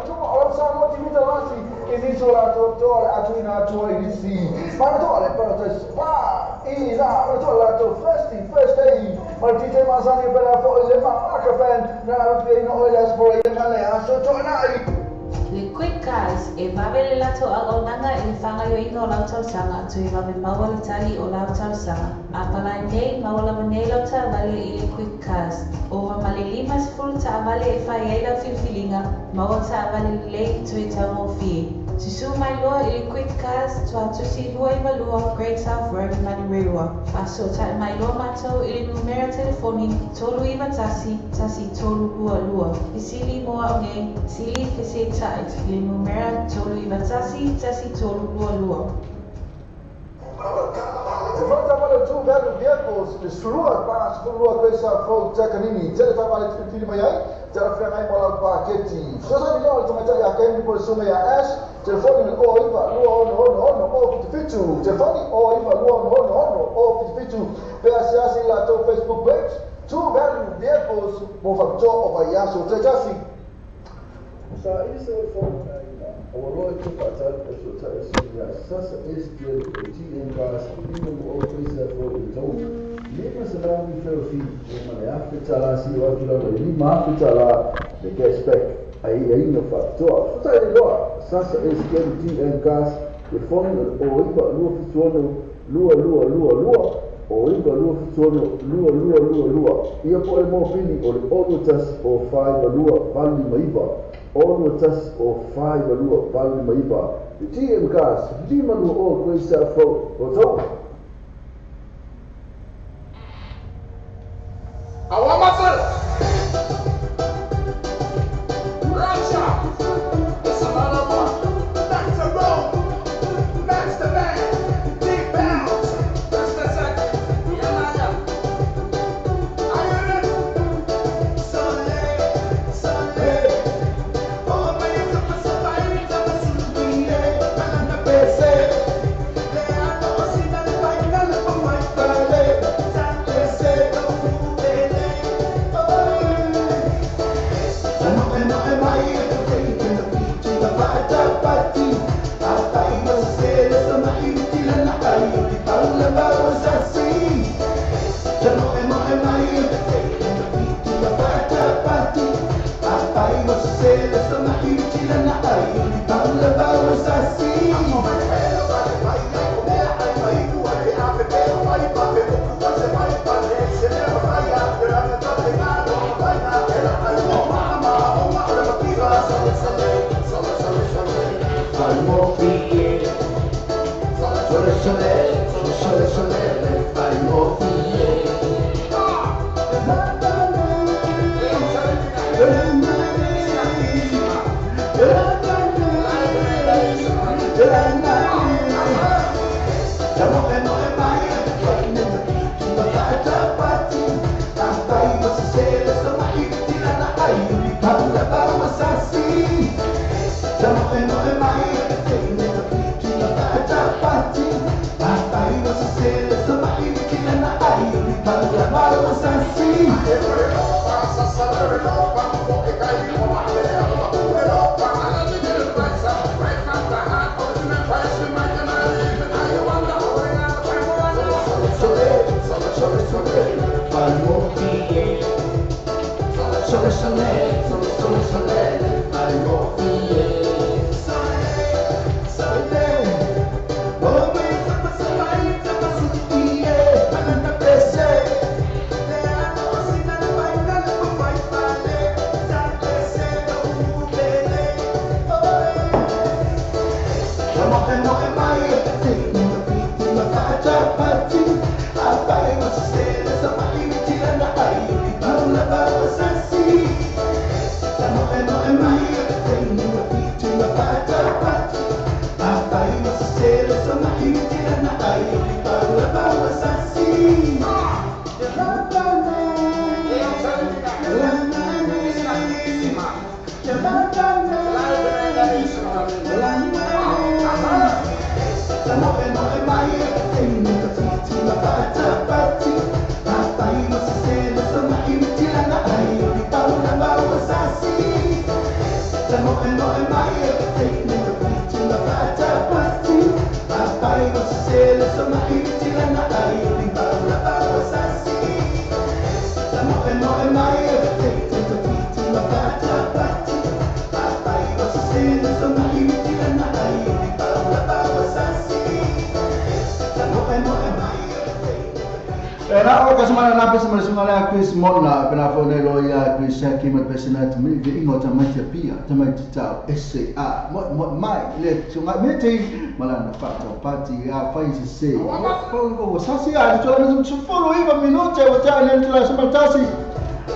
tuma o lau sa mo ti mita lasi i nisi o latou toa le atuina atu ai nisi. Manatua le Paradise Spa i la manatua le latou Thirsty Thursday ma le DJ masani pe la fo'i le Malaka Band na alufiaina oe le aso folaia ma le aso to'ana'i. Le Quick Cars, e vave le latou auaunaga i le faagaoioiga o lau talosaga toe vave maua le tali o lau talosaga. A palai nei, maua lava nei lau taavale i le Quick Cars. Ova ma le 50 taavale e fai ai lau filifiliga, maua taavale lelei toe taugofie. Susū mai loa i le Quick Cars, Tuatusi 292 Great South Road, Manurewa. Faasoota'i mai loa matou i le numera telefoni 391 1322. Fesili mo au nei, sili feseeta'i i le numera 391 1322. E fa'atavale o Two Value Vehicles le sulua 42 Great South Road, Takanini. Tele taavale e filifili mai ai, talafeagai ma lau paketi. Fesoasoani loa le tamaitai ia Candy po le susuga ia Ash, telefoni le 09 266 077, telefoni 09 266 077, pe asiasi i latou Facebook page, Two Value Vehicles, mo faapitoa o vaiaso taitasi. Sa ili se fa'autuaina ua loa i te fa'atali o so'ota'i susuga ia Sasa Ezekiel o TM Cars i lima mo o Fraser fou i le taua 500 referral fee ia ma le afe tālā sili o atu lava i 5,000 tālā le cashback aiaiga fa'apitoa. So'ota'i le loa Sasa Ezekiel TM Cars telefoni o le 09 276 2222 o 9 2 7 6 2 2 2 2 ia po o le mopili o le 6 1 o 4 2 8 5 9 6 1 o 4 2 8 5 9. Le TM Cars 5 2 o Great South Road, Rotorua. It's another one. Back to roll. Master man. Deep bounce. Just a second. Yeah, Are you ready? Sunday, Sunday. Oh, my, it's a Chris Mona, pena ia Chris Haki ma pesina te mi ingo ta mai te pia te mai te tau SA mo mai le tunga me te malana fata pati a fai se se o sasi a to na su folo iva minuto o ta ne la samatasi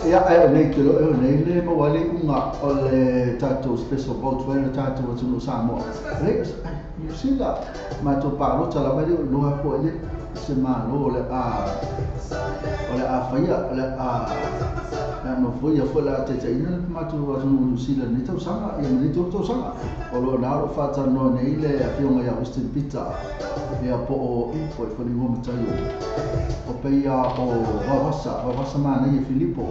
ia ai nei ke lo nei le mo wale unga o le tato special vote wale tato o tunu Samoa le New Zealand ma to palo tala mai lo ha fo le se ma lo le a o le a faia le a na no foi a foi la te te ina ma tu wa New Zealand ni tau sanga ia ni tau sanga o lo na ro fata no nei le afionga ia Winston Peter ia po o e foi foi ni mo tai o pe ia o vavasa ma nei Filipo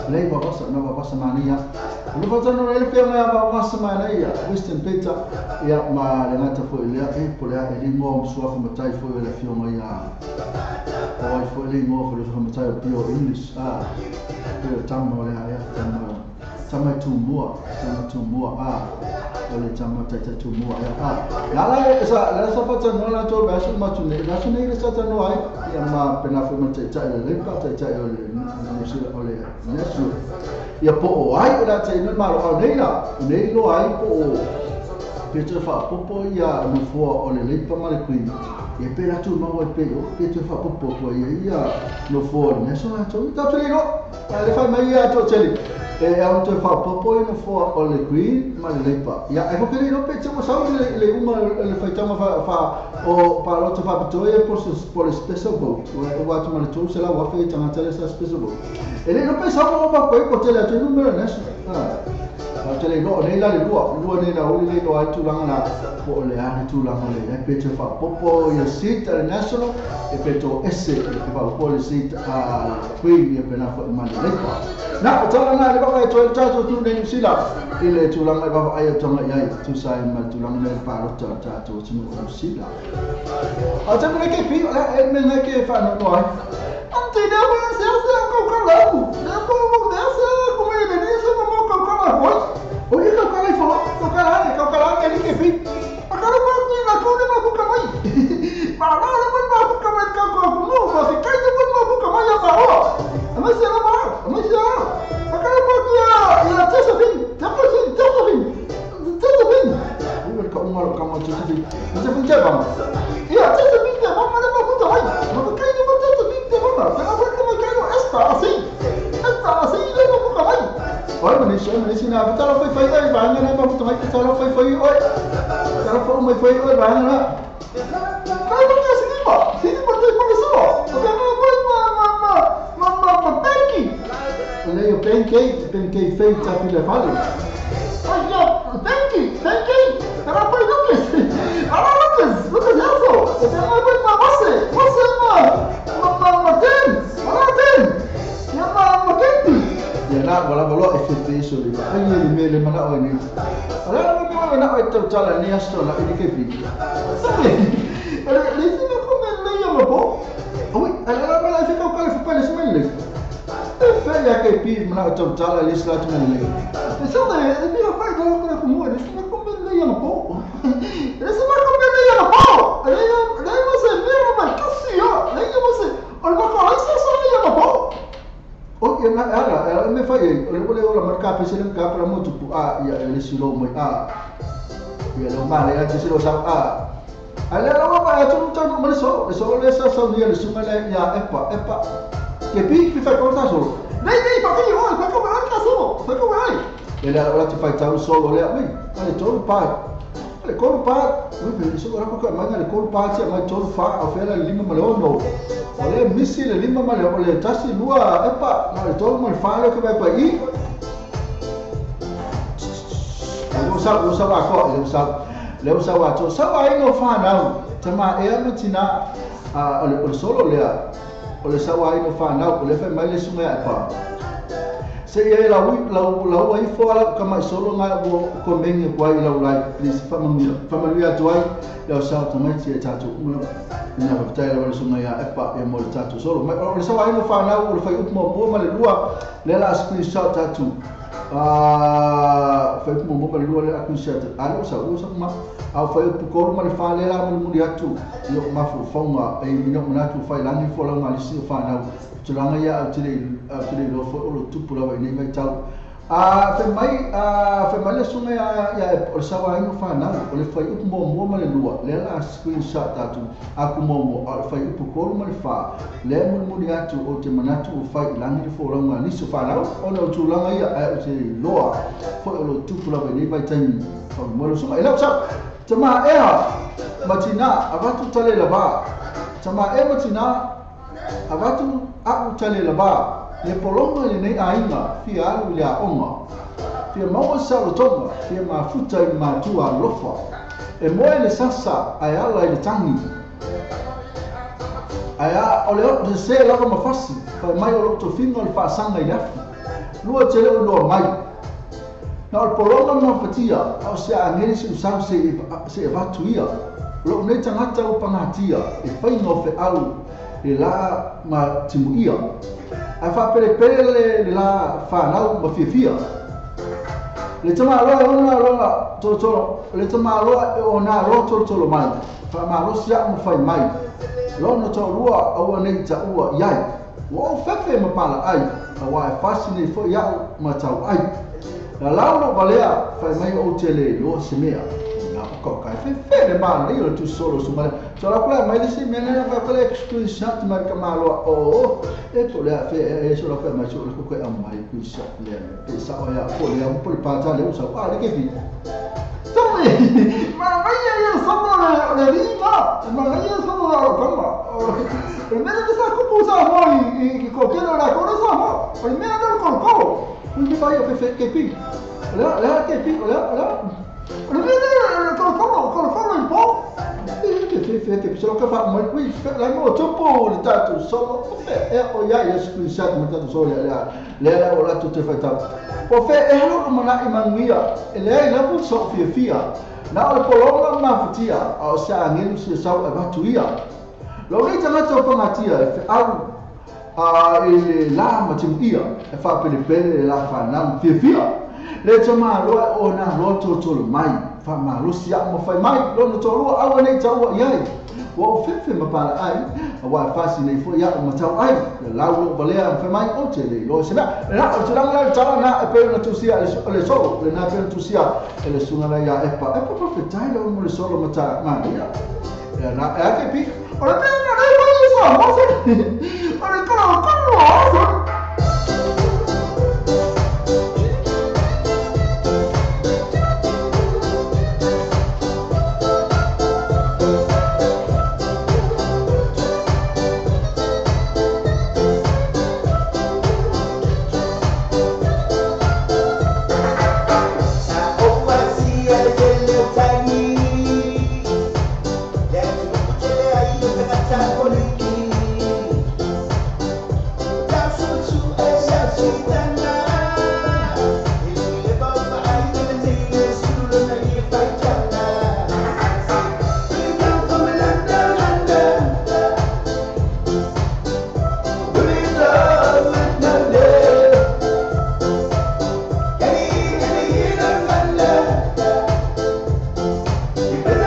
le vavasa na vavasa ma nei o lo fata no le afionga ia vavasa ma nei Winston Peter ia ma le ngata foi le e po le e lingo sua fa matai foi le afionga ia o ai foi le ngo foi le fa matai o pio English a pio tama le ia tama tama tumua a o le tama tai tumua ia a la la esa la sa fata no la to ba su ma tu ne la su ne sa ta no ai ia ma pena foi ma tai tai le pa tai tai o le no se o le nesu ia po o ai la te no ma lo nei la nei lo ai po o Peter fa popo ia no foa o le leipa ma le Queen ia pe la tu ma o pe o Peter fa popo ko ia ia no foa ne so na to ta tele no le fa mai ia to tele e a to fa popo ia no foa o le Queen ma le leipa ia e ko le no pe te mo sa le le uma le fa tama fa o pa lo to fa to ia por le special boat o wa to ma le to se la wa fe tanga tele sa special boat e le no pe sa mo pa ko ko tele to numero ne so a tele no nei la le lua lua nei la oli le no ai tulaga la po o le a le tulaga le e pe te fa popo ia seat a le national e pe to ese e te fa popo le seat a Queen ia pena fo ma le leipa na o tala na le va e to tato tu nei New Zealand i le tulaga e va ai o tonga ia tu sai ma tulaga le pa ro ta tato tu New Zealand a te me ke pi e me ne ke fa no ai ante ne ma se se ko ka la ku ne ko mo ne se ko me ne se mo ko ka la foi o ia kau kala i wha, kau kala ane, kau kala ane ni ke pi. A kala pa ni na kau ne mahuka mai. Ma la le mai mahuka mai kau kau kunu, ma se kai ne mai mahuka mai a maoa. A mai se la mara, a mai se la. A kala pa ki a ia Josephine, Josephine, Josephine, Josephine. Ua ka unga lo ka ma Josephine, Josephine te vama. Ia Josephine te vama le mahuka mai. Ma ka kai ne ma Josephine te vama. Te la waka mai kai no esta asi. Esta asi le mahuka mai. Oi, manisi na tala foi foi oi banga na ma mai tala foi foi oi tala foi mai foi oi banga na kai ma ka sinima sinima te pa so o ka ma ma ma ma ma ma ma pancake le yo pancake pancake fei ta pile fale ai yo pancake pancake tala foi Lucas ala Lucas Lucas eso o ka ma ma ma se ma ma ma ma ten ala ten ya ma ma kenti ia na wala wala e fe so le ai le me le mana o ni ala na mo na o tau tala ni asto la ni ke fi sabe ale le se me ko me le ya mo oi ala na la se ko ka fe pa le smele e fe ya ke pi mana o tau tala le sla tu me le e so le e mi fa do ko ko mo le se me ko me le ya mo le se me ko me le ya mo le le mo se me mo ma kasi yo le mo se o mo ko sa sa ya mo o ia na ala me fai o le o la marca pe se le ka para mo tu a ia le silo mo a ia lo ma le a se lo sa a ala la ma a tu tu mo le so le so le sa sa ia le suma le ia epa epa ke pi pi fa conta solo nei nei pa que o fa como anda solo fa como ai ele ala te fai tau solo le a mi ale to pa le ko pa ui pe so ora ko ma le ko pa ti ma to fa o fe la lima ma le ono o le misi le lima ma le o le tasi lua epa ma le to ma le fa le ke ba pa i o sa ba ko le sa le sa wa to sa wa no fa na ta ma e ma tina a o le solo le o le sa wa no fa na o le fe ma le sunga epa Se ia lau ai fo ala ka mai solo ngai o komenge kwa i lau lai please family atu ai lau sa tamaiti e tatou uma ina faafetai lava le susuga ia Epa ia mo le tatou solo. Mai o le sauaina o fanau o le fuaiupu muamua ma le lua lea la a screenshot tatou. Fuaiupu muamua ma le lua lea la a screenshot a le o sau ua sau ma a o fuaiupu tolu ma le fa lea la mulimuli atu i o mafaufauga e mina o manatu failagi folauga a lisi o fanau. Tulaga ia au te le iloa foi o lo tupu lava i nei vaitau. Fai mai le susuga ia o le sauaina o fanau o le fuaiupu muamua ma le lua lea la a screenshot tatou aku muamua a o le fuaiupu tolu ma le fa lea mulimuli atu o te manatu o fai i lagi le folauga a nisi o fanau ona o tulaga ia ae o te iloa foi o lo tupu lava i nei vaitaimi faamoemoe le susuga. E lau sau tama ea matina avatu tale lava tama ea matina avatu a'u tale lava le polonga i lenei aiga fia alu i le aoga fia maua saolotoga fia mafuta i le matua alofa e moe le sasa ae ala i le tagi ae a o le o se lava ma fasi fai mai o lou tofiga o le faasaga i le afi lua te le o iloa mai na o le polonga ma mafatia a o se agele siusau se avatu ia lou nei tagata ua pagatia e faiga o feau le la ma timuia ae faapelepele le la fanau ma fiafia le tamaloa e ona loa tolotolo le tamaloa e ona loa tolotolo mai faamalosi a'u ma fai mai lona toalua aua nei taʻua i ai ua ou fefe ma palaai auā e fasi nei foʻi aʻu ma tauai lalau lou valea fai mai ou te le iloa se mea na o ka kai fefe le manaia o le tusi solo susuga lea so la kula mai le isi mea lea fai kule screenshot mai ka maloa o e po le fe e so la kula mai so la kula mai screenshot le pe sa o ya po le po le pata le usa a le ke fi tome manaia ia solo le lima manaia solo la kama o le mea sa kupu sa mo i ko ke la ko sa mo o le mea no ko ko o le vai o fe ke fi la la ke fi la la o le mea ko ko ko i po que solo que fa mai qui la mo topo le tatou solo fe e o ia ia screenshot mo tatou solo le le o la tu te fa tau o fe e lo mana i manuia e le la pu so fia fia na o le polonga mafatia a o se agelu se sau e vatu ia lo nei tagata o pagatia e feau a i le la ma timuia e faapelepele le la fanau fiafia le tamaloa e ona loa tolotolo mai faamalosi a'u ma fai mai lona toalua aua nei taua i ai ua ou fefe ma palaai auā e fasi nei foʻi a'u ma tau ai le lau lou valea ma fai mai ou te le iloa se mea lena o le tulaga la le tala na e pei ona tusia le solo lena e pei ona tusia e le susuga la ia Epa Epa faafetai lau mo le solo ma ta manaia na e ake pi o le mea na le fai sa mo se o le kolo kolo o. You better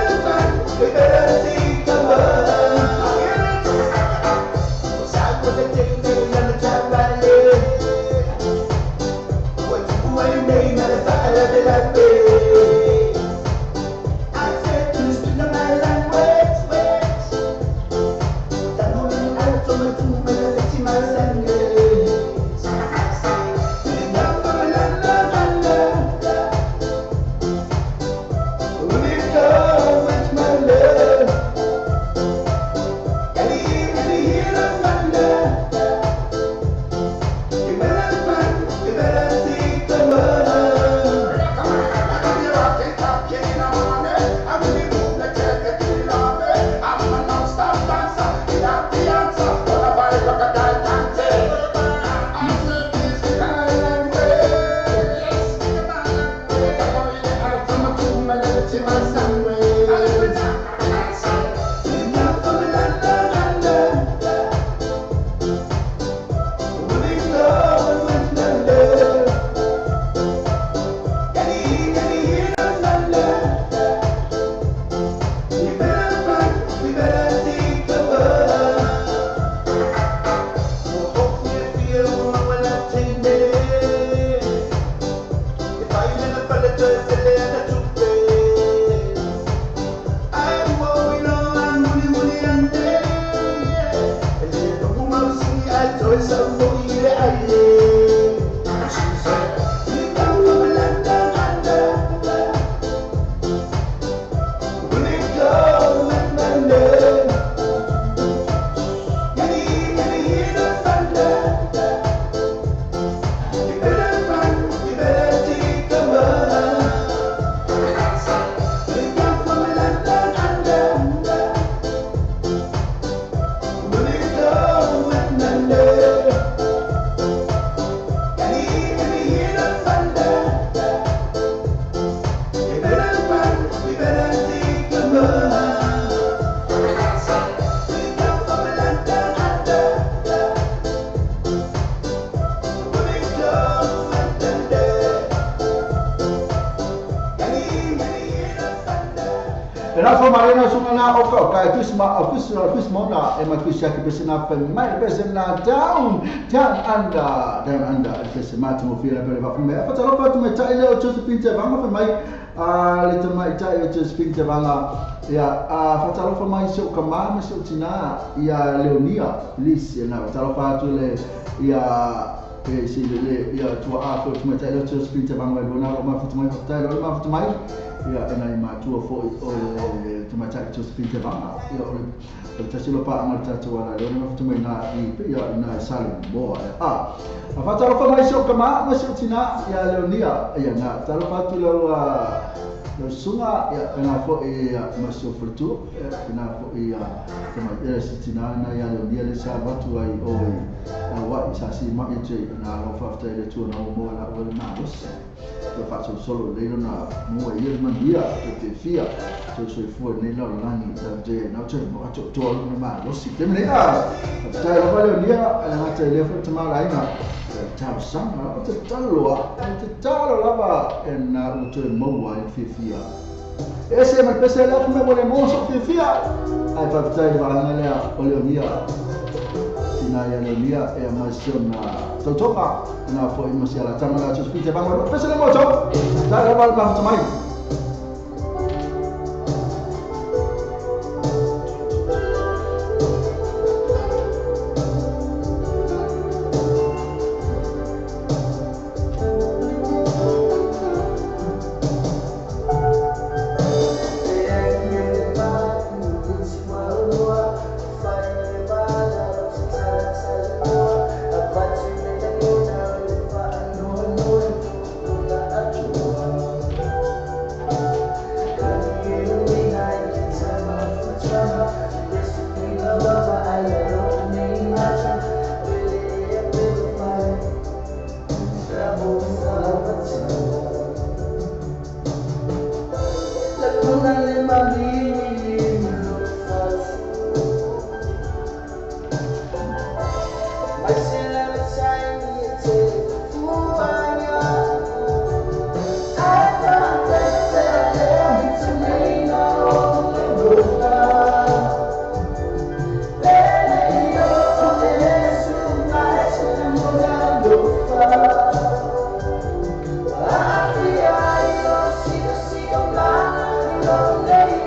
Down under pese matu mo fira pere va me fa talo pa tu me tai le o Josephine te vanga fa mai a le te mai tai o Josephine te vanga ia a fa talo fa mai so kama me so tina ia Leonia Lis ia na talo fa tu le ia e si le ia tu a fa tu me tai le Josephine te vanga lo na lo ma fa tu mai fa tai lo ma fa tu mai ia e nai matua foi o le te mai tai Josephine te vanga ia o le tasi lo pa anga tatu ala le ma fa tu mai na i ia na sale boa a fa talo fa mai so kama ma so tina ia Leonia ia na talo fa tu lo lo sunga ia na fo e ma so fortu na fo ia te mai ia tina na ia Leonia le sa watu ai o e wa isa si ma e te na lo fa te le tu na o mo la o na os lo fa so solo le na mo ia man dia te fia te so fu ne la lani te na te mo to to na ma lo si te me a te lo fa Leonia na te le fo te ma la ina tau sanga o te talo te talo lava e na o te mo ai fifia ese ma pese la me mo le mo so fifia ai fa te va na le o Leonia tina ia Leonia e ma sona totoka na fo i mo si ala tanga la te va mo pese le mo to ta la va ma mai.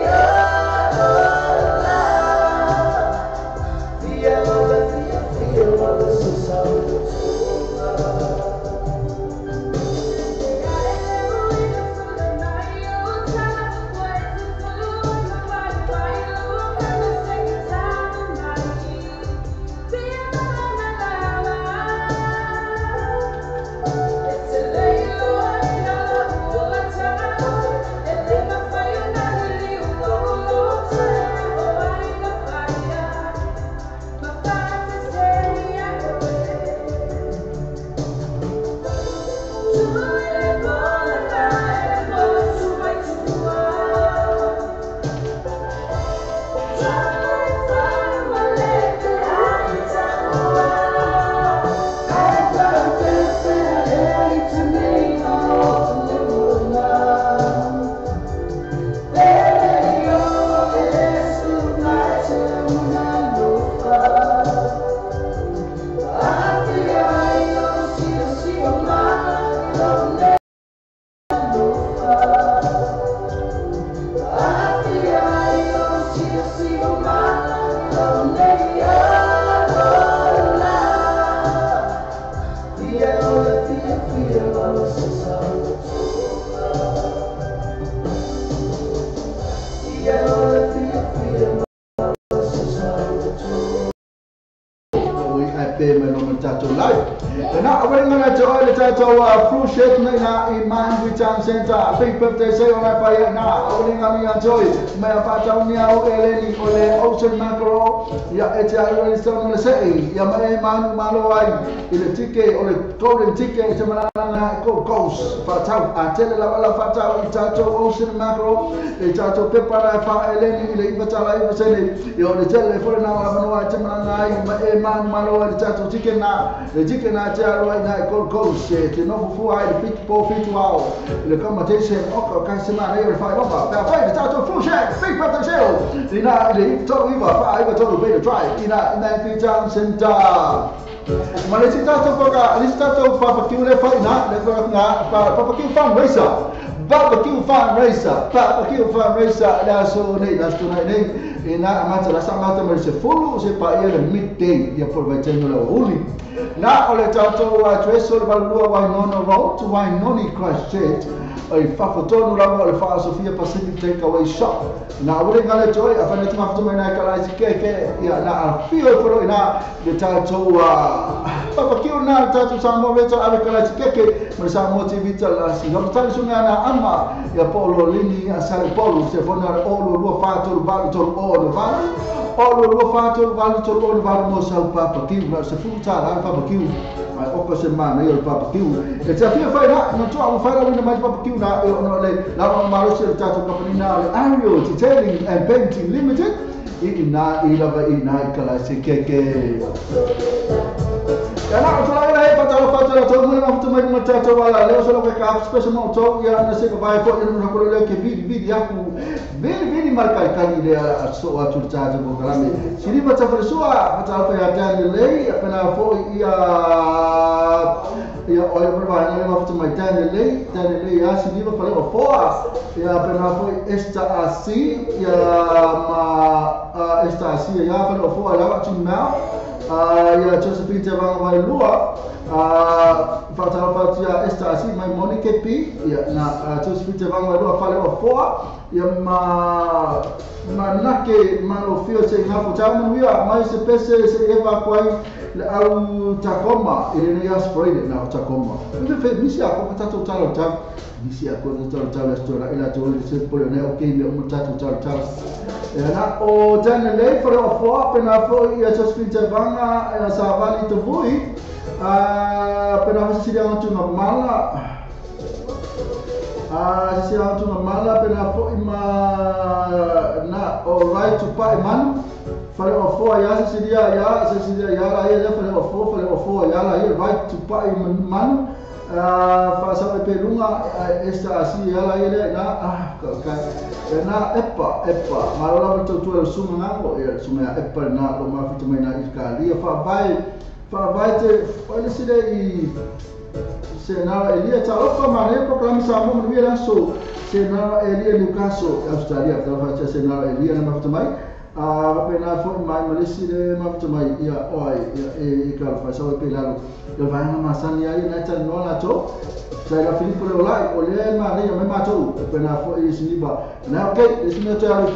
Yeah. tatou live. Na awali ngana te oe le tatou Fruit Shake nei na i Manui Town Center. Big birthday sale na whai na awali ngana ia te oe. Mea whātau ni au eleni o le Ocean Mackerel. Ia e te ai wali stone le sei. Ia mae manu malo ai i le tike o le golden ticket e te manana Gold Coast. Whātau a tele lava la whātau i tatou Ocean Mackerel. E tatou pepa na wha eleni i le iwatala iwasene. Ia o le tele fore na wanoa e te manana ai mae manu malo ai le tatou tike na. Le tike na te aloa i na Gold Coast. Te nofu fua ai le fit po fitu ao. Le accommodation oka kai se mana i o le whai opa. Pea whai le tatou Fruit Shake Big birthday sale. I na i le tolu iwa wha iwa tolu Beta Drive. I na i Manui Town Center. Ma le si tatou whaka, le si tatou barbecue le whai na, le whaka nga, barbecue fundraiser. Barbecue fundraiser, barbecue fundraiser, le aso nei, le aso nei, e na amata, la sa amata ma le se fulu, se pa ia le midday, ia por vai tenu le uli. Na o le tatou address o le valua Wainono Road, Wainoni Christchurch, o i whafotonu lava o le Whaa Sofia Pacific Takeaway Shop. Na ure ngale toi, a whane te mawhatu mai nai kalaisi keke, ia na a whio i whoro i na le tatou barbecue na le tatou Samoa Reta ave kalaisi keke, ma le Samoa TV talasi. Hapatani sunga na ama, ia polo lini a sale polo, se fona le olo lua whātolu valu tolu o valu, olo lua whātolu valu tolu o valu mo sau barbecue, na se futa la barbecue. Ai oka se mana i o le barbecue. E te awhia whai na, na tua au whai la wina mai barbecue na e ono le lava malosi o le tatou kapani na le Ariel Detailing and Painting Limited i na i lava i na i kalaisi keke. Ia na o tula ina he patalo whātala tau muna mahuta mai numa tatou ala leo solo kai ka special mo tau ia na se vai fo ia nuna kolo leo ke vili vili aku vili vili markai kani le a so atu le tatou mo kalame. Siriva tawharesua patalo whai a Daniel Lei pena fo ia ia oi mara vai mahuta mai Daniel Lei ia siriva whare o foa ia pena fo Esther Asi ia ma Esther Asi ia whare o foa ia watu mau ia Josephine Te Vanga Wailua whātalapatia Esther Asi mai Monica P ia na Josephine Te Vanga Wailua whale o foa ia ma nake mano whio se ngafo tau manuia mai se pese se ewa koai le au Tacoma i rena ia spraine na o Tacoma. Mbe fe misi a koka tatou talo tau misi a koka talo tau le stora ila te oli se pole nei o kei me umu tatou talo tau. E na o Daniel Lei whare o foa pena fo ia Josephine Te Vanga e sa vali te vui pena fo sisi anga mala sisi anga mala pena fo i ma na o right to pai manu whare o foa ia sisiria ia sisiria ia la ia whare o foa ia la ia right to pai manu whaasau e pelunga Esther Asi ia la ia le na na epa epa malo lava tautua le sunga ngako ia sunga ia epa na lo mafuta mai na ikalia whaavae te whaile sile i se nara Elia talofa mane proklami Samoa manuia laso se nara Elia Newcastle Australia whaafaitia se nara Elia na mafuta mai pena fo mai malisi le mafuta mai ia oai ia e ka whaasau e pelalo ia vaenga masani ai na tani noa lato sai la Filipo le olai o le mare ia mai matou pena fo i siniba na okay le sini to alu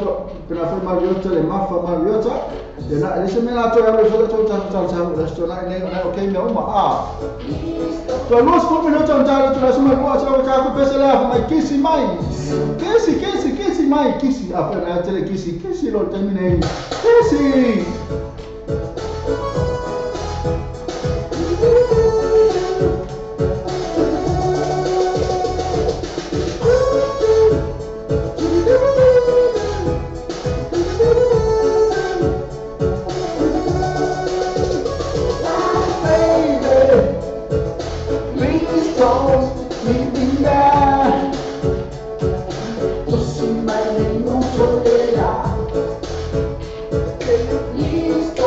pena fo Mariota le mafa Mariota e na le sini la to alu fo to ta ta ta le sto na ne na okay me uma a to los fo minuto ntalo to la suma ko sa ka ko pese la mai kisi mai kisi kisi kisi mai kisi a pena tele kisi kisi lo termine kisi. Please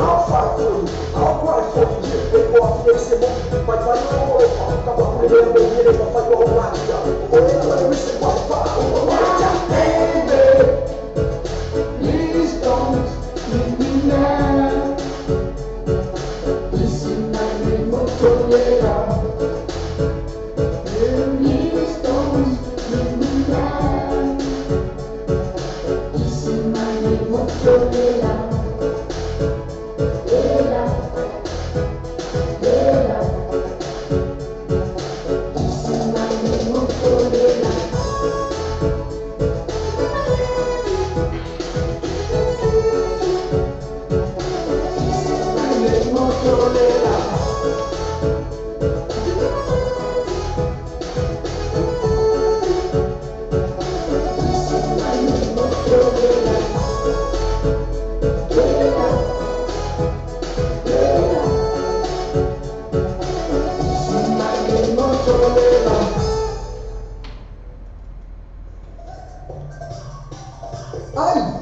I'll fight for you, I'll cry for you. Please don't leave me now. Please don't leave me now.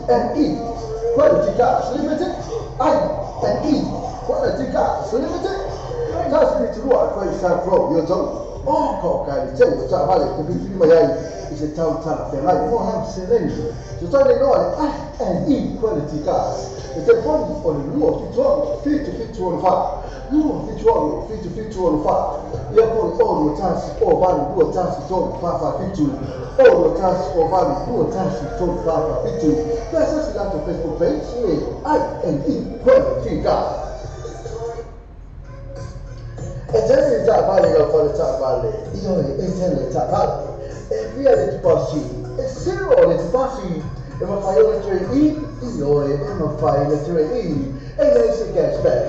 I&E Quality Cars Limited. I&E Quality Cars Limited. I&E Quality Cars. It's a body on the 2 5 2 5. Ia po o tasi o 8 2 tasi 3 4 4 7 o tasi o 8 2 tasi 3 4 4 7. That's us on Facebook page. I&E Quality Cars. E vale vale. Io e vale. E via le passi. E zero le passi. E ma fai le 3 E. Io e ma fai le 3 E. E lei si cashback.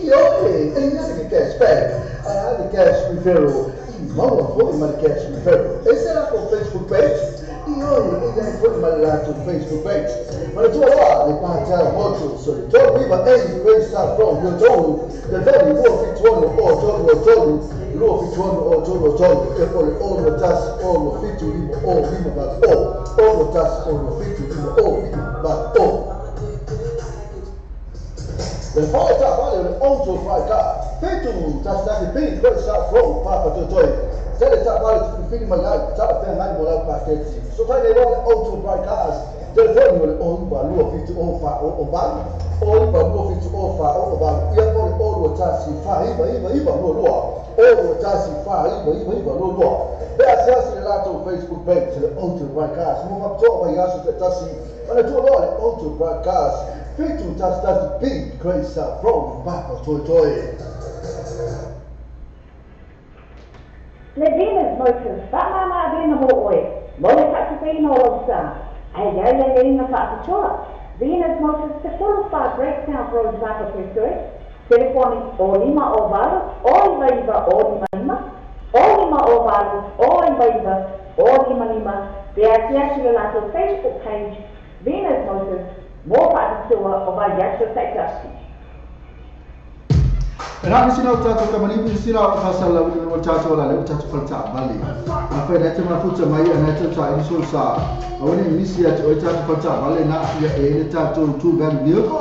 Io e lei si cashback. I had the cash referral. Mama foi my cash referral. E será com Facebook page? Io e lei foi my lato Facebook page. Ma le tue là le pata molto so le tue viva e questa from your toe. The very 4 fit 1 o 3 3 2 fit 1 o 3 3 e poi o tas o fit 1 o lima bat o o tas o fit 1 o lima bat o. The fire vale auto fry car. Fitu tas tas big questa from papa toi. Tele ta vale fini mai ta per mai mola paketti. So fai le auto fry cars. Telefono o ba lu fit o fa o ba o ba lu fit o fa o ba ia poi o tasi fa iba iba iba lu lu o tasi fa iba iba iba lu lu. Beh, se lato Facebook page le auto fry cars. Mo fa to ba ia su tasi. Ma le tuo le auto fry cars. Fitu tas tas big questa from papa toi toi. Le Venus Motors, whamama avena mo oe, mo le whakawhina o sa, ai ai ai ai nga whakatoa. Venus Motors, te 45 Great South Road, Whakatue, telefoni o 5 o 8, o 9 o 5, o 5 o 8, o 9 o 5, te atiashi le lato Facebook page, Venus Motors, mo whakatoa o vai aso taitasi. Era sina tato kamani sina fasala wi tato la le tato falta bali afa na te mafuta mai na te ta insul sa awani misia te tato falta bali na ya e tato tu gan vehicle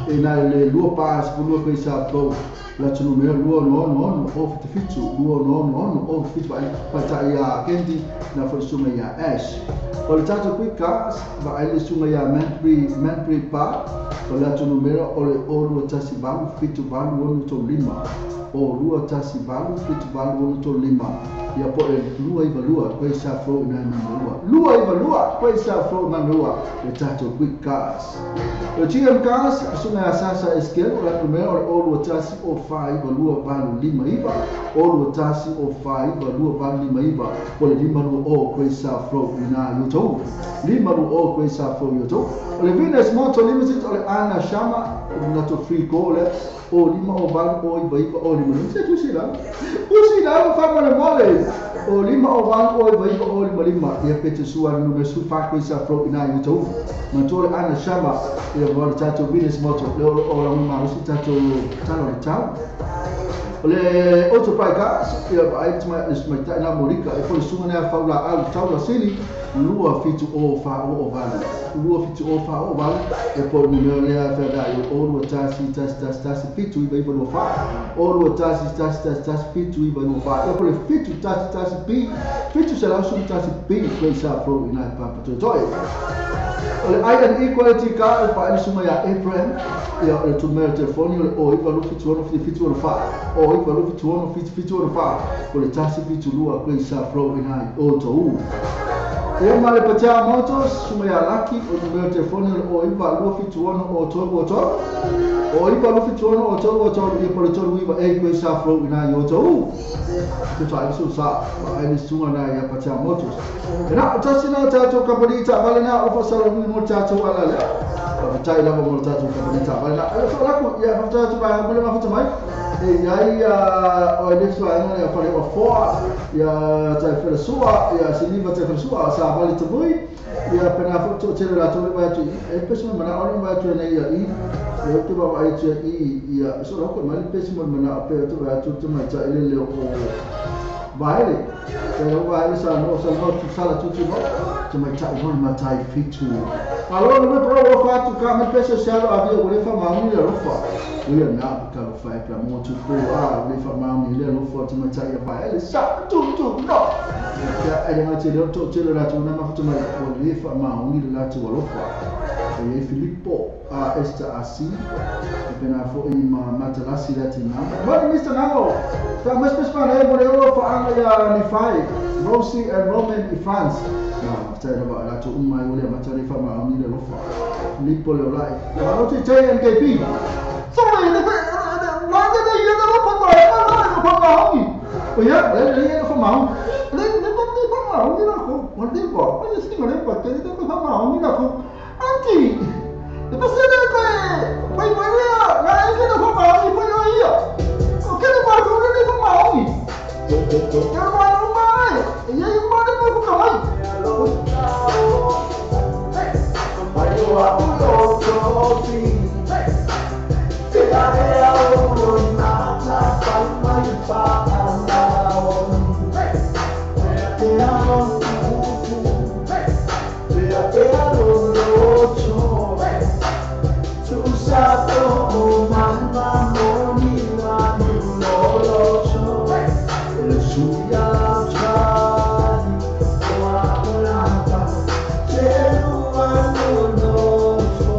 e na le lua pas lua pesa to la tu numero lua no no o fitu lua no no o fitu falta ya kendi na fo suma ya ash o tato quick cars ba ele suma ya manpri pa o la tu numero o le o lua tasi valu fitu valu onu to lima o lua tasi valu fitu valu onu to lima ia po e lua iva lua questa fo na na lua lua iva lua questa fo na lua le tato quick cars o GM cars asuma sasa esquerdo la numero o lua tasi o fa iva lua valu lima iva o lua tasi o fa iva lua valu lima iva po le lima lua o questa fo na yoto lima lua o questa fo yoto o le Venus Motor Limited o le Ana Shama nato free call o lima o valu o iva iva o lima lima se tu sila usila fa mole mole o lima o valu o iva iva o lima lima ia pete sua numero su fa questa fo na yoto ma to le Ana Shama ia vol tato Venus Motor le o la ma usi tato talo talo O le Autopry Cars, ia vaai tamaitai na Morika, e po le susuga lea faulaau taula sili, 2 7 o fa o o 8, 2 7 o fa o 8, e po le numero lea feaveai o 2 1 1 1 1 7 9 9 2 fa, o 2 1 1 1 1 7 9 2 fa, e po le 7 1 1 B, 711 B, Grace Afro i nai papatoetoe. O le I&E Quality Car, e vaai le susuga ia Abraham, ia o le numero telefoni o le o 9 2 7 6 7 7 fa, o 9 2 7 6 7 7 fa, o le 1 7 2 Grace Afro i nai o tou. Ia ma le Patea Motors, susuga ia Laki, o numero telefoni o le o 9 2 7 6 o 3 o 3, o 9 2 7 6 o 3 o 3, ia po le 3 9 e Grace Afro i nai o tou. Te tai su sa, vaai le susuga na ia Patea Motors. E na, o tasi na tatou kamupani taavale na o faasalaumuga mo le tatou ala lea. Faafetai lava mo le tatou kamupani taavale na. E so laku, ia faafetai atu vaega mo le mafuta mai. E iai o e lefi vaega ia fale o foa, ia tai fele sua, ia siliva tai fele sua, sa vale tamui, ia pena fo to tele la tole vai tu e pesi mo mana o vai tu nei ia i e te ba vai tu i ia so la ko mai pesi mo mana pe tu vai tu te mai ta ile le o vaele te o vaele sa no sa no tu sala tu tu no te mai ta mo matai fitu alo no me pro o fa tu ka me pesi se alo avia o le fa ma ni le rofa ia na ka lo fa pra mo tu ko a le fa ma ni le rofa te mai ta ia vaele sa tu tu no ia e nga te le to te le la tu na ma futu mai o le fa ma ni le la tu alofa e Filippo a esta asi e pena fo i ma matalasi la tina ma Mr. Nango ta mas pes pa le mo le o fa anga ya ni fai Rosie and Roman i France na ta la la tu umma o le ma le fa ma ni le lofa Filippo le lai ma lo te JNKP so le le la le le le lo fa ma la fa ma ni o ya le le fa ma le le le fa ma ni la ko mo le ko o le si mo le ko te le fa ma ni la ko Auntie, e pa se le ko pai pai le la e ke no fa ma ni pai o ia o ke no ma ko le fa ma ni ke no ma no ma e ia i ma le ko ka mai Mai o lo topi te area o na ta mai pa na o te amo te amo locho tu sato mana moni manu locho le suya chani o te manu locho.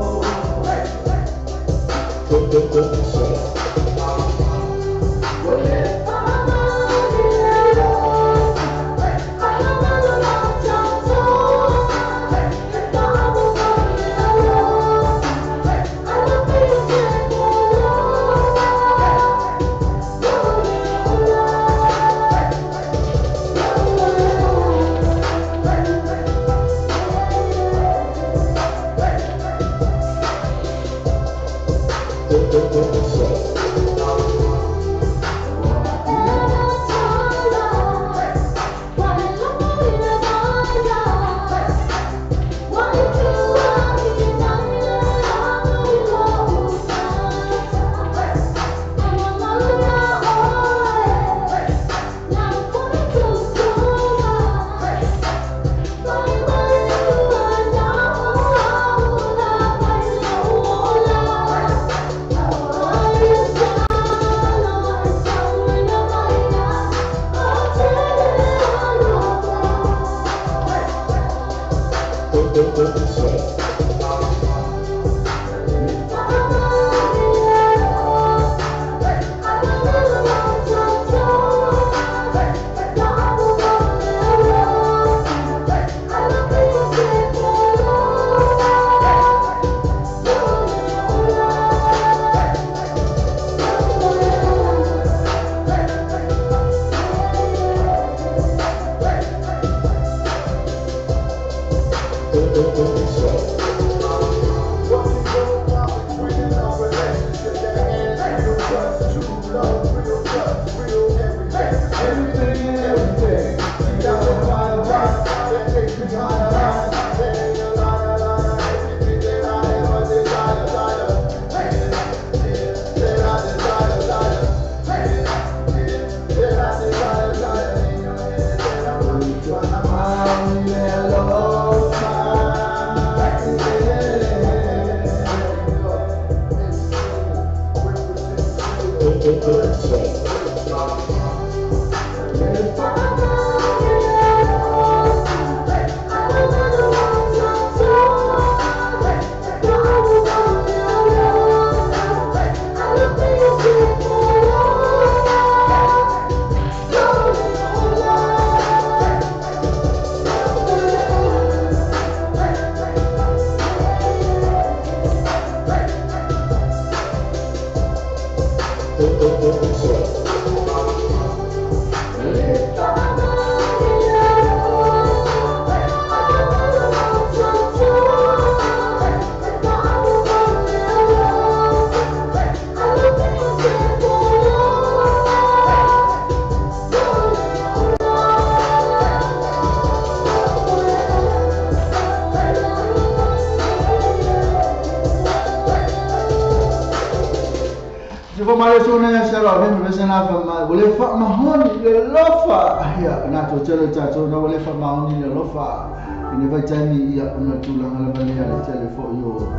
male sona ya sala o me sena fa ma wole fa mahoni le lofa ya na to tele ta to na wole fa mahoni le lofa ine vai tani ya ona tulanga la bale ya le telefo yo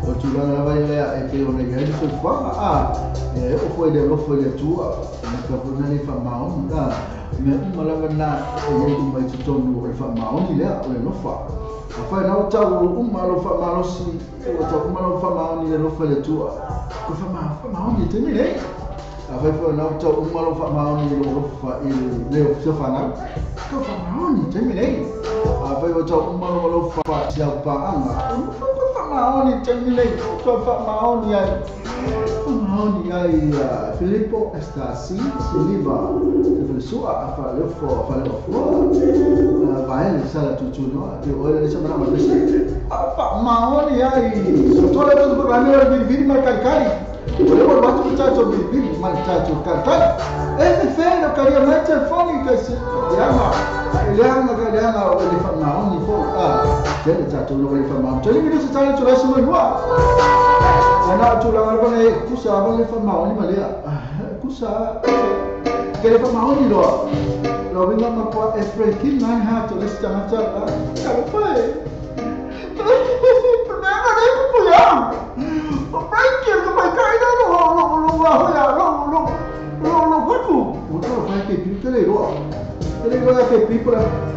o tulanga la bale ya e pe ona ya so fa a e o foi le lofa le tua na ka bona le fa mahoni la me uma lava na e i mai tonu o le fa mahoni le o le lofa afai na o tau uma lo fa malosi o tau uma lo fa mahoni le lofa le tua ko fa mahoni te mi le afai fa na o tau uma lo fa mahoni le lofa i le o fa na ko fa mahoni te mi le afai o tau uma lo fa sia pa anga ko fa mahoni te mi le ko fa mahoni ai mahoni ai Filippo Estasi Siliva te sua afa le fo afa le fo vai le sala tutu no te ora le sama ma le afa mahoni ai so tole to programma il biri ma calcari volevo battere tato biri ma tato calcari e fe no caria ma telefonica si chiama Eliana Eliana o le fa mahoni fo ah te tato lo le fa mahoni te mi se tale tu la suma qua ana tu la va ne kusa va le fa mahoni ma le kusa che le fa mahoni lo lo venga ma qua e freaking man ha to le sta ma ta caro fai problema ne ko ya o breaking ko mai kai no no no no no no no no no no no fai che più te le lo te le lo che piccola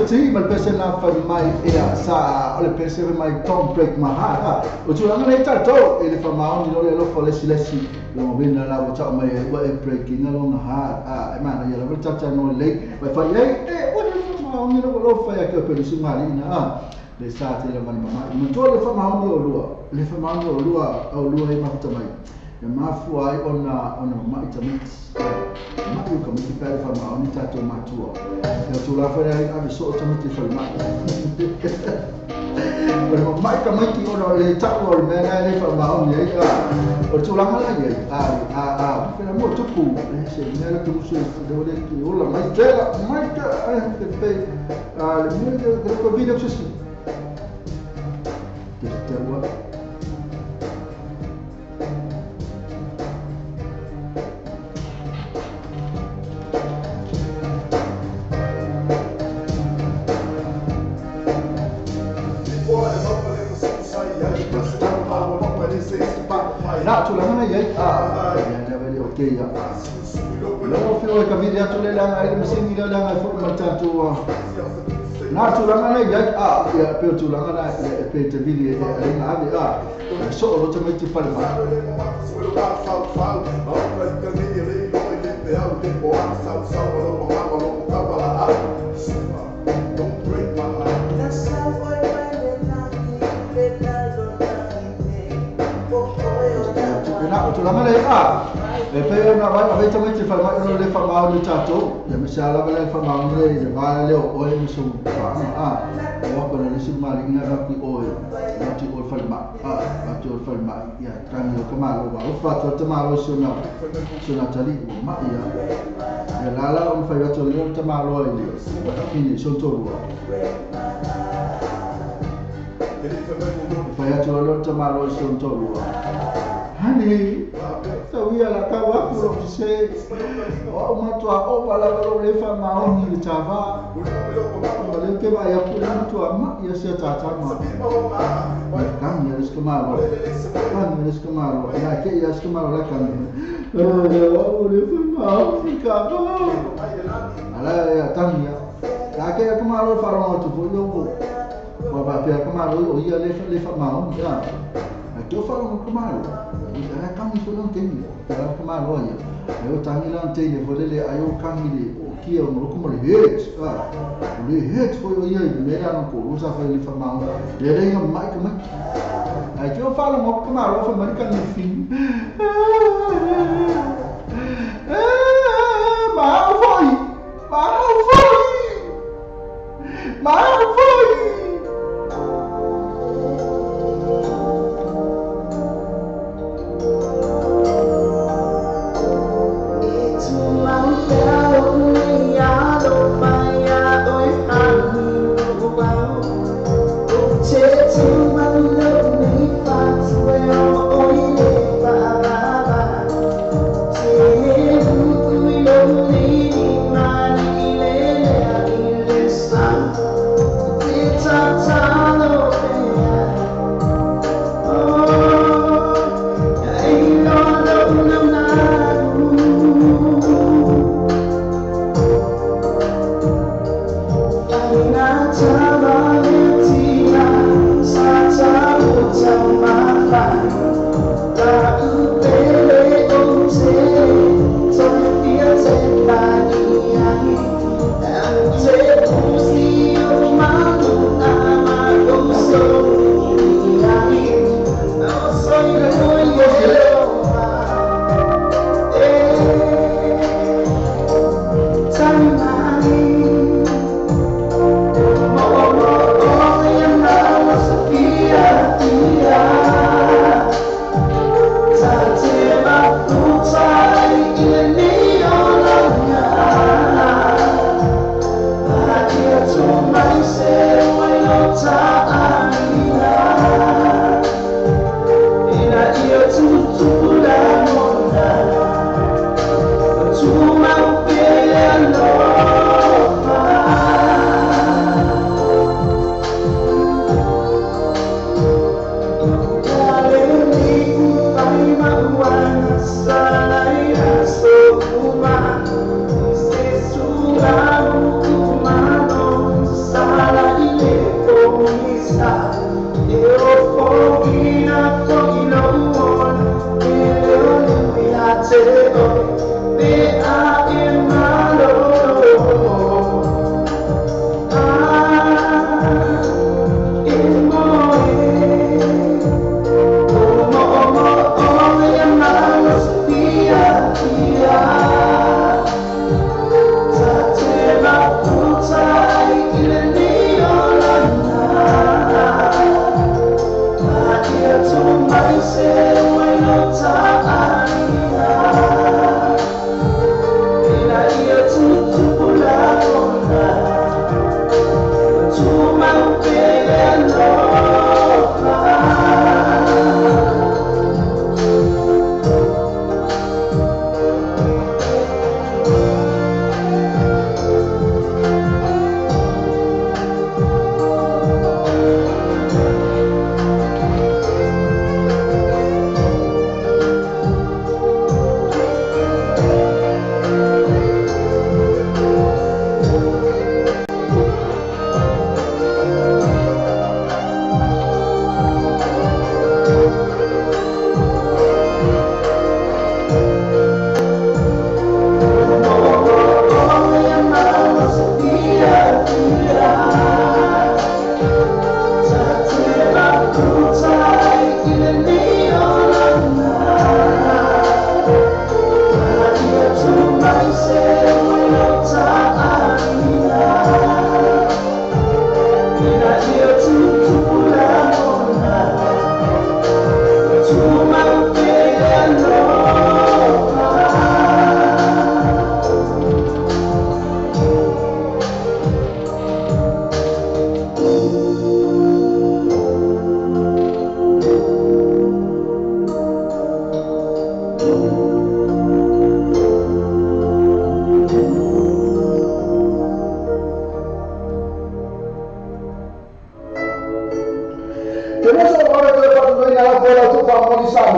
T ma le pese na fai mai ia sa o le pese mai don't break my heart. O tulaga nei tatou e le faamaoni lo le alofa lesi lesi longa wina la ua ta'u mai ai ua e break ina lona heart e mana ia lava le tatanoa lelei ma e fai ai e ua le faamaoni lou alofa ia ke o pe le suga ali'i na le sa tele ma le mama'i matua le faamaoni o lua le faamaoni o lua au lua ai mafuta mai e mafua ai ona mama'i tamaiti ma'i o kamiti pe le faamaoni tatou matua e o tulafa ai ave soo tamaiti falemai o le mama'i tamaiti ona o le ta'u o le mea lea le faamaoni ai o le tulaga la iai a pela mo tupu le se mea le tumusu le o le ola mai tela mai te pe le mea le ko video sisi te Na tulaga na iai ia lava le okay ia. Lau afioga i ka vili atu le leaga ai le masini lea leaga ai foi ma le tatou na tulaga na iai ia pe o tulaga na pe te vili e aiga ave soo lo tamaiti falemai. Na tulaga le e pe ona vai ave tamaiti falemai ona le faamaoni tatou ia ma se lava le faamaoni le le va le o oe ma so faaga o ko le si mali ina va ki oe va ti o falemai va ti o falemai ia tangi o ka malo va o fa to malo so na tali o ma ia ia la la o fai atu le ta malo ai le fini so to lua fai atu le ta malo so to lua honey so ia la ka wa ku lo se o matua o pala lo le fa maoni le tava o le ke va ia ku le matua ma ia se ta ta ma kami ia le malo kami le malo ia ke ia le malo la kami o le fa maoni ka va ala ia tangi la ke ia malo fa ro tu fo yo wa ba pe ka malo o ia le fa maoni ia a ke fa ro ka malo ia kami fo long teni ia ka malo ia ai o tangi la teni fo le ai o kami le o kia o mo ko le het le het fo ia i me la no ko usa fa le fa maoni le le ia mai ka mai ai ke o fa lo mo ka malo fa mai ka ni fin ma foi ma foi ma foi. So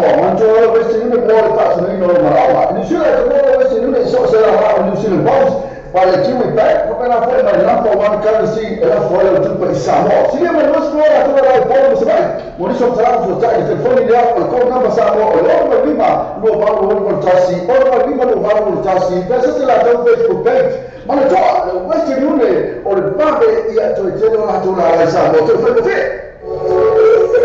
Samoa, manatua Western Union mo le faatinoina o malaoga. New Zealand te mo Western Union so se la o New Zealand Pounds pa le Kiwi Bank, fa pena foi mai number one currency e la foi o tupe i Samoa. Silia mai nos foi a tua lai polo mo sai. Mo ni so tala so tai telefoni lea o le code number Samoa o le 05 28 61 05 28 1. Pesa se la tau Facebook page. Manatua le Western Union o le vave ia toe tele o latou la lai Samoa. Telefoni mo fe.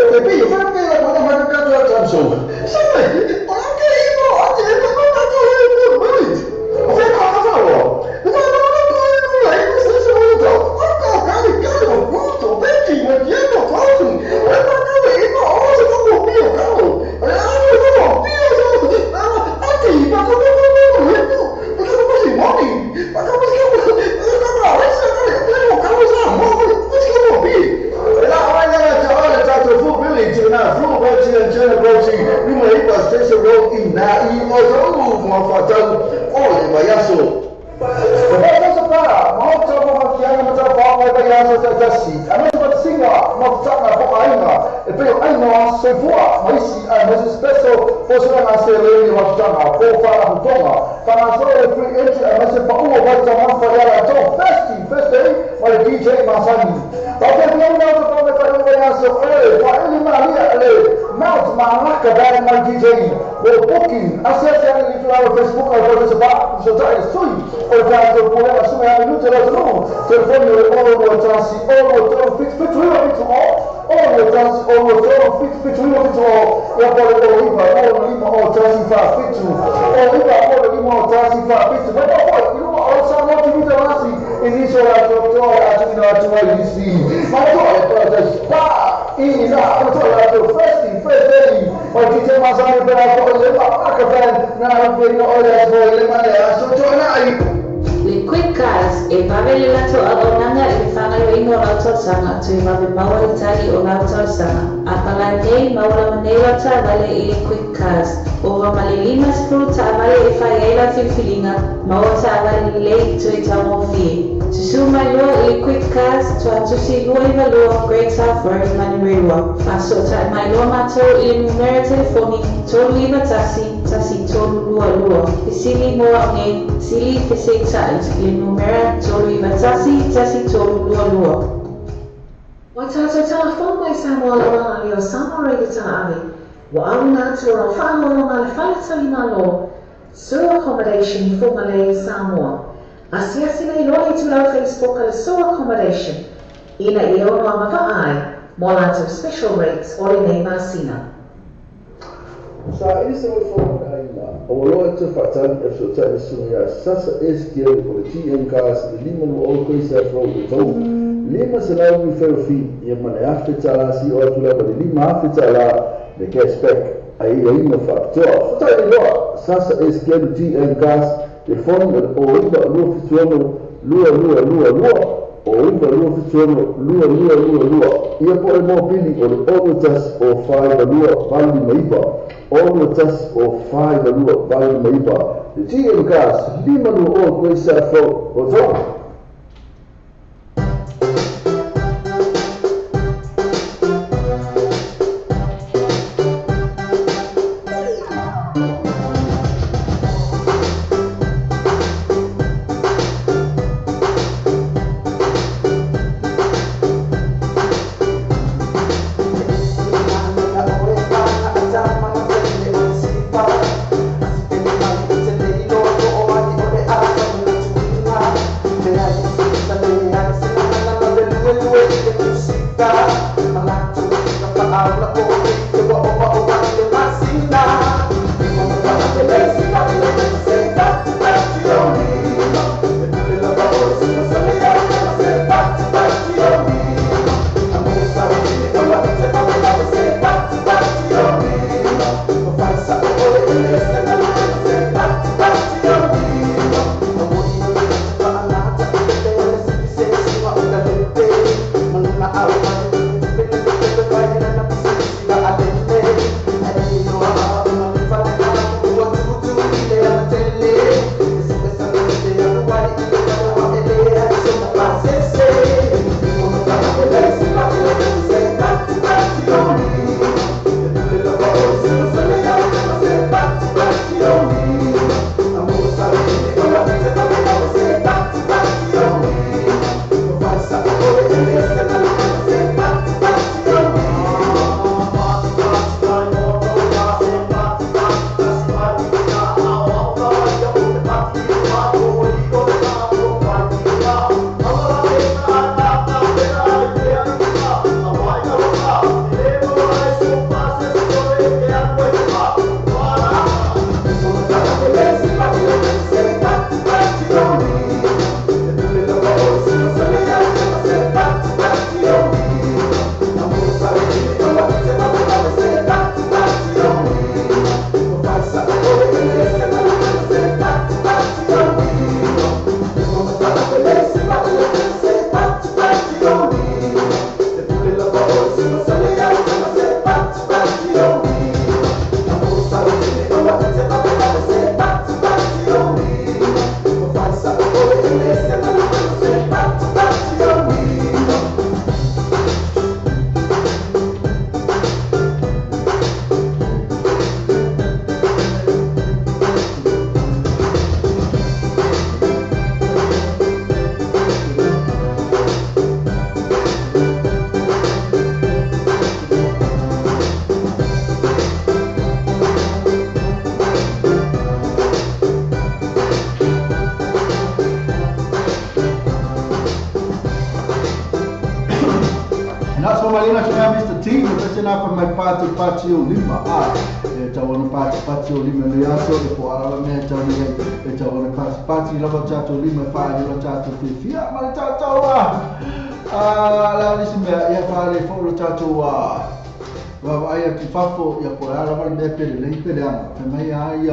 Te pi, fa pe la kona ma ka to tam so. Sa mai, o la ke i mo a te ko ko ka to le ko minute. O fe ka ka fa o. No no no no no no no se se mo to. O ka ka ni ka o ku to pe ti mo ti ko ko tu. O ka ka le mo o se ko ko pi o ka o. A no no pi o so ti a a ti pa ko ko ko ko le ko. Ko ko ko si mo ni. Pa ko ko ko ko ka ka le sa ka le ko ka o sa mo ko ko ko pi. La wa ya la ta la ta to fu village na flu bo ti na chana bo ti ni mo i pa station road i na i o to mo fa ta o le ba ya so. O ba ta sa pa mo ta mo ma kia mo ta pa mo ba ya so ta ta si. A mo ta singa mo ta na po ai na e pe ai no se voa mo isi a mo se special po se na se le ni mo ta na po fa na tonga. Fa na so e free entry a mo se pa o ba ta ma fa ya la to festi festi mo le DJ Masani. Pa pe no no pa me fa no ya so e fa ele maria le Mount Malaka band my DJ o booking acesso a li tu Facebook ao você ba so ta sui o ta to po la su me minuto la no telefone o o tasi o o to fit fit o fit o o tasi o o to fit fit o fit o ya po o iba o lima o tasi fa fit o iba o lima o tasi fa fit ma po i o sa no ti mi tasi inizio la to to a tu no tu ai si ma to e to spa i na o to la to festi festi o DJ Masani per la to le ma ka band na pe no o le so le ma le so to na i Le Quick Cars e vave le lato auaunaga i le fagaioina o lau tausaga toe vave maua le tali o lau tausaga. A palai nei maua lava nei lau taavale i le Quick Cars. Ova ma le 50 taavale e fai ai lau filifiliga, maua taavale lelei toe taugofie. Susu mai loa i le Quick Cars toatusi 22 Great South Road Manurewa. Faasotai mai loa matou i le numera telefoni 391 1322. Fesili mo au nei, sili feseitai i le numera 391 1322. Wa tātou telefon mai Samoa lawa ali o Samoa Radio Ta'ave. Wa au ngā tua o whaangolo ngā le whaletau i malo, Sura Accommodation for Malay Samoa. Asiasi nei loa i tulau Facebook a le Sura Accommodation. Ina i ono a mawhaai, mō lātou special rates o le nei masina. Sa i se o fo o loa te whaatani e so tai sunga ya sasa SQL o le TM Cars le lima no o koe sa fo o tau lima se lau mi feo fi ia mana afe tala si o atu lava le lima afe tala le cashback ai ai no whaatoa. Whatai i loa sasa SQL TM Cars telefoni o iwa lua fituano lua lua lua lua o iwa lua fituano lua lua lua lua ia po e mō pili o le ono tas o whai lua vali maipa ono tas o whai lua vali maipa le TM Cars lima lua o koe sa fo o tau. Te palina suna Mr. T, o pese na pa mai pati pati o lima. E tau ona pati pati o lima le aso e po ala mea tau ni e tau ona pati pati lava tatou lima fa ni lo tatou fia ma le tatou la lisi mea ia fa le fo lo tatou wa ai atu fafo ia po ala ma mea pele le pele anga fa mai ai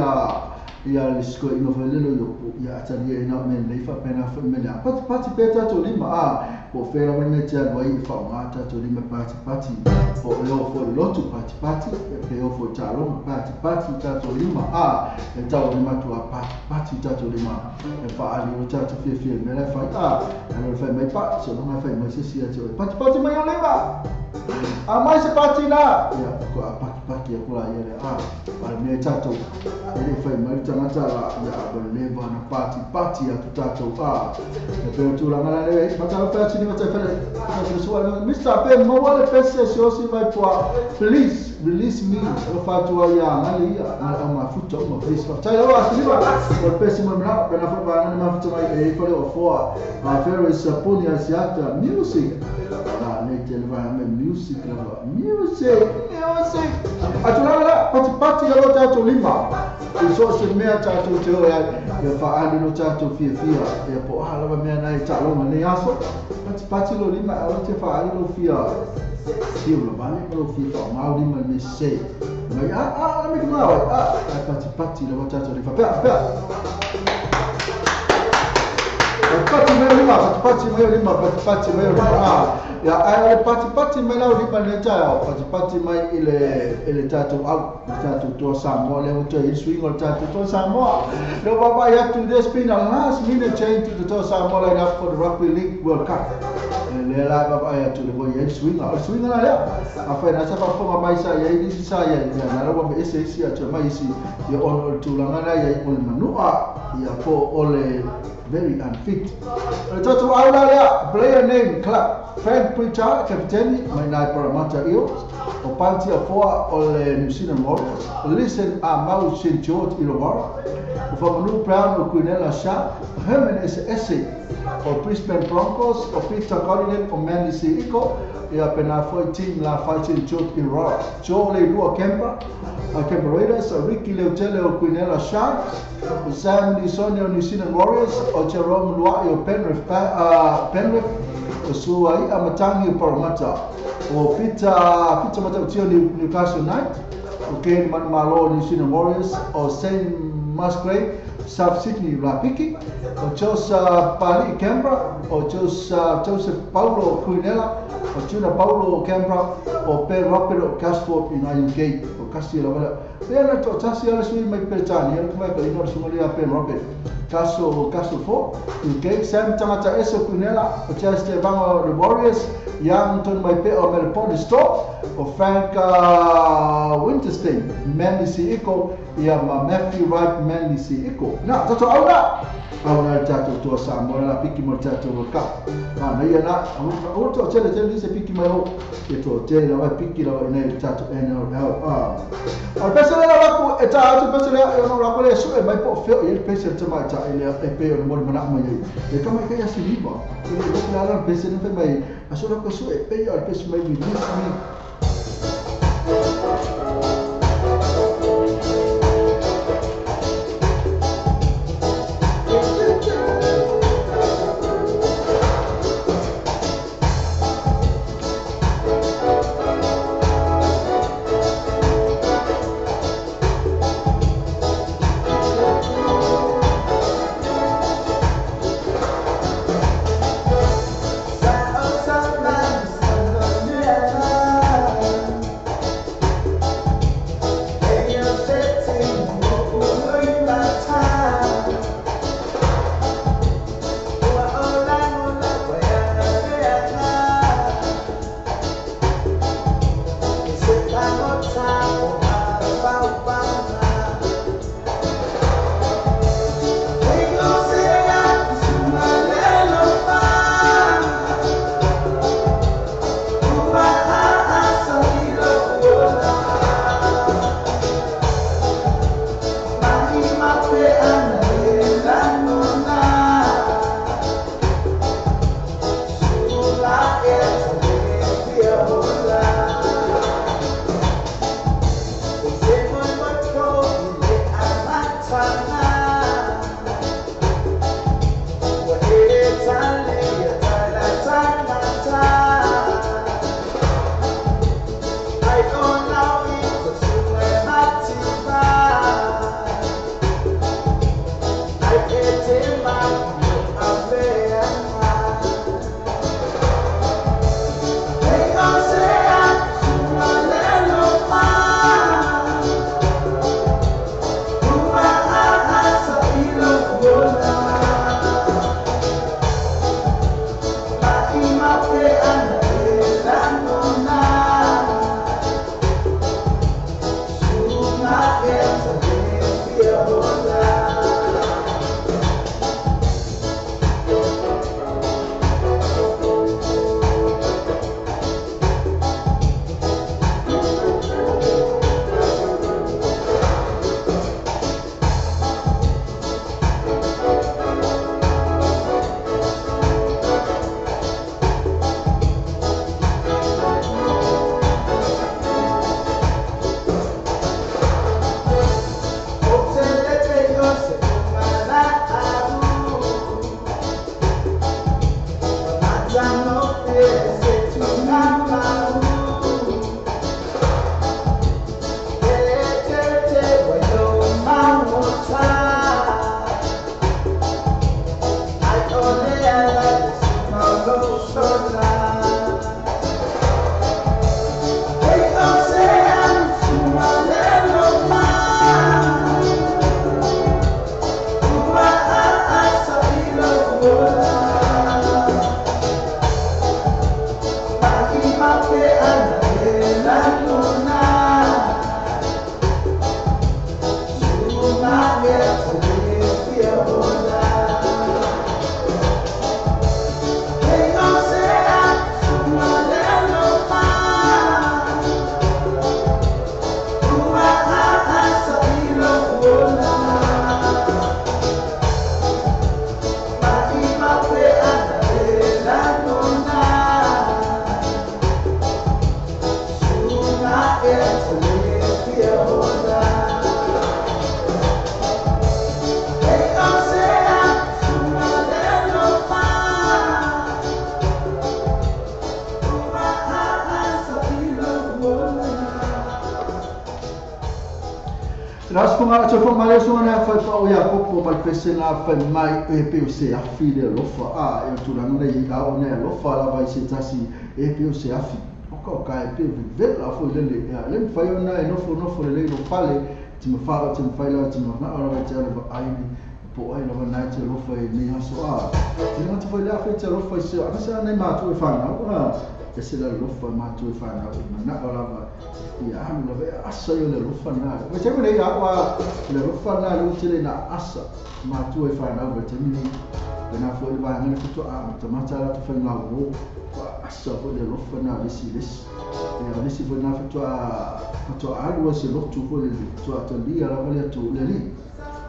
ia le sko ino fa le lo ia atali e na me le fa pena fa me la pati pati pe tatou lima po fera ma me tia vai fa ma tatou lima pati pati po lo fo lotu pati pati pe o fo talo pati pati tatou lima e tau lima tu pati pati tatou lima e fa ali o tatou fia fia me la fa e fa mai pa so no fa mai se si ati pati pati mai o lima a mai se pati na ia ko a pati pati ko la ia le a me tatou e fa mai tangata la ia le va na pati pati atu tatou e pe tu la ngala le mata pati ni mata fele Mr. Pe mo le pese se o si vai po please release me o fa tu ia ngali ia ma futa ma please fa tai o asiliva o pese mo na pe na fa na ma futa mai e fale o foa ma fero saponi asiata music la le te va me music la music music atulala la pati pati lo tatou lima e so se mea tatou te o ia fa ali lo tatou fia fia ia po ala va mea nai talo le aso pati pati lo lima ala te fa ali lo fia fia lo vale lo fia fa ma lima me se mai a me ma pati pati lo tatou le fa pea pea pati mai lima pati mai lima pati pati mai lima ia ai pati pati mai la lima le ta pati pati mai ile tatou au tatou to Samoa le o te swing o tatou to Samoa le baba ya to this been a last minute change to the to Samoa line up for the Rugby League World Cup le la baba ya to le boy swing o swing la ya a fa na sa fa fonga mai sa ya ni sa ya na la wa ese ese ya to mai isi ya on o tulanga la ya o le manua ya po o le very unfit. Tatou aula lea, player name club Frank Pritchard, captain, mai nai Parramatta Eels, o Panti Afoa o le New Zealand Warriors, Listen a Mau St. George Illawarra, o Famanu Brown o Quinella Sharp, Herman Esse o Brisbane Broncos, o Peter Connolly o Manly Seiko, ia pena foi team la fai St. George Illawarra, Joe Le Lua Canberra, Canberra Raiders, Ricky Leutele o Quinella Sharks, o Sam Lisone o New Zealand Warriors, o Jerome Luai o Penrith, o Suai a Matangi o Parramatta, o Peter Matautia o Newcastle Knight, o Kane Manumalo o New Zealand Warriors, o Shane Musgrave, South Sydney Rapiki, o Joseph Pali Canberra, o Joseph Paulo Quinella, o Tuna Paulo Canberra, o Ben Robert o Casford in UK, o Kasi la wala. Pena to tasi ala sui mai Peretania, ala kumai ka ino sumali a Ben Robert. Kaso 4, UK, Sam Tangata Eso Quinella, o Chester Vanga the Warriors, Young Ton Mai Pe o Melbourne Storm, o Frank Winterstein, Manly Seiko, ia ma Matthew Wright Manly Seiko. Na, tatou auna! Auna tatou toa Samoa la piki mo tatou World Cup. Na ia na, o to tele tele se piki mai ho, e to tele la piki la nei tatou NRL. Al pese la la e ta atu pese la e no la ko le su e mai po feo e pese te mai ta ile e pe o mo mana mai e kama ka ya siliva. E le la la pese ne mai a so la ko su e pe al pese mai mi mi. Yeah. ma te fo ma so na fa fa o ya ko ma pese na fa mai e pe o se afi le lofa a e tulaga na i a o ne lofa la vai se tasi e pe o se afi o ka ka e pe vela fo le le ya le fa yo na e no fo no fo le no fale ti ma fa ti ma fa la ti ma na ora te le ai ni po ai la na te lofa e ni aso a ti ma te fo le afi te lofa se a se na ma tu e fa na a e se la lofa ma tu e fa na na ora va ia alu lava e asa i o le alofa na. Ua taimi nei a ua le alofa na le utele na asa matua e whanau ua taimi nei. Pena fo i le vaega le fatoa matamata latou faigauō ua asa foi le alofa na lesi lesi. Ia o lesi foi na fatoa alu ai se lotu foi le fatoa talia lava le atu le alii.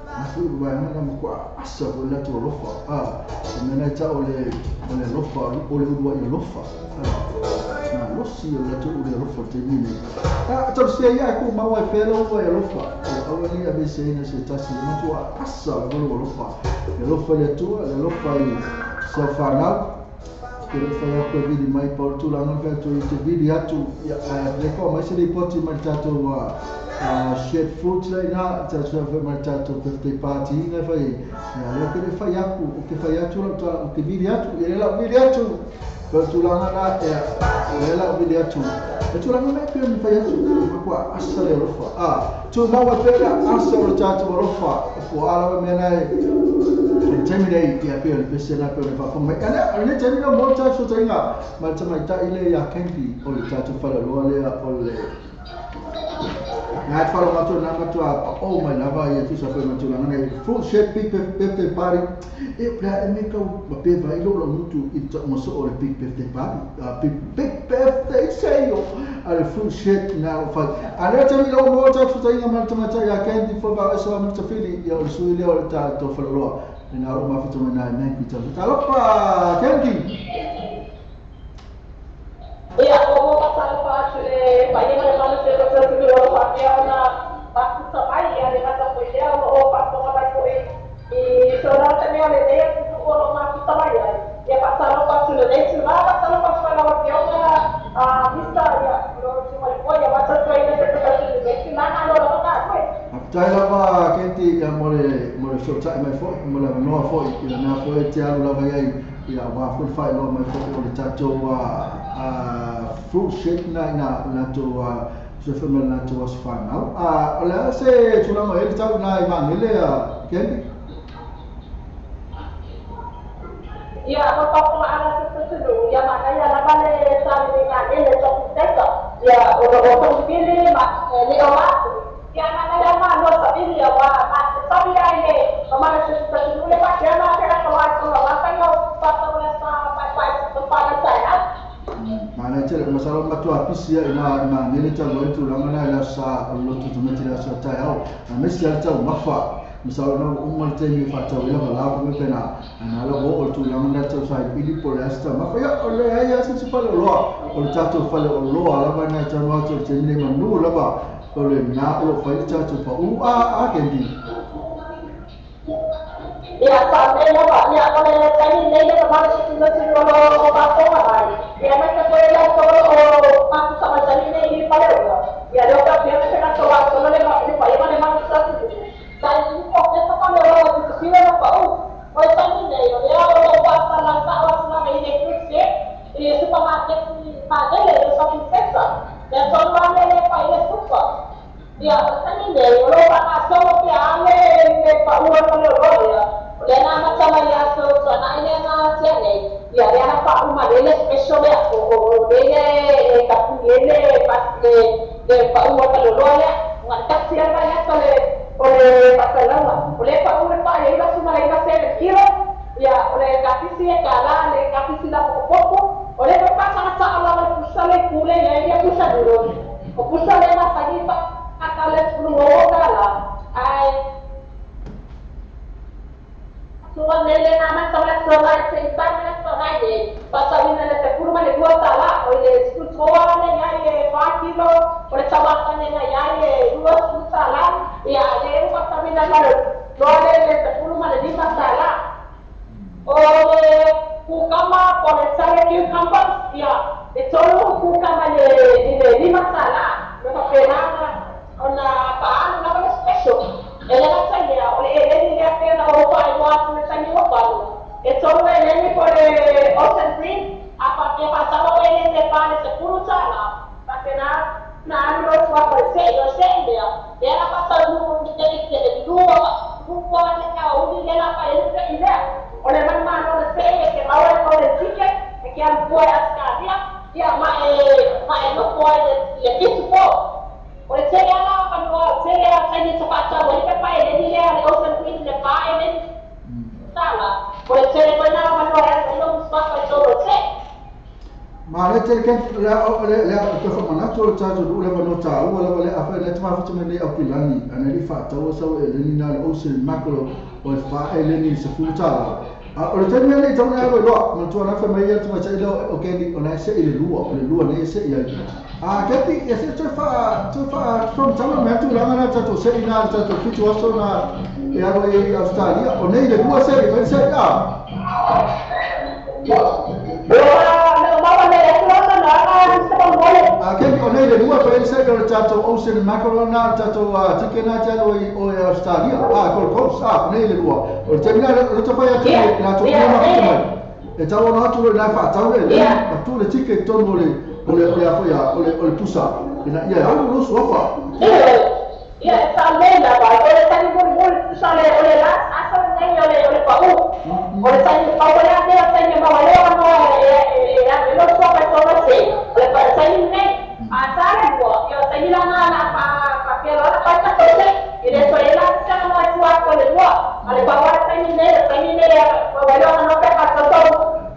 Na foi le vaega na matua asa foi le latou alofa. O mea na e tau o le alofa o le uluai alofa. Na losi o le latou ulu alofa o le taimi nei. Tausia ia e ku maua e pea lau uluai alofa. E aua nei aveseina se tasi e matua asa lava lou alofa. Le alofa i le Atua, le alofa i sa whanau. Te le whai aku e vili mai pa o le tulaga le whai atu i te vili atu. Le koa mai se ripoti mai le tātou shared fruits lei nā, tātou whai mai le tātou birthday party inga whai. Leo ke le whai aku, o ke whai atu lau tā, o ke vili atu, ia le lau vili atu. Pa o tulaga nā, ia le lau vili atu. E tulaga mai pea ni whai atu, kua asa le alofa. Tu maua pea asa o le tātou alofa, po alawa mea nei. Le taimi nei ia pea le pese na pea le whaafonga mai. Ane le taimi na mo tātou tainga, ma le tamaitai le ia Kenki o le tātou whalaloa lea o le Ngā whalo matua nā matua pa o mai lava ia tusa whai matua langa nei full shape big birthday party. E plea e me kau ma pe vai lo lo mutu i ta maso o le big birthday party. Big birthday sale a le full shape nā o whai. A lea taimi lau mo tātou tainga ma le tamaitai ia Kenki fo vao eso a mutawhili ia o le sui lea o le tātou whalaloa. E nā o mawhito mai nā e Menki tau. Talofa Kenki! Ia, o mo patalo pa atu le paia le manu se ko te o pa pea ona mafuta mai ia le mata foi lea o faafofoga mai foi i so na te mea o lenei atunuu o loo mafuta mai ai ia faatalofa atu lenei tulaga faatalofa atu ai lau afioga Mr. Ia o loo Tumalifua ia matatuaina se tokasi lenei tulaga alo lava galue. Faafetai lava Kenti ia mo le fesoatai mai foi mo le avanoa foi i le mea foi e te alu lava iai ia aua foi le faailoa mai foi o le tatou fruit shake na ina latou se foi ma le latou aso whanau. O le a se tulaga e le tau na i Magele Kendi? Ia, o papoaga se tutulu, ia manaia lava le sale le Magele shopping center. Ia, o lo o tongipili ma le o atu. Ia manaia ma lua sabili ia wa ma sabi ai le ma le se tutulu le pa kia ma te ka wa so ma pa yo pa to le sa pa pa pa pa sa ya. Mana tele masalo matua pisi ia ina Magele tau ai tulaga na ila sa o lotu tumeti la sa tai au. A mesi ala tau mafa. Masalo na uma le taimi faatau ila valaau pe pena ana la o tulaga na tau sai pili po le asta mafa ia o le ai asa se fale oloa o le tatou fale oloa lava na tau atu le taimi nei manu lava o le na o lo fai le tatou pa u a Kendi. Ia sa me lava ia o le taimi nei le ma le se o lo pafofoga mai. Ia mai se foi le so o mafuta mai taimi nei i fale oloa. Ia le o ka pia se ka so wa so le ma le pa ia le ma sa tai o ke sa pa le o te sila na pa u. O taimi nei o le o pa sa la sa o sa mai le fruit e supermarket Magele le shopping center. Le so ma le pa ile super. Ia o taimi nei o lo pa so pe ale le pa u o le o ia. O le na mata mai aso so na ile na tia nei. Ia le na pa u ma le special le o o le ka pu le pa le pa u o le o le nga taxi ala ya so le o le pasalaga o le pa u le pa le iba suma le iba se kilo ia o le kapisi e kala le kapisi la popo o le pa sa sa ala le pusa le kule ia ia pusa duro o pusa le ma sagi pa ka le flu o kala ai so le le na ma sa le so la se pa na so na ye pa sa ina le te kurma le dua tala o le sku toa le ia ye 5 kilo o le tama ne na ia ye dua sku tala ia le pa sa ina ma le do le le te kurma le lima tala o le kukama po le sale cucumber ia e tolu kukama le le lima tala le pa pena ona pa na le special. E tolu e leni po le Ocean Green, a pa ke pa sa e leni le pa le sepulu tala. Pa ke na na alu lo tua po le se o se lea. E ala pa sa lu ni te te le lua lua le ka uli le la pa e le i lea. O le man man o le se e ke mau e o le ticket e ke alu pua e Australia. Ia ma e no pua le fitu po. O le tele ala pa no tele ala sa ni sa pa sa o le pa e leni lea le Ocean Green le pa e leni tala. O le tele pa na pa no e lo pa pa tolo te. Ma le tele ke le le te fa mana tolo ta tu le no ta o le le afa le tma futu me au pilani ana li fa ta o sa e leni na le Ocean Mackerel o fa e leni se fu tala. O le tele le tau na lo ma tu ana fa mai tu ma cha lo o ke ni o na se ile lua o le lua ne se ia. A ke ti e se te fa from tala me tu la na ta to se ina ta to fitu aso na e aro e Australia o nei le lua se e se a. A ke o nei le lua fa se o tato Ocean Mackerel na tato tike na talo o Australia a Gold Coast a nei le lua o te na le to fa ya te na to na mai e tau na tu le na fa tau le a tu le tike tonu le o le a foi o le pusa ina ia alu lo sofa ia sa le la ba o le tani mo mo sa le o le la a sa nei o le pa u o le tani pa o le a te tani ma le o no e e lo sofa to lo se o le pa tani nei a sa le bo yo tani la na la pa pa ke lo la pa ta to se e le so e la sa no a tua ko le bo a le pa wa tani nei pa wa lo no pa pa to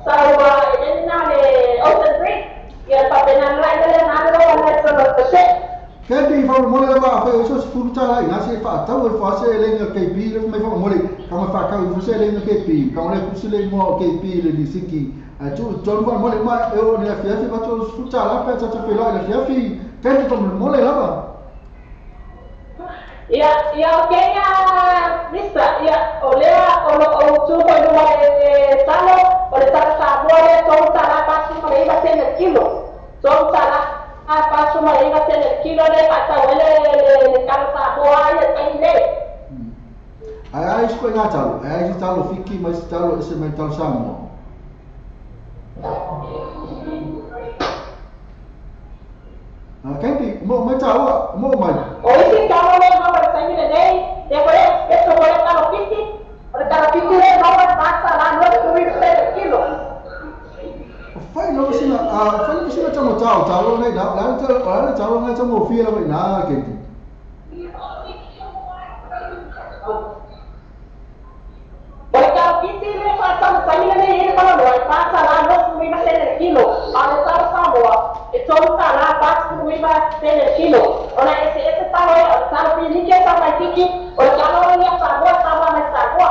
sa wa e na le Ocean Green ia pa pena la le na lo wa le so lo se. Kendi fa mo le ba fa so se tala ina se fa tau e fa se le no KP le me fa mo le ka ma fa ka u se le no KP ka le ku se le mo KP le ni siki a tu ton fa mo le ma e o ne fia fi fa to fu tala pa ta to fe la le fia fi Kendi fa mo le la ba ia ia o Kenya mista ia o le o lo o tu ko no le talo o le talo sa mo le to tala pa su mo le iba se le kilo to tala a paso ma iba se le kilo le pata o le le talo sa mo ai le le ai ai sco nga talo ai talo fiki mas talo ese mai talo sa mo a Kendi mo mai talo mo mai o ese talo le ma ba sa ni le nei de por eso por el talo fiki o le talo fiki le ma ba pasa la no tu le kilo. Fai lo sina a fai lo sina tamo tao talo nei la la la talo nei tamo fia la na Kendi. O talo fiki le pasa la sa ni le pa lo pasa la no tu iba se le kilo a le talo Samoa e tolo tala pa tu iba se le kilo o la ese ese talo e talo fiki ke sa mai fiki o talo ni Samoa Samoa mai Samoa.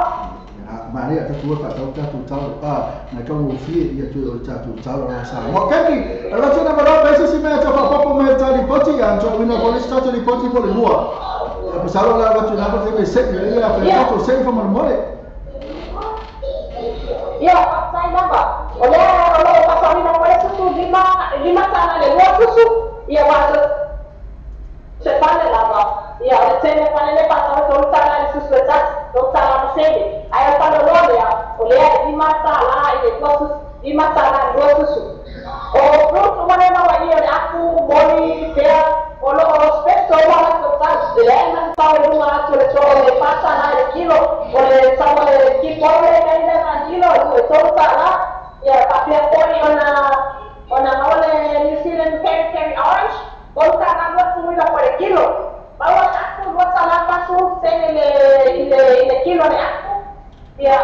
Maria ta tua fa tau tatu tau a na ka mo fie ia tu o tatu tau la sa mo Kendi ala tena ba ba se si me ta fa papo me ta ripoti ya to ina ko le sta to ripoti po le lua a pasalo la ba tu na ba te se ia fa to se fa mo mo le ia pa sai na ba o le o lo pa sa ni na ko le su lima lima ta na le lua su ia wa se pa le la ba ia o le tele pa le pa ta to ta na le su su ta to ta la se ai pa lo lo ya o le lima ta la ile lua su lima ta la lua su o fruto wa na wa ia le aku moni pea o lo o spesso wa la to ta le na ta le lua to le to le pasa na le kilo o le sa le ki po le ka ina na kilo o to ta la ia pa pea poni ona ona o le New Zealand Cherry Orange o ta na lua su ila por kilo pa wa aku lua ta la pa su se le le kilo le aku ia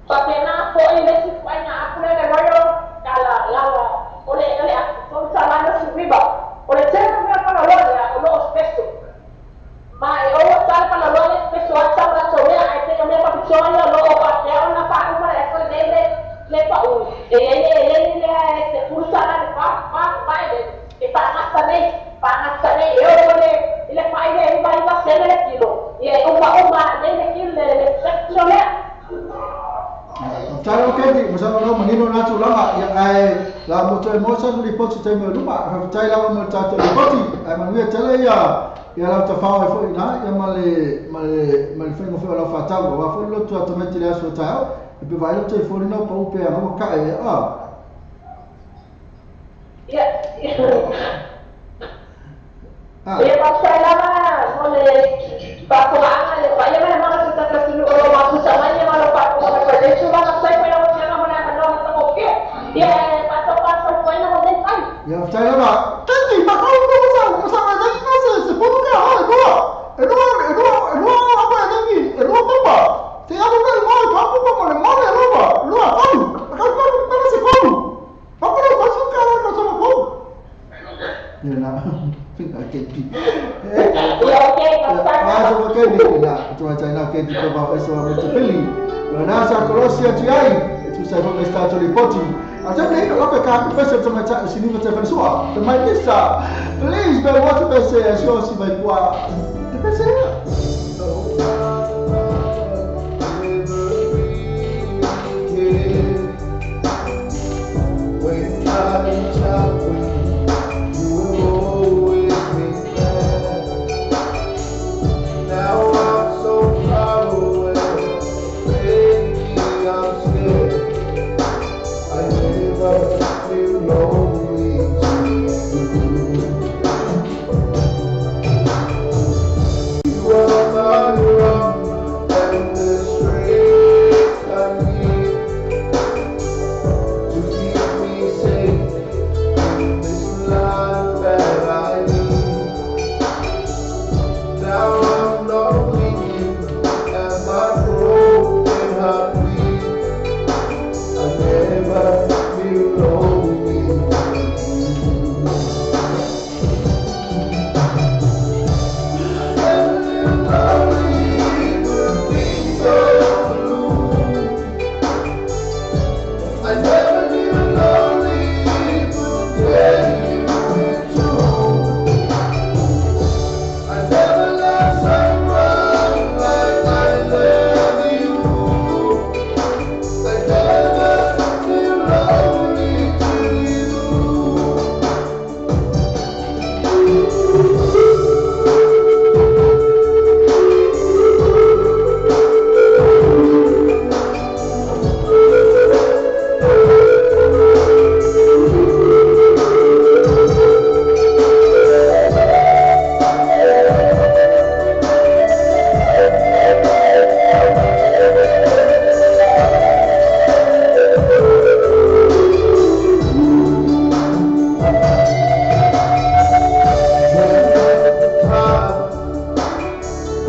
pa pena po ile si pa na aku le royal la la o le aku to ta la no su riba o le tena me pa lo le o lo spesso ma e o ta pa lo le spesso a ta la so me ai te me pa pichola lo pa te ona pa uma e so le le le pa u e le le le se pulsa la pa pa pa e e pa na ne pa na ne e o le le pa ile iba iba se le kilo e uma uma le le kilo le spesso le Talo Kendi, masalo no manino na tulaga ia ai la mo te mo sa ripoti te mo luma, fa tai la mo ta te ripoti, ai manuia tele ia ia la ta fa foi na ia ma le ma le ma le fengo fe la fa tau, wa foi lo tu automati le aso tau, E pe vai lo telefoni na pa upe a ka e a. Ia. Ah. Ia pa lava mo le pa ko anga le pa ia ma ma sa ta sulu o ma su sa ma ia ma lo pa ko ma le chu ma sa pa la ma ma na no ma ko ke. Ia pa to pa so ko na mo le pai. Ia tai lava. Tanti pa ko ko sa ko sa ma na se se po ka ha ko. E no e no e no apa e ni e no pa. Te amo ka mo ka ko mo le mo le lo ba. Lo a ko. Ka ko pa se ko. Pa ko ko su ka ko so ko. Ia na. Finga ke ti. Ia okay, pa so ke ni na tu ai na ke ti ko ba eso a te peli. Na sa kolosia ti ai tu sai mo sta to ripoti. A te nei lo ka ka pese to mai ta si ni te fansua. Te mai nisa. Please be what pese so si mai kwa. Te pese. When I talk with you will always be there. Now I'm so far away, baby, I'm scared. I never feel lonely to you. You are my rock and the strength I need to keep me safe in this life that I lead. Now I'm lonely and my broken heart bleeds. I never feel lonely. Never feel lonely, could be so blue. I never knew lonely could get you in two. I never loved someone like I love you. I never feel lonely to you.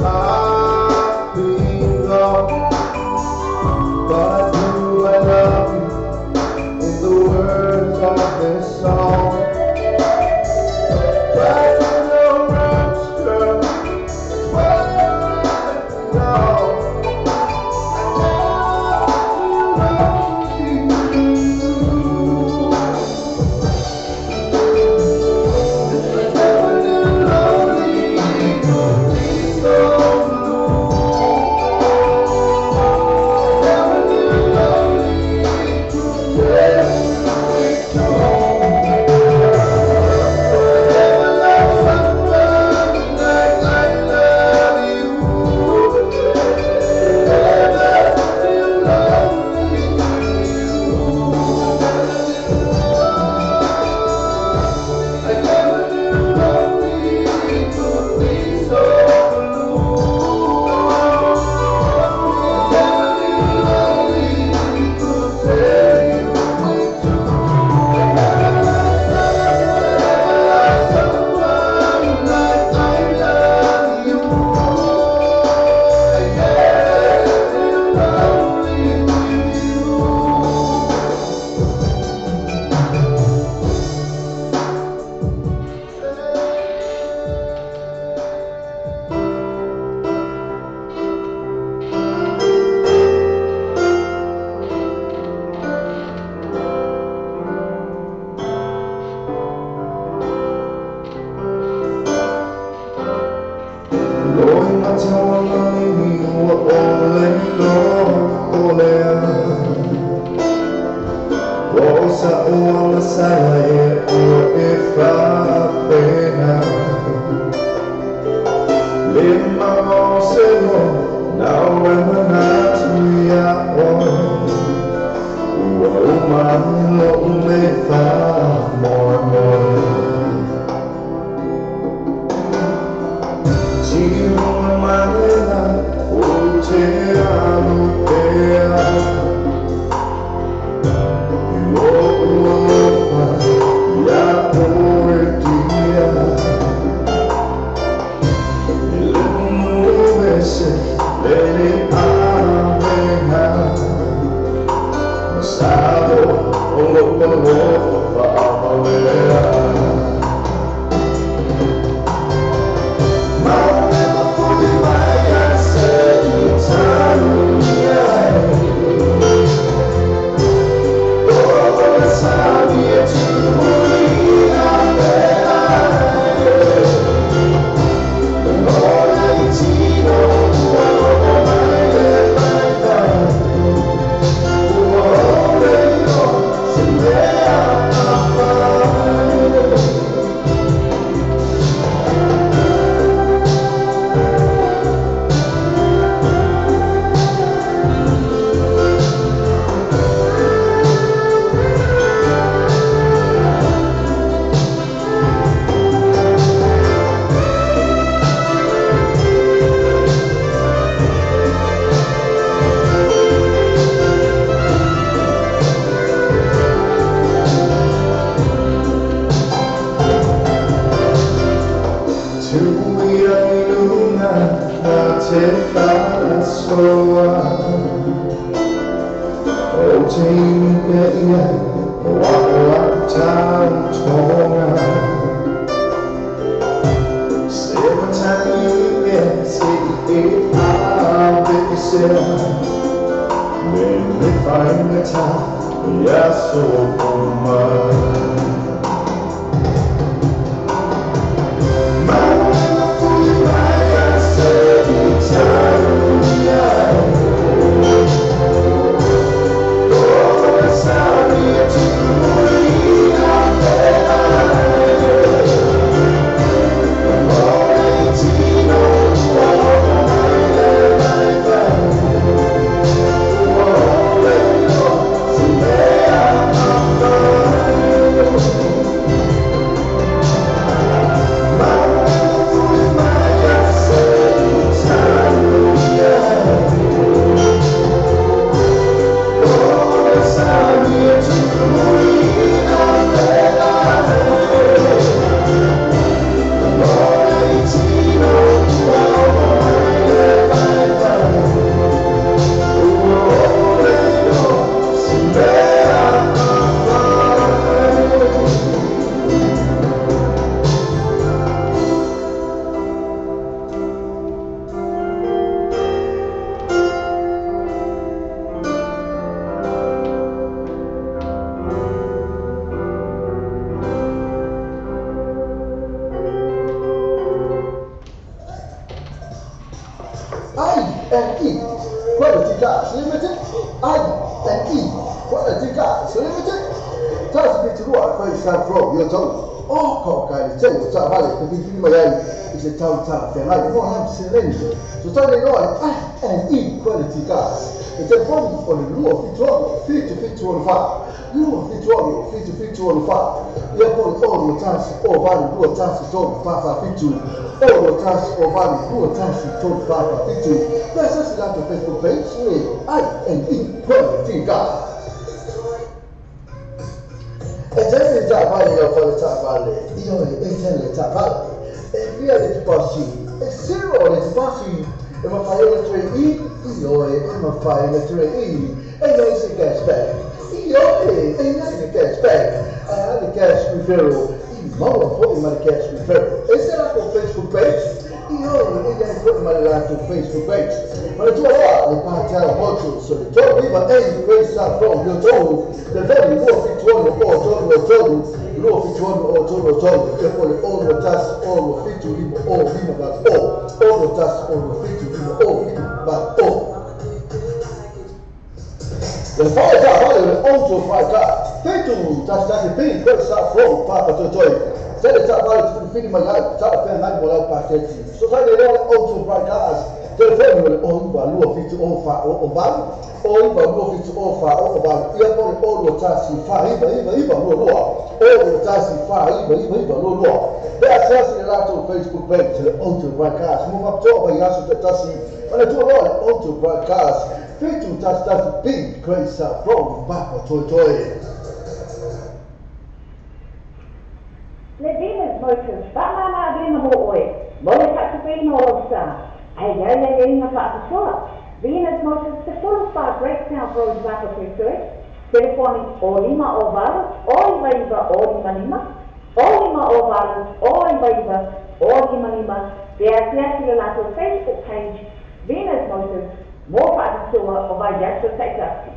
I've been gone, but do I love you in the words of this song? Right in your arms, girl, it's where I belong. I never feel lonely to you. I never knew lonely could be so blue. I never knew lonely could tear you in two. I never loved someone like I love you. Never feel lonely to you. I never knew lonely could be so blue. I never knew lonely could tear you in two. I never loved someone like I love you. I never feel lonely with you. Loi matalani ni ua ole lo olea. O sa ua sala e ua e whapena. Le mango se mo, nau e manatu ia oe. ese le avenga Masalo o lo fa'amalea Mauna fuli mai a se i I&E Quality Cars Limited, I&E Quality Cars Limited. Tasbit rua fai sa fro yo tau. O ko ka le tau ta vale ko bi ma yai i se tau ta fe ngai mo ha se le. So ta le no I&E Quality Cars. E te foni o le lua fitu fitu fitu o fa. Lua fitu fitu fitu o fa. Ia po o lo tasi o vale lua tasi to fa fa fitu. O lo tasi o vale lua tasi to fa fa fitu. That's us la Facebook page I&E Quality Cars. E te ta vale o fa ta vale. Io e te le ta vale. E via le passi. E zero le passi. E ma fai le 3 E, io e ma fai le 3 E. E io se cash back. Io e e cash back. A le cash referral. I ma poi ma cash referral. E se la Facebook page. Io e e poi ma la Facebook page. Ma le tua le parti alla molto so le tua viva e questa proprio tu. Le vedi o fituono o torno torno, lo fituono o torno torno, che poi o lo tas o lo fitu limo o limo bat o, o lo tas o lo fitu limo o limo bat o. Le fai ta vale le auto fai ta, fitu tas tas e questa flow papa toi. Se le ta vale tu fini ma la ta fe nai mo la paketti. So sai le auto fai cars. Telefono le o iba lo fitu o fa o va. O iba lo fitu o fa o va. Ia poi o lo tasi fa iba iba iba lo lo. O lo tasi fa iba iba iba lo lo. Be access le lato Facebook page le auto broadcast. Mo va to ba yasu tasi. Ma le tuo lo auto broadcast. Fitu tasi tasi big crazy from Papa Toi Toi. Le Venus Motors, fa mama avena mo oe. Mo le fatupena o sa. Ai ai aiaiga faapitoa. Venus Motors, 14 Great South Road, Vacoasua. Telefoni o 5 o 8 o 9 9 o 5 5 o 5 o 8 o 9 9 o 5 5. Pe asiasi i le latou Facebook page Venus Motors mo faapitoa o vaiaso taitasi.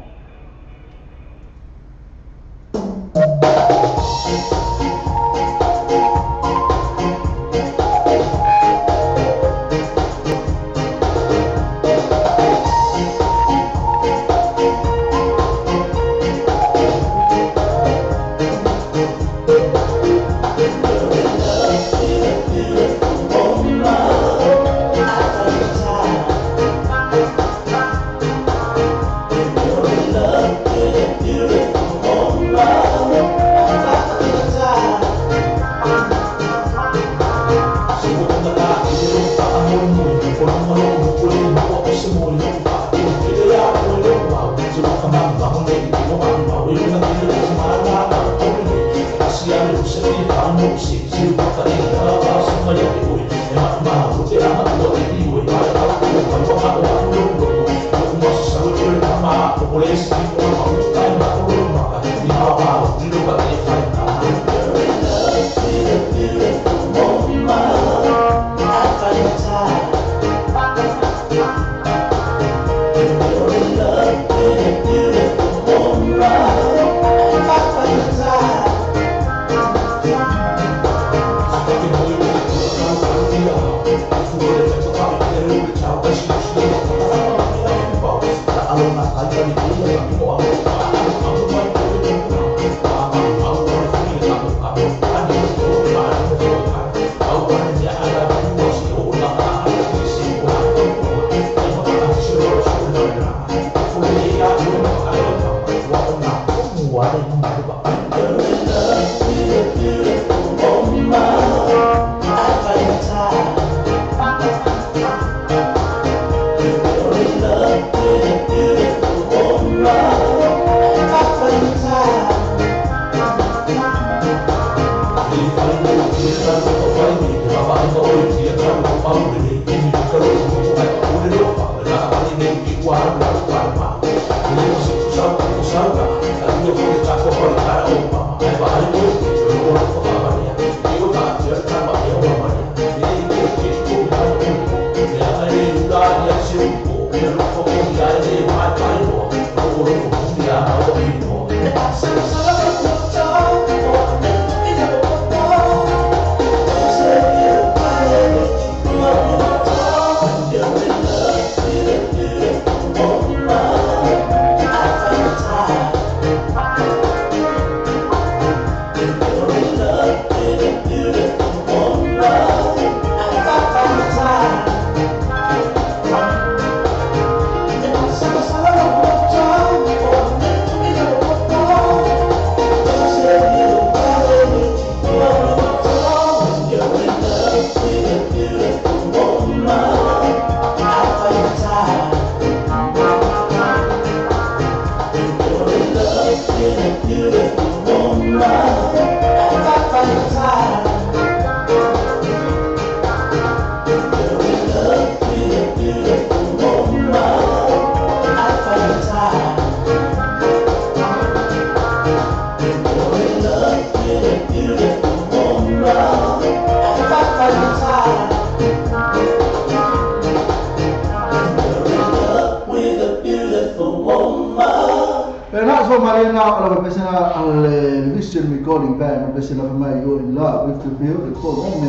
Recording band, but you're in love with the beautiful woman.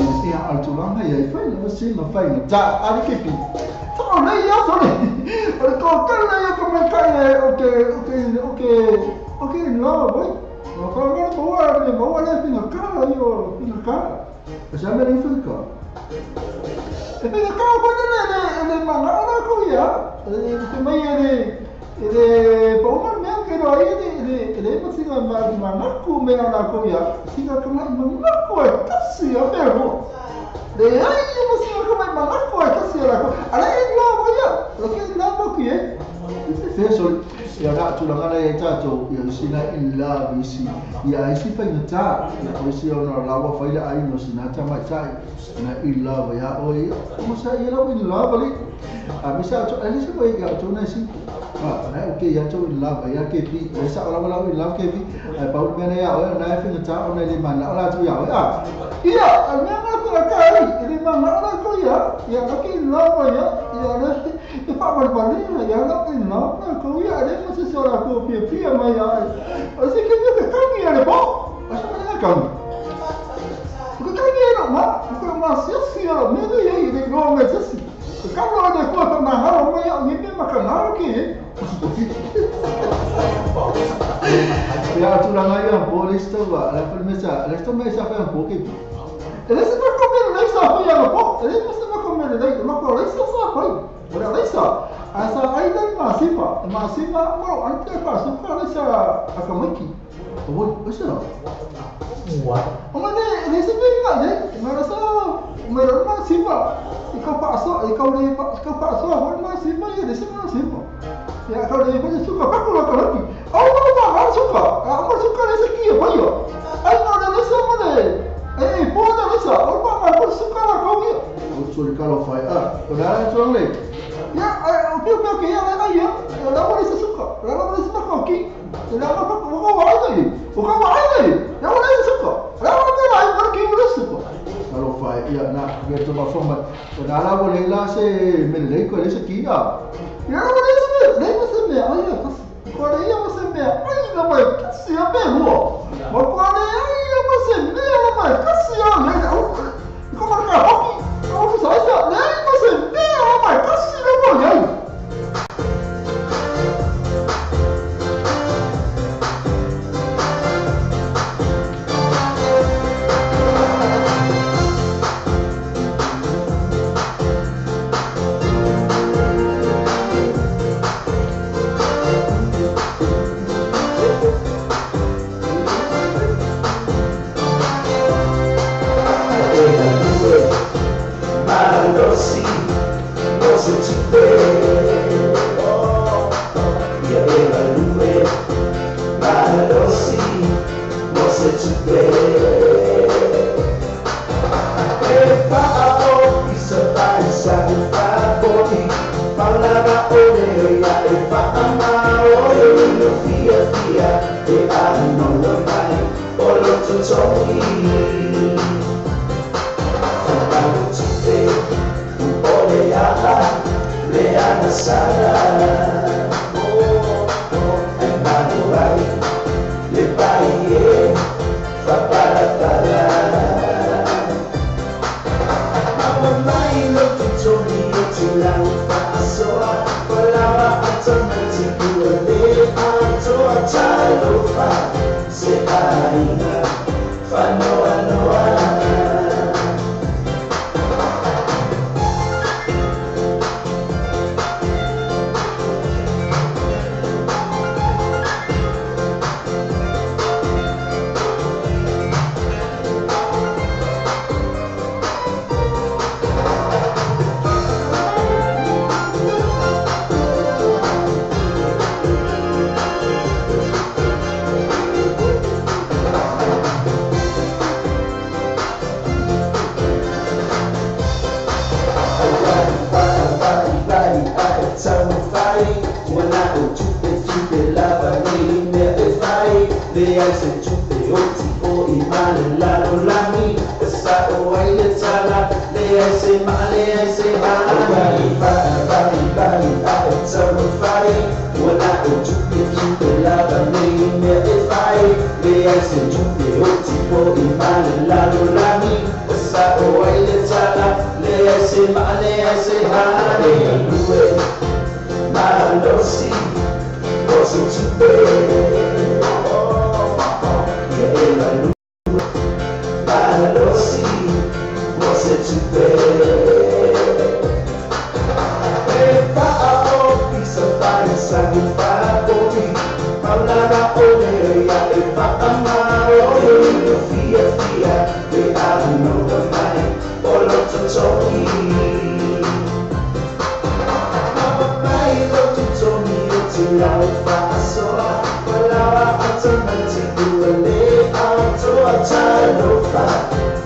A me sa to ali se ko ia to na si. Ah, na okay ia to in love ia ke pi. Le sa ola ola in love ke pi. Ai pa me na ia o na fi ta o na le man ola tu ia o. Ia, a me na ko ka ai, le man ola ko ia. Ia na ke in love ia. Ia na e pa pa pa ni ia na in love na ko ia le mo se ora ko pi pi ma ia. O se ke ni ka ni ia le po. A sa na ka. Ko ka ni no ma, ko ma si si o me le ia le no me se si. Ka no de ko ta na ha o me ni me ma ka na ke. Ya tu la ngai po le sto va la promesa le sto me sa fa un po ke. Ele se ma come le sa fa ya po, ele se ma come le ma ko le sa fa fa. Ora le sa a sa ai da ma si fa, ma si ma mo an te fa su ka le sa a ka mai ki. O o se no. Wa. O ma ne le se me ma le, ma la sa ma la ma si fa. I ka pa so, i ka le ka pa so, ma si ma ye le se ma si fa. Ya ka le fa su ka pa ko la ka ki. O ma ma ma su ka, a ma su ka le se ki pa yo. Ai no le se ma le. Ei po na le sa, o ma ma ko su ka la ka ki. O su le ka lo fa a. O la so le. Ya o pio pio ke ya la ya, la ma le se su ka, la ma le se ma ka ki. La ma ko ko wa ai. O ka wa ai. Ya ma le se su ka. La ma le ai ma ki le su ka. Alo fa ia na ke to ma forma. O na la le la se me le ko le se ki ya. Ya ma le se le se me ai ya. Ko le ya ma se me ai na ma si ya me ho. Ma ko le ai ya ma se me ya ma ka si ya le. Ko ma ka hoki. Ko sa sa le ma se me ya ma ka si le mo ya.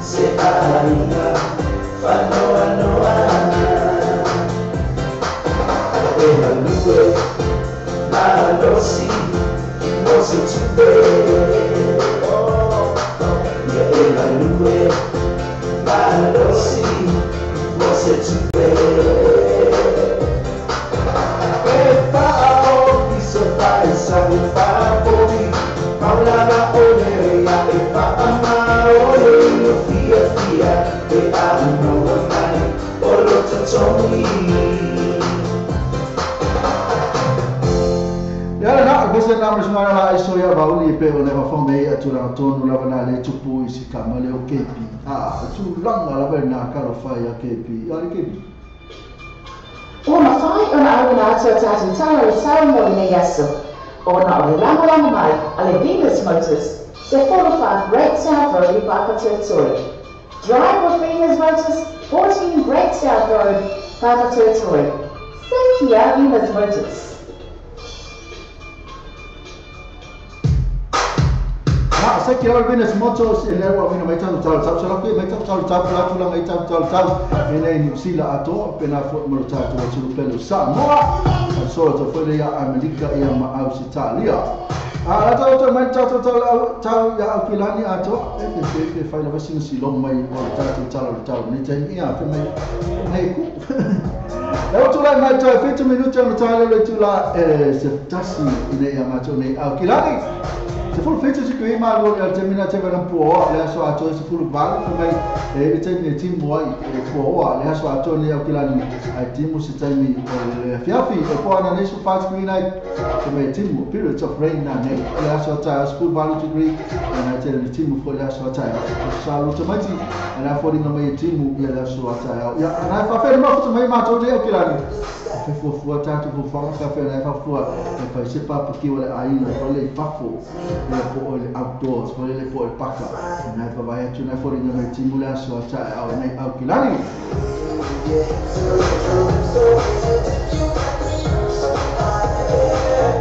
Se e galue malosi mo se tupe. Ia e galue malosi mo se tupe. E fa'aofi se fa'aisai fa'apoli maulana ole ia e fa'amaole i fiafia e a'umaua mai o lo totogi. Ia na bese na mo sungana la iso ia bauli pe o le fa me a tulaga tonu lava na le tupu i si kama le o KP. A tulaga lava na ka lo fa ia KP. Ia le KP. O na whai o na auina atu o tātou tala le tau mo le nei aso. O na o le lagolago mai a le Venus Motors, se 45 Great South Road i Papatoetoe. Drive with Venus Motors, 14 Great South Road, Papatoetoe. Thank you, Venus Motors. Na se ki lau Venus Motors e leo a mai tau tau tau sa mai tau tau tau la tula mai tau tau tau e nei New Zealand ato pe na fo mo tau tau tulu pelo Samoa so to fo le ia Amerika ia ma Australia. A la tau tau mai tau tau tau ia Aukilani ato e pe pe fai la vasinga si long mai o tau tau tau tau ni tai ia pe mai nei ku. Lau tula mai tau 50 minuti o tau le tula e se tasi ina ia ma tau nei Aukilani. Se full feature se kui ma lo el termina te vera po le aso ato se full val mai e te ni timu ai e po le aso ato ni Aukilani ai timu se taimi o fiafi e po ana nei su fast green ai te mai timu periods of rain na nei le aso ta school value degree na te ni timu fo le aso ta sa lo te mati ana fo ni mai timu le aso ta ya na fa fe mo mai ma to te Aukilani fe fu fu ta tu fu fa fa fe na fa fu e fa se pa ki wala ai na fa le fa fu le po le outdoors po le po le paka na fa vai tu na fo ni mai timu le aso ta au nei Aukilani.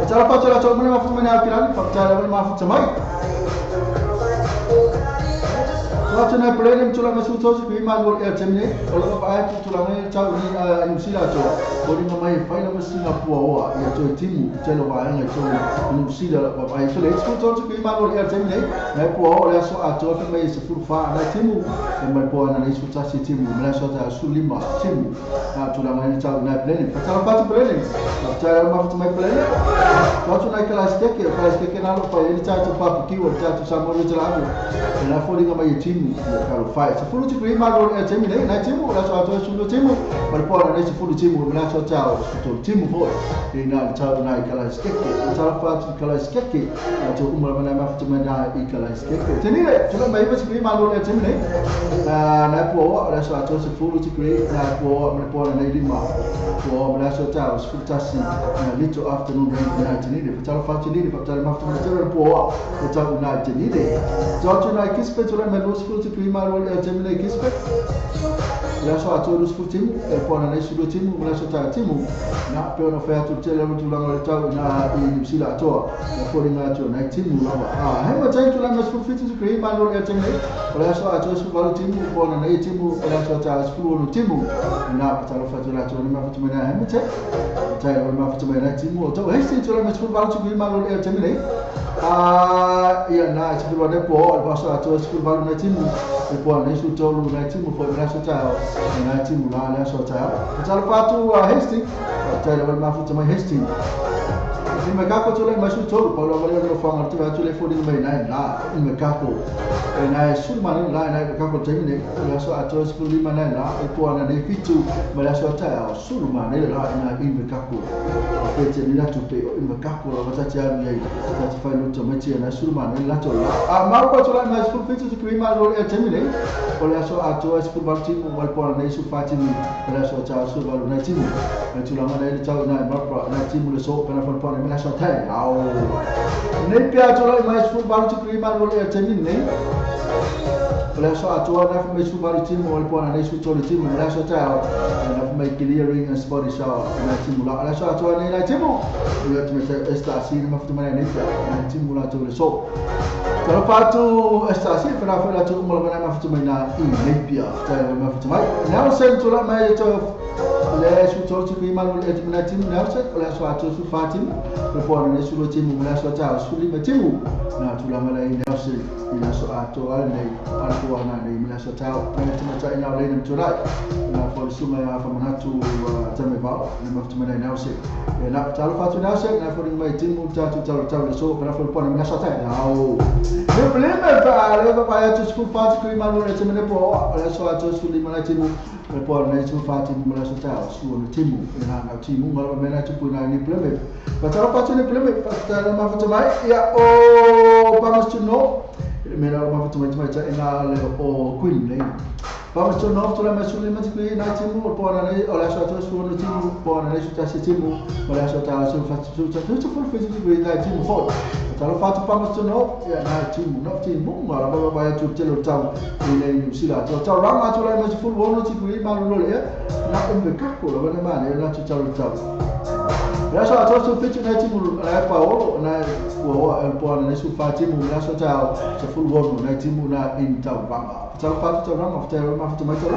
Tala pa tala tala ma fu mai Aukilani fa tala ma fu mai. Watu na plane tula masu to si ma lo e temne o lo pa tu tula ne tau ni a New Zealand to o ni mai fai la masinga pua oa ia to timu te lo va ngai to New Zealand pa ai to le to to si ma lo e temne na pua o le so a to fe mai se fu fa na timu e mai pua na le su ta si timu me so ta su lima timu na tula ngai tau na plane fa tala pa tu plane fa tala ma fu mai plane watu na kala steke kala steke na lo pa ele ta to pa ki o ta to sa mo le tala na fo ni mai timu kalo fai se fulu ti ma lo e temi na timu la so ato su timu ma po na se fulu timu la so ta to timu fo e na ta na kala skeke ta fa ti kala skeke to umra na ma fu na i kala skeke tenire to mai ba ti ma lo e temi na po la so ato se fulu ti na po ma po na lima po la so ta su ta si na little afternoon rain na tenire fa ta fa tenire fa ta ma fu na po ta na tenire to na kispe to ma lo fu ti ma lo e temi kispe la so ato lo fu timu e po na su lo timu la so ta timu na pe no fa tu tele lo tu la lo ta na i New Zealand ato na fo ringa to na timu la a he ma tai tu la ma su fu ti ma lo e temi la so ato su lo timu po na timu la so ta su lo timu na ta lo fa tu la to ma fu na he ma te ta lo ma fu na timu to he si tu la ma su lo ti ma lo e temi a ia na su lo ne po la so ato su lo na timu e po na su to lo na timu fo la so ta na timu la la so ta ta lo fa tu a Hastings ta lo ma fu mai Hastings si me kako tu le ma su to po lo lo fa ngar tu tu le fo ni mai na la me kako e na su ma ni la na kako te ni la so ato su li ma na la e po na ne fitu ma la so ta su ma ne la na i me kako pe te ni la tu pe i me kako la ta ti a ni ta ti fa lo to me ti na su ma ne la to la a ma ko tu la ma su fitu su ma lo e te ni o la so ato su ba ti mo po na su fa ti ni la so ta su ba lo na ti mo tu la ma na ta na ma po na ti mo le so pa na fa po na so ta au ne pia tu la ma su ba ti ma lo e te ni la so ato na fa su ba ti mo po na su to ti mo la so ta na fa mai clearing and body shower na ti mo la so ato na ti mo ya ti me esta si ma fa ma ne na ti mo la to le so Tala patu esta si fa na tu mo la ma fa ma na i ne pia ta ma fa mai na sen tu la mai to Le su tolu ti kui malu le timu na timu na ose o le aso atoa su fa timu le po ana nei su lua timu ma le aso taeao 15 timu na tulaga lea i le ose i le aso atoa lenei a le po ana nei ma le aso taeao na tamaitai na o leina maturai na fo le suga ia famanatu tame vao na mafuta mai na ose e na talo fatu na ose na fo mai timu tatu talo talo le so pena fo le po ana me aso taeao le problema fa le va vai atu su fa ti kui malu le timu le po o le aso atoa 15 na timu le po ana nei su fa timu ma le aso taeao su ona timu e na ngau timu ngalo mena tupu na ni problema pa talo fatu ni problema pa talo mafuta mai ia o Palmerston North mena o mafuta mai mai ta ina le o Queen nei Palmerston North tula mai suli mai kui na timu o po ana nei o le aso atoa su ona timu po ana nei su tasi timu o le aso taeao su fa su su su fu fu kui na timu fo talo fatu Palmerston North ia na timu no timu ngalo ba ba ya tu telo tau i le New Zealand to tau ranga tula mai fu ono ti kui malu le na umbe kako la bana mane na tu talo tau le aso atoa su fitu na timu la paolo na ua o po ana nei su fa timu le aso taeao sa fu ono na timu na in tau ranga tau fatu tau ranga te mafuta mai tau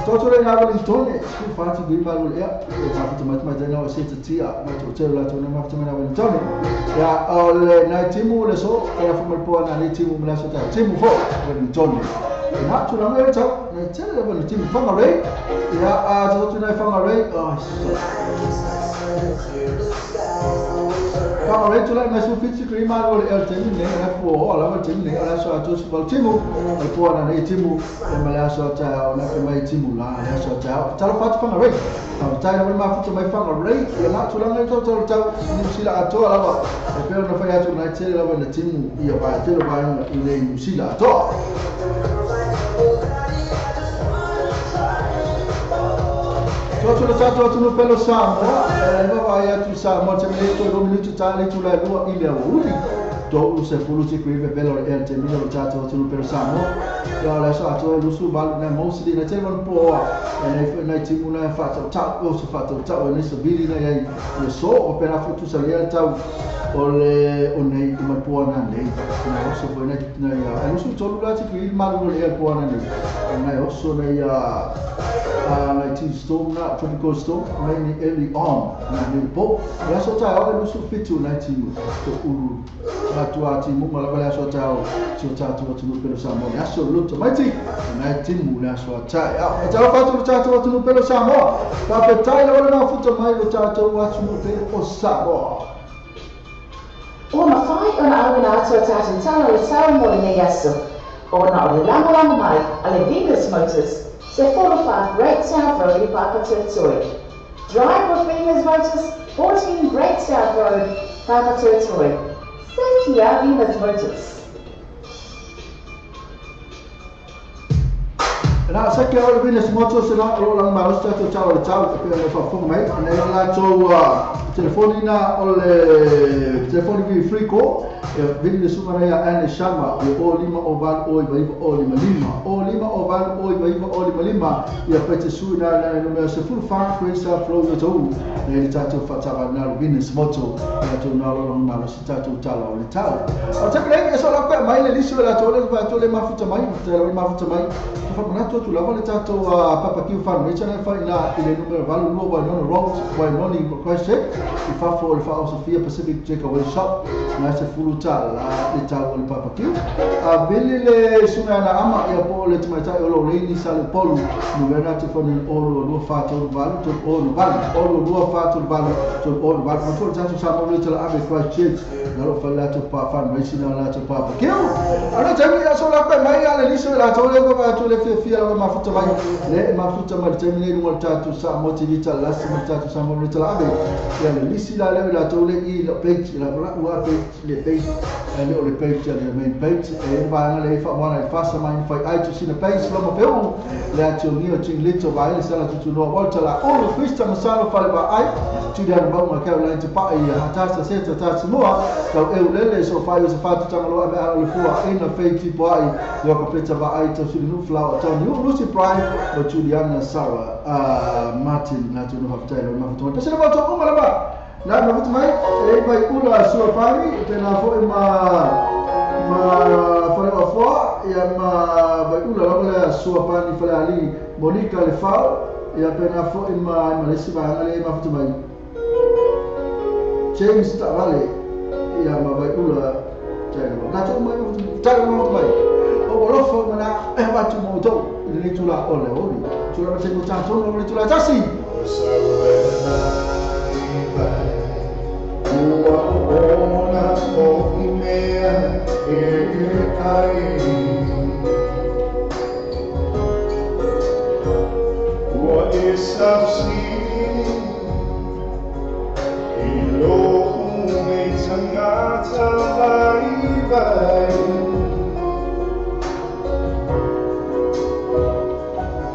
to to le na Wellington su fa ti kui malu le mafuta mai mai na o se tia ma to telo la to na mafuta mai na Wellington ya o le na timu le so e fu mal po ana nei timu le aso taeao timu fo Wellington na tulaga e tau na tele lava le timu Whangarei ia a to tu na Whangarei oh Whangarei tulaga mai su fiti kui malu le el temi nei na fo o lava temi nei o le aso atoa su valu timu o le po ana nei timu e ma le aso taeao na fe mai timu la le aso taeao talo fatu Whangarei tai lava le mafuta mai Whangarei ia na tulaga e tau tau tau New Zealand atoa lava e pei ona fai atu na tele lava na timu ia vae tele vaega i le New Zealand atoa. Atu le tatou atu no pelo Samoa, e va atu Samoa te mele toi minutu ta le tula lua i le uli. To se fulu ti kui ve pelo e te mele lo tatou atu no pelo Samoa. Ia le so atu lusu valu na mosi na te mon po e na timu na fa tau o se fa tau e se bili na ia le so o pena futu sa le tau o le o nei ma po na nei na oso foi na na ia lusu tolu la ti kui malu le po na nei na oso na ia 19 storm na tropical storm mainly early on na nei po ia so ta o lusu fitu na timu to ulu atua timu ma lava le aso taeao si o tatou atunuu pele o Samoa le aso loto maiti na timu le aso taeao e talo fatu le tatou atunuu pele o Samoa faafetai lava le mafuta mai lo tatou atunuu pele o Samoa. Ua mafai ona auina atu a tatou tala le tau mo lenei aso ona o le lagolago mai a le Venus Motors se 45 Great South Road i Papatoetoe. Drive with Venus Motors, 14 Great South Road, Papatoetoe. Sekia Venus Motors. Na sekia o le Venus Motors na o lang malo sa tau tau tau pe le fa mai na la tau telefoni na o le telefoni vi free call e vili le suga ia ane shama o lima o val o iva iva o lima lima o lima o val o iva iva o lima lima ia pete su na na numero se full fa Fraser flow yo tau na le tatou fatava na Venus Motors na tau na lo malo sa tau tala o le tau o te klei e so la pe mai le liso la tau le va tau le mafuta mai le mafuta mai fa mana tu lava le tatou papa kiu fa me chana fa ina i le numero valu lua Wainono Road Wainoni Christchurch i fafo o le Fa'ao Sofia Pacific Takeaway Shop na se fulu tala le tau o le papa kiu a vili le suga na ama ia po le tamaitai o lo leini sa le polu numero telefoni o lua lua fa tolu valu tolu ono valu o lua lua fa tolu valu tolu ono valu ma tolu tatou sa mo le tala ave Christchurch na lo fa la to pa fa me sina la to papa kiu ana tami ia so la pe mai ale liso la to le va to le fia lava mafuta mai le mafuta mai te mele mo tatu sa mo ti vita la si mo tatu sa mo le tala ave ia le lisi la le la to le i la page la la ua page le page le o le page le main page e va na le fa mo na fa sa mai fa ai tu sina page lo mo pe le a tu ni o ting lito vai le sala tu no volta la o Krista masalo fa le va ai tu dia no ma ka la te pa i ha ta sa se ta ta mo tau e lele so fa yo sa fa tu tanga lo ave ala le fua ina fe ti po ai yo ka peta va ai to suli nu flower to ni Lucy Prime o Juliana Sarah Martin na tu no haftai lo ma tu pese ma to uma lava na ma tu mai e mai ula sua pani te na fo ma ma fo le fo ia ma vai ula la sua pani fale ali Monica le fao Ia pena foi ma malesi vaega le mafuta mai James Tavale ia ma vai ula tele ma tatou mai tele ma mai o alofa mana e avatu mo outou i lenei tula o le oli tula ma te tatou no le tula tasi O sa ua ona o i mea e ai. Ua e safsini i lo nei tangata vai vai.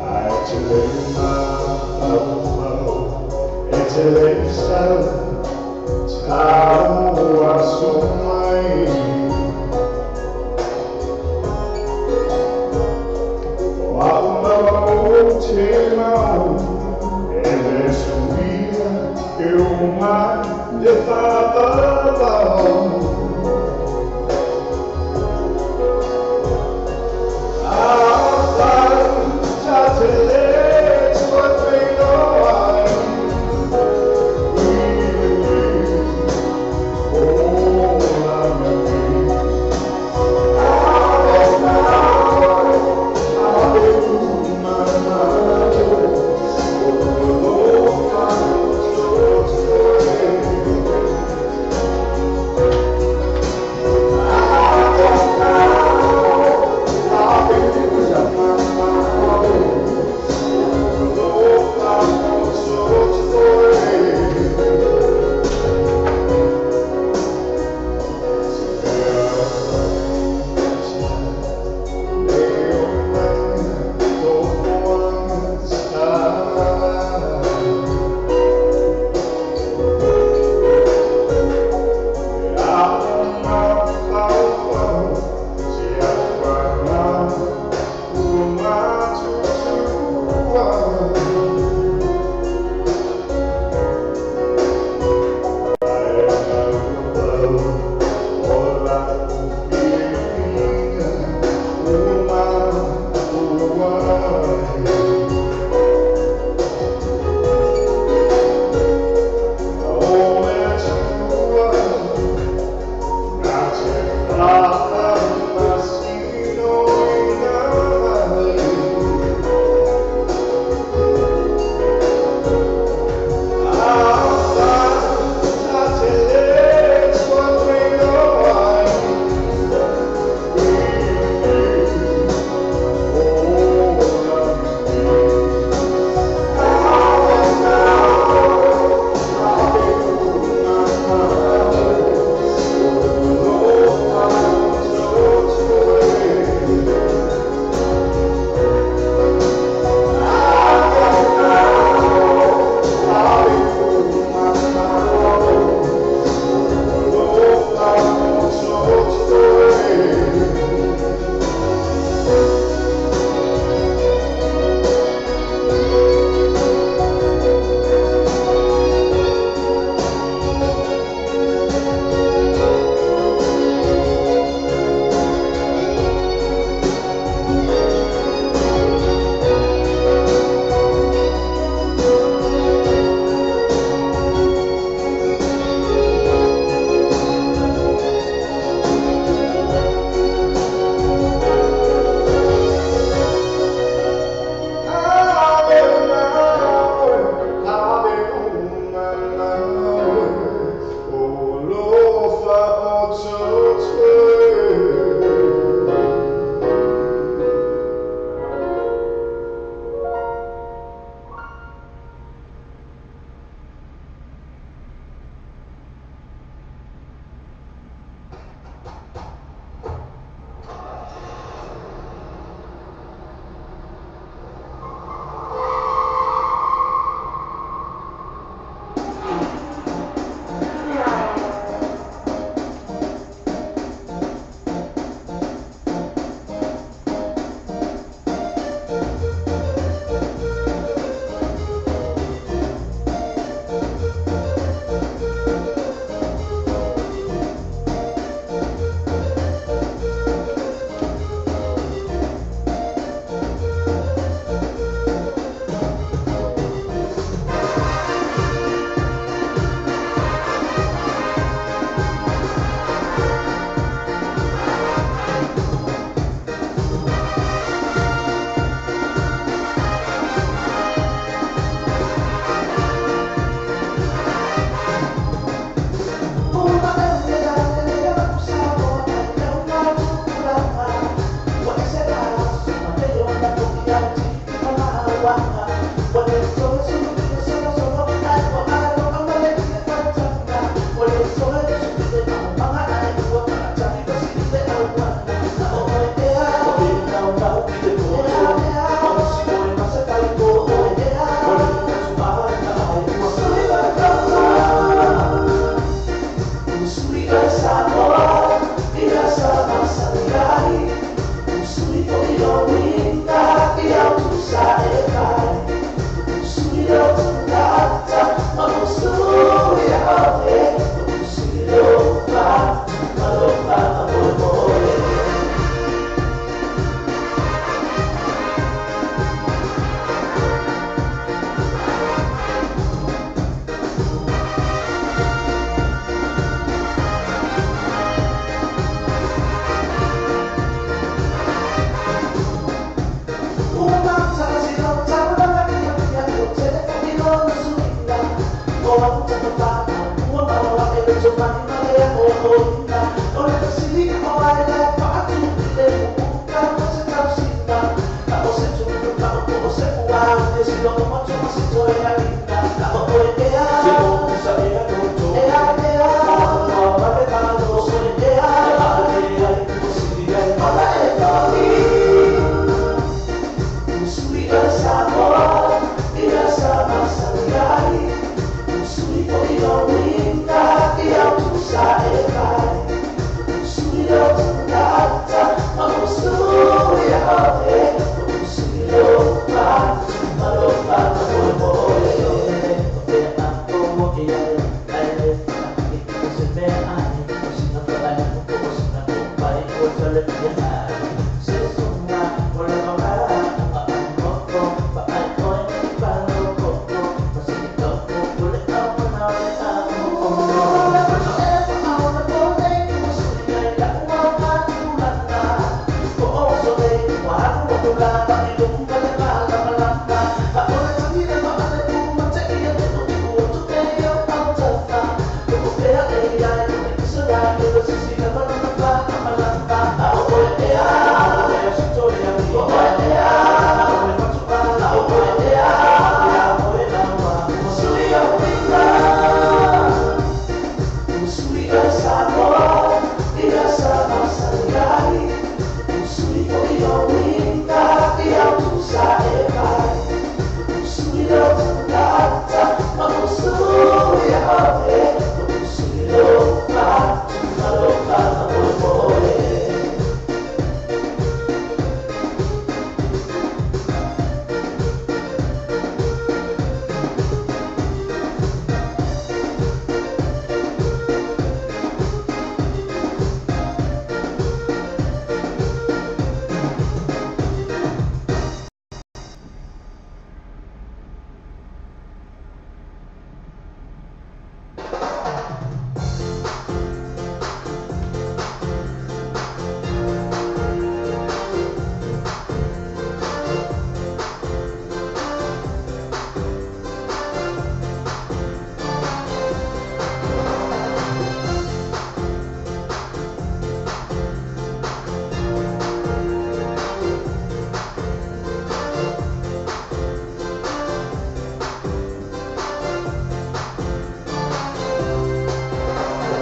Ai te le mau mau, e te le sau, tau aso mai. O au mau te mau, e le suia e o mai le whāvavau. A whai ta te le tua whenua ai. O la mani.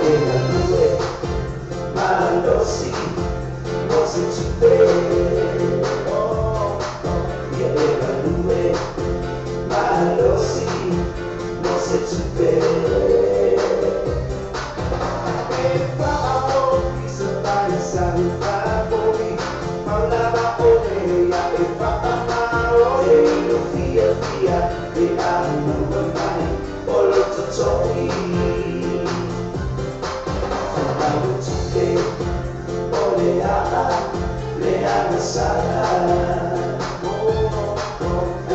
E malosi mo se tupe. Ia e galue malosi mo se tupe. E fa'ao i sa fai sa i fa'apoi maulava ole ia e fa'amao te ino fiafia e a maua mai o lo totogi. Fa'ao tupe o le a'a le agasala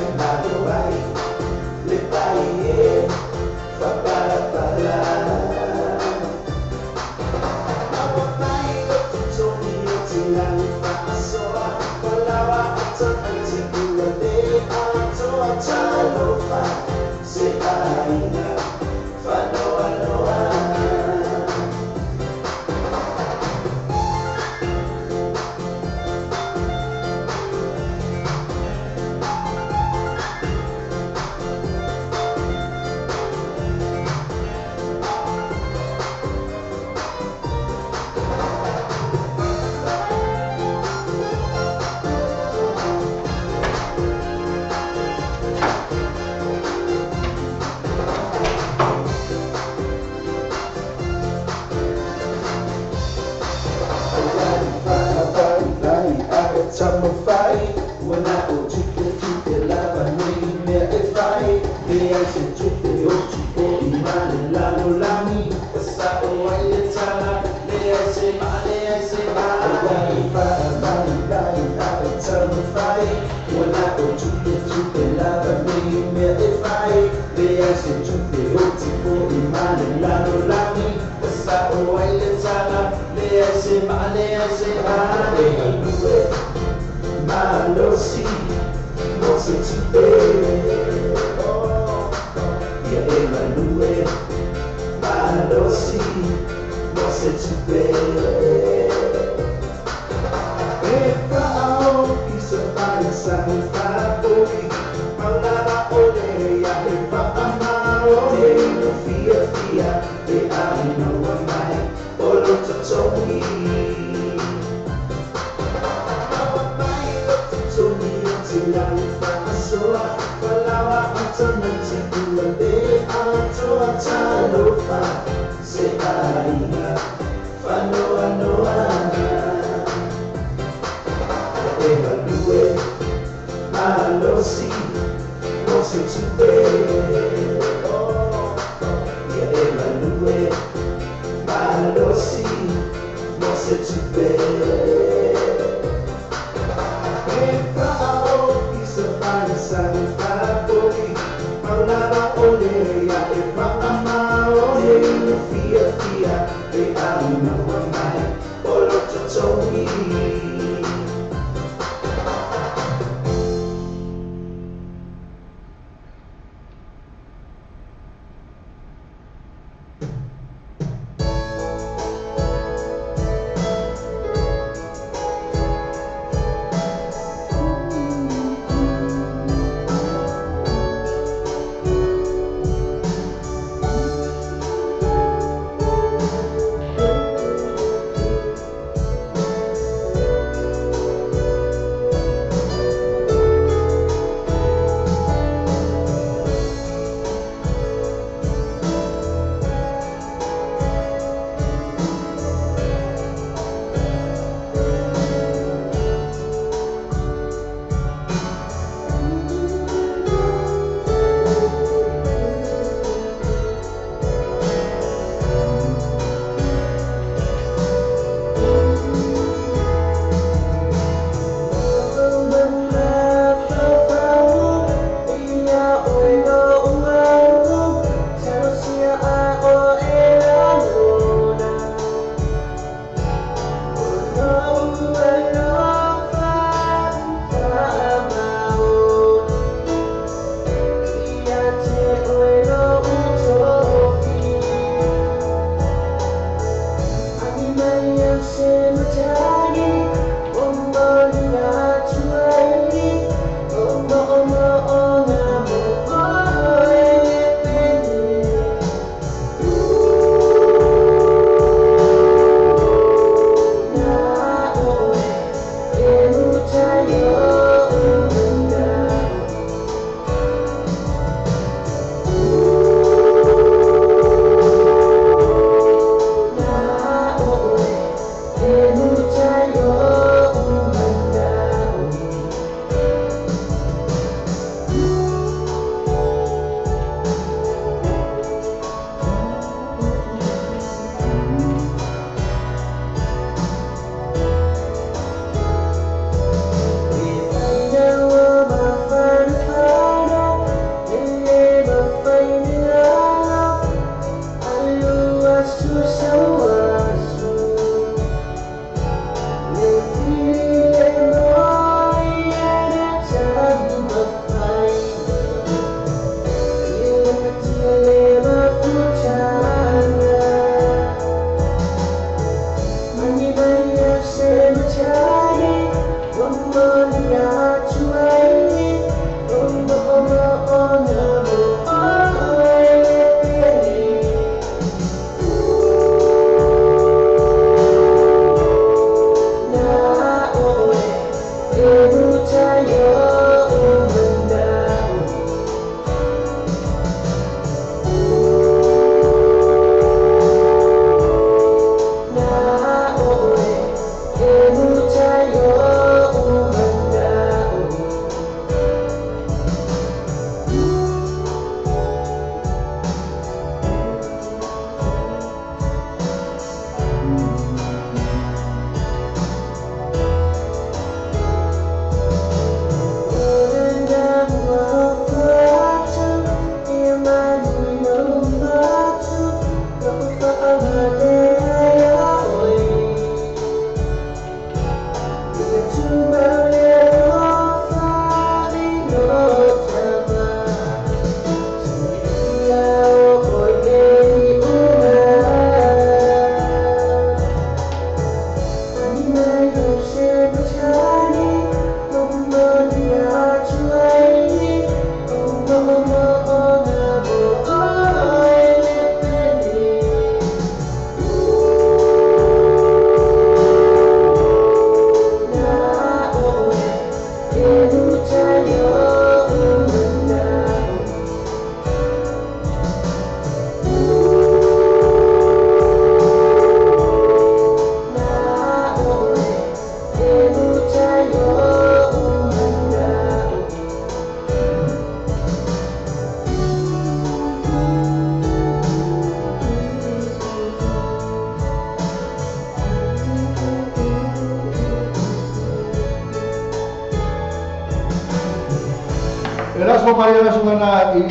e malo ai le pai e fa'apalapala. Maua mai lo totogi o te lau fa'asoa Palawa ata ati ua le atoa talofa se aiga fa'anoanoa. Tamafai, ua o tupe tupe lava nei mea e fai. E ai se tupe o tupo i male lalolagi e sa'o ai le tala leai se ma'a leai se ma'a. Ai fa'avaivai ae taumafai ua na o tupe tupe lava nei mea e fai. Leai se tupe o tupo i male lalolagi e sa'o ai le tala leai se ma'a leai se ma'a. E galue malosi mo se tupe. Ia e galue malosi mo se tupe. E fa'ao i sa fai sa i fa'apoi maulava ole ia e fa'amao te ino fiafia e a maua mai o lo totogi. Maua mai lo totogi o te lau fa'asoa Palawa ata maiti ua le atoa talofa se aiga fa'anoanoa. E galue malosi mo se tupe. Ia e galue malosi mo se tupe. E fa'ao i sa fai sa i fa'apoi maulava ole ia e fa'amao te ino fiafia e a maua mai o lo totogi.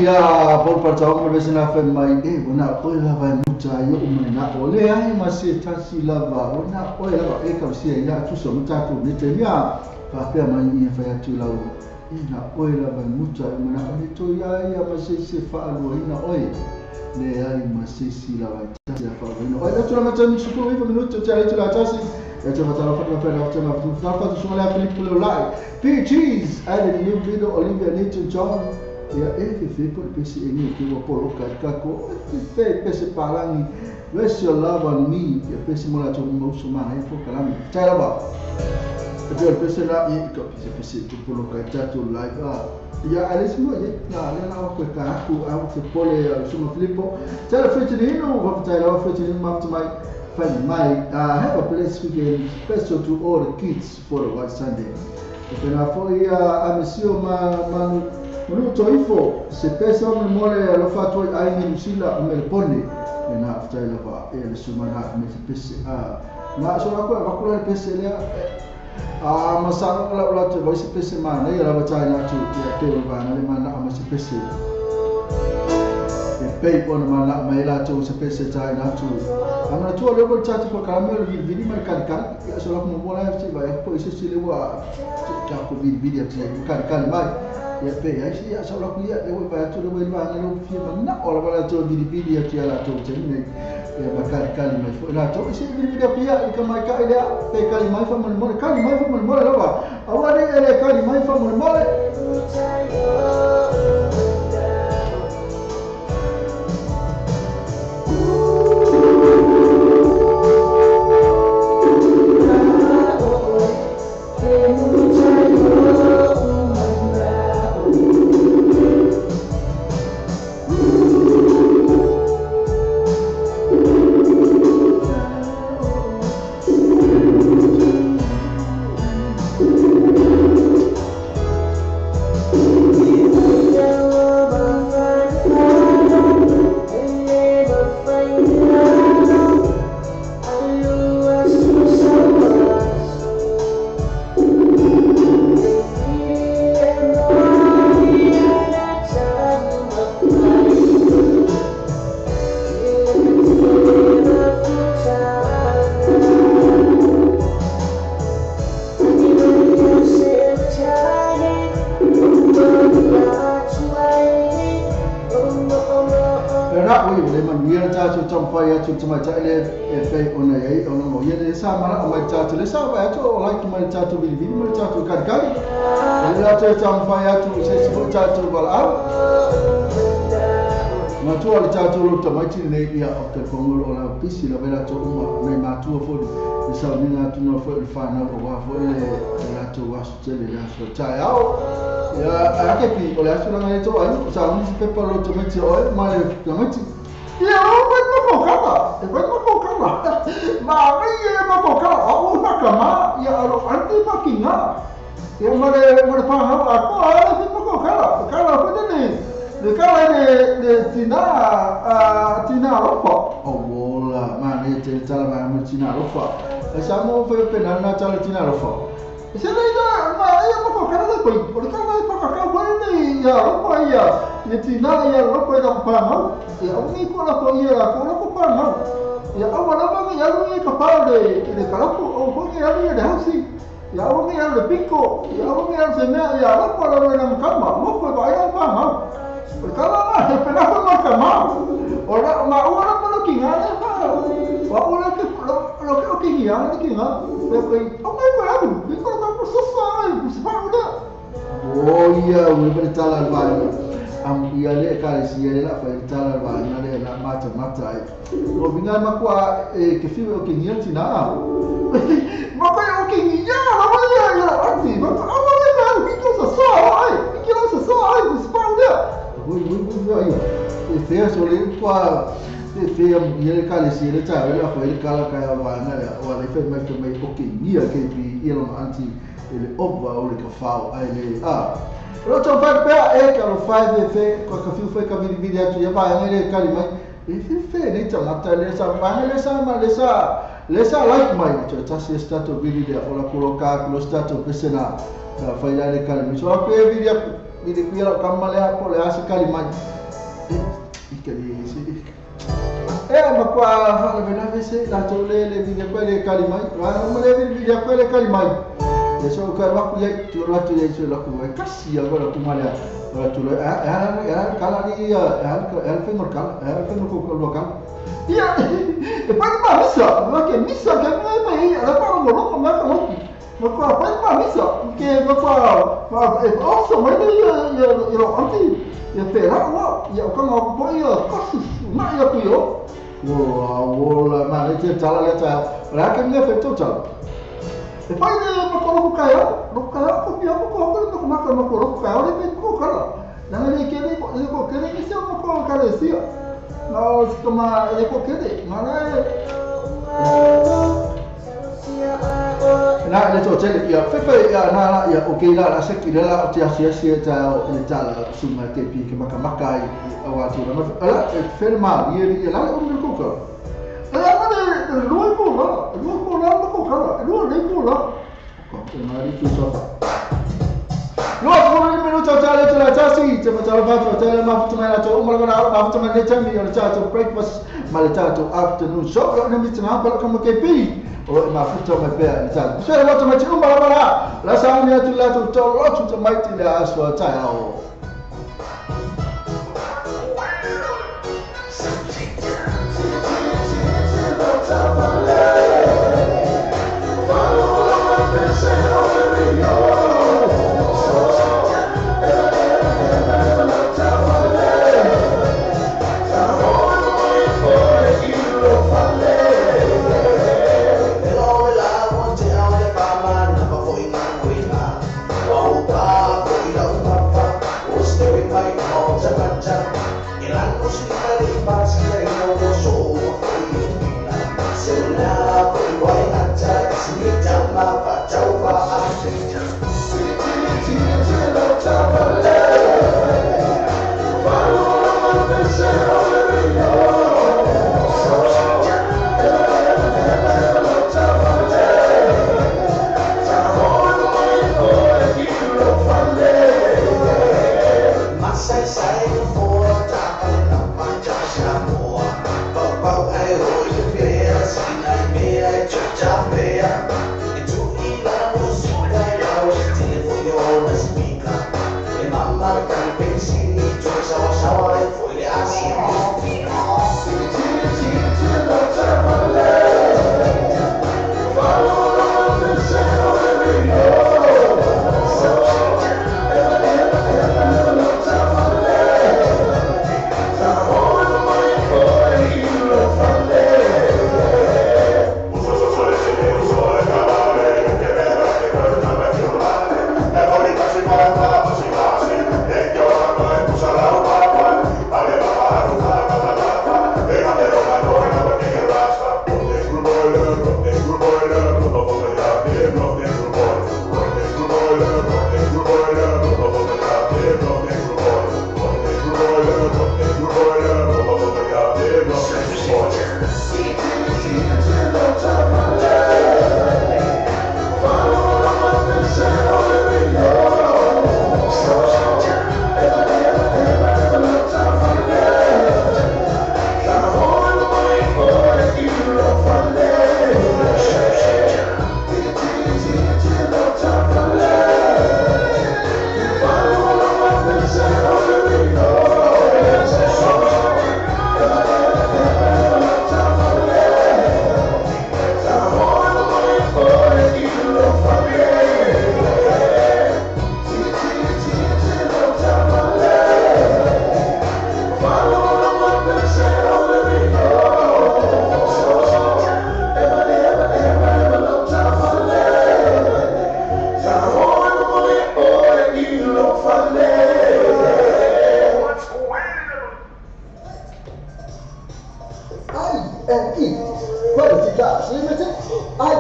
Ia por partaonga besina fe mai e ona oi lava e muta i o mana o le ai ma se tasi lava ona oi lava e ka sia ia tu so muta tu ni te mia fa pe mai ni fa atu lau ina oi lava e muta i mana o to ia ia ma se se fa alu ina oi le ai ma se si lava e tasi fa ina oi atu la mata ni suku i minuto te ai tu la tasi e te fa tala fa fa fa fa tu so la Philip le lai P cheese added new video Olivia Newton-John. Ia e fe po pese e ke wa polo ka ka ko fe pese palangi rest your love on me ia pese mola to mo so ma e fo kalami tai lava e pe pese la e ko pese pese to polo ka ta to live a ia ales mo ye na le na ko ka ku a ko pole so mo flipo tell fe te no wa tai lava fe te ma to mai find my have a blessed weekend special to all the kids for the White Sunday. E na fo ia a monsieur ma Manu toifo se pesa me mole alofa toi ai ni Lucila me pone e na aftai lava e le sumana me se pese a na so la ko va kula pese le a masanga la la te vai se pese ma na ia lava tai na tu ia te va na le mana ma se pese e pei ona mana ma ila tu se pese tai na tu amana tu le ko tati ko ka me le vini ma ka ka ia so la mo mola se vai ko se se le wa ka ko vini vini te ka ka mai ia pe ai sia sa la kuia le vai tu le vai na lo fia na ola wala to vini vini ia tia la to te nei ia ma ka ka mai fo la to se vini vini pia i ka mai ka ile pe ka mai fa mo ka mai fa mo la va awari ele ka mai fa mo mo. Yeah. tu te mai tai le e pe ona ei ona mo ia le sa mara o mai tātou le sa vai atu o like mai tātou vili vili mai tātou kari kari e le atu e tāmawhai atu se si fo tātou wala au matua le tātou lo tamaiti nei ia o te kongolo o la pisi la vela tō uma nei mātua fo le sa nina atu no fo le whanau o wā fo le lātou aso tele le aso tai ao ia a ke pi o le aso langa e tō ai o sa unisi pepa lo tamaiti o e ma le tamaiti ia o pai mako kala e pai mako kala ma ngai e mako kala o una ka ma ia alo ante paki ngā ia mare pāhau a ko a le mako kala kala fo le le kala le tina a tina ropa o wola ma ne te tala ma mo tina ropa e sa mo fe pe na tala tina ropa e se le ma ia mako kala le koi o le kala e paka ka wai ne ia ropa ia le tina ia ropa ia pāhau ia umi ko la ko ia ko la ko pāhau ia awa la ma ia lu ka pa le kalapu o ko ia lu le hausi ia umi ia le piko ia umi ia se mea ia ropa la na kama mo ko ba ia pāhau o kala na he pena ko ma kama o la ma o la ko ki ngā le ha o la ke lo ke o ki ngā le ki ngā pe ko o mai ko alu ki ko ka ko sofa ai se pa o o ia o le tala va am ia le ka le si le la fa tala va na le la mata mata ai o vinga ma kwa e ke fi o ki ngā tina ma ko o ki ngā la ma ia ia ati ma ko o le ka ki ko sa ai ki ko sa ai se pa o ui ui ui ui e fea so le kwa e fea ia le kale si le ta le fa le kala ka wa na le wa le fe mai fe mai o ke nia ke pi ia lo anti le ova o le ka fao ai le a ro to fa pe e ka lo fa fe fe ko ka fiu fe ka vili vili atu ia va le kali mai e fe fe le ta mata le sa va le sa ma le sa le sa like mai to ta si stato vili le o la koloka lo stato pesena ka fa ia le kali mai so pe vili vili kuia lau kama lea po le asa kali mai i ke le se e ma kwa fa le vena se la to le le vili kwa le kali mai wa ma le vili kwa le kali mai e so ka wa ku ye tu la tu ye so la ku e kasi ya la ku ma le la tu le a a kala ni a a fe mo kala a fe mo ko lo kala ia e pa ma misa ma ke misa ke ma mai la pa mo lo ma ka lo ma kwa pa ma misa ke ma kwa ma e oso mai ia ia ia anti ia pe ra wa ia ka ma po ia kasi ma ia ku yo wo la ma le te tala le ta la ke me fe to tala e pai le ma ko lo ka yo lo ka ko pi ko ko ko ma ko ma ko lo ka le pe ko ka la na le ke le ko ke le se ma ko ka le si no si ma le ko ke le ma na na le to tele ia fe fe ia na la ia o ke la la se ki la o te asia sia ta o le tala suma te pi ke maka maka i o atu la ma ala e fe ma ia ia la o me ko ka ala ma le lo ko la lo ko la ko ka la lo le ko la ko te ma ri tu so lo ko le me lo ta le la ta si te ma ta la va ta la ma ta ma la to o ma la ma ta ma le ta mi o ta to breakfast ma le ta to afternoon so la mi ta pa ka mo ke pi o ma futa ma pe ni ta se la ta ma ti umba la la sa ni atu la to to lo tu ta mai ti la aso ta o Wow, and E Quality Cars Limited. I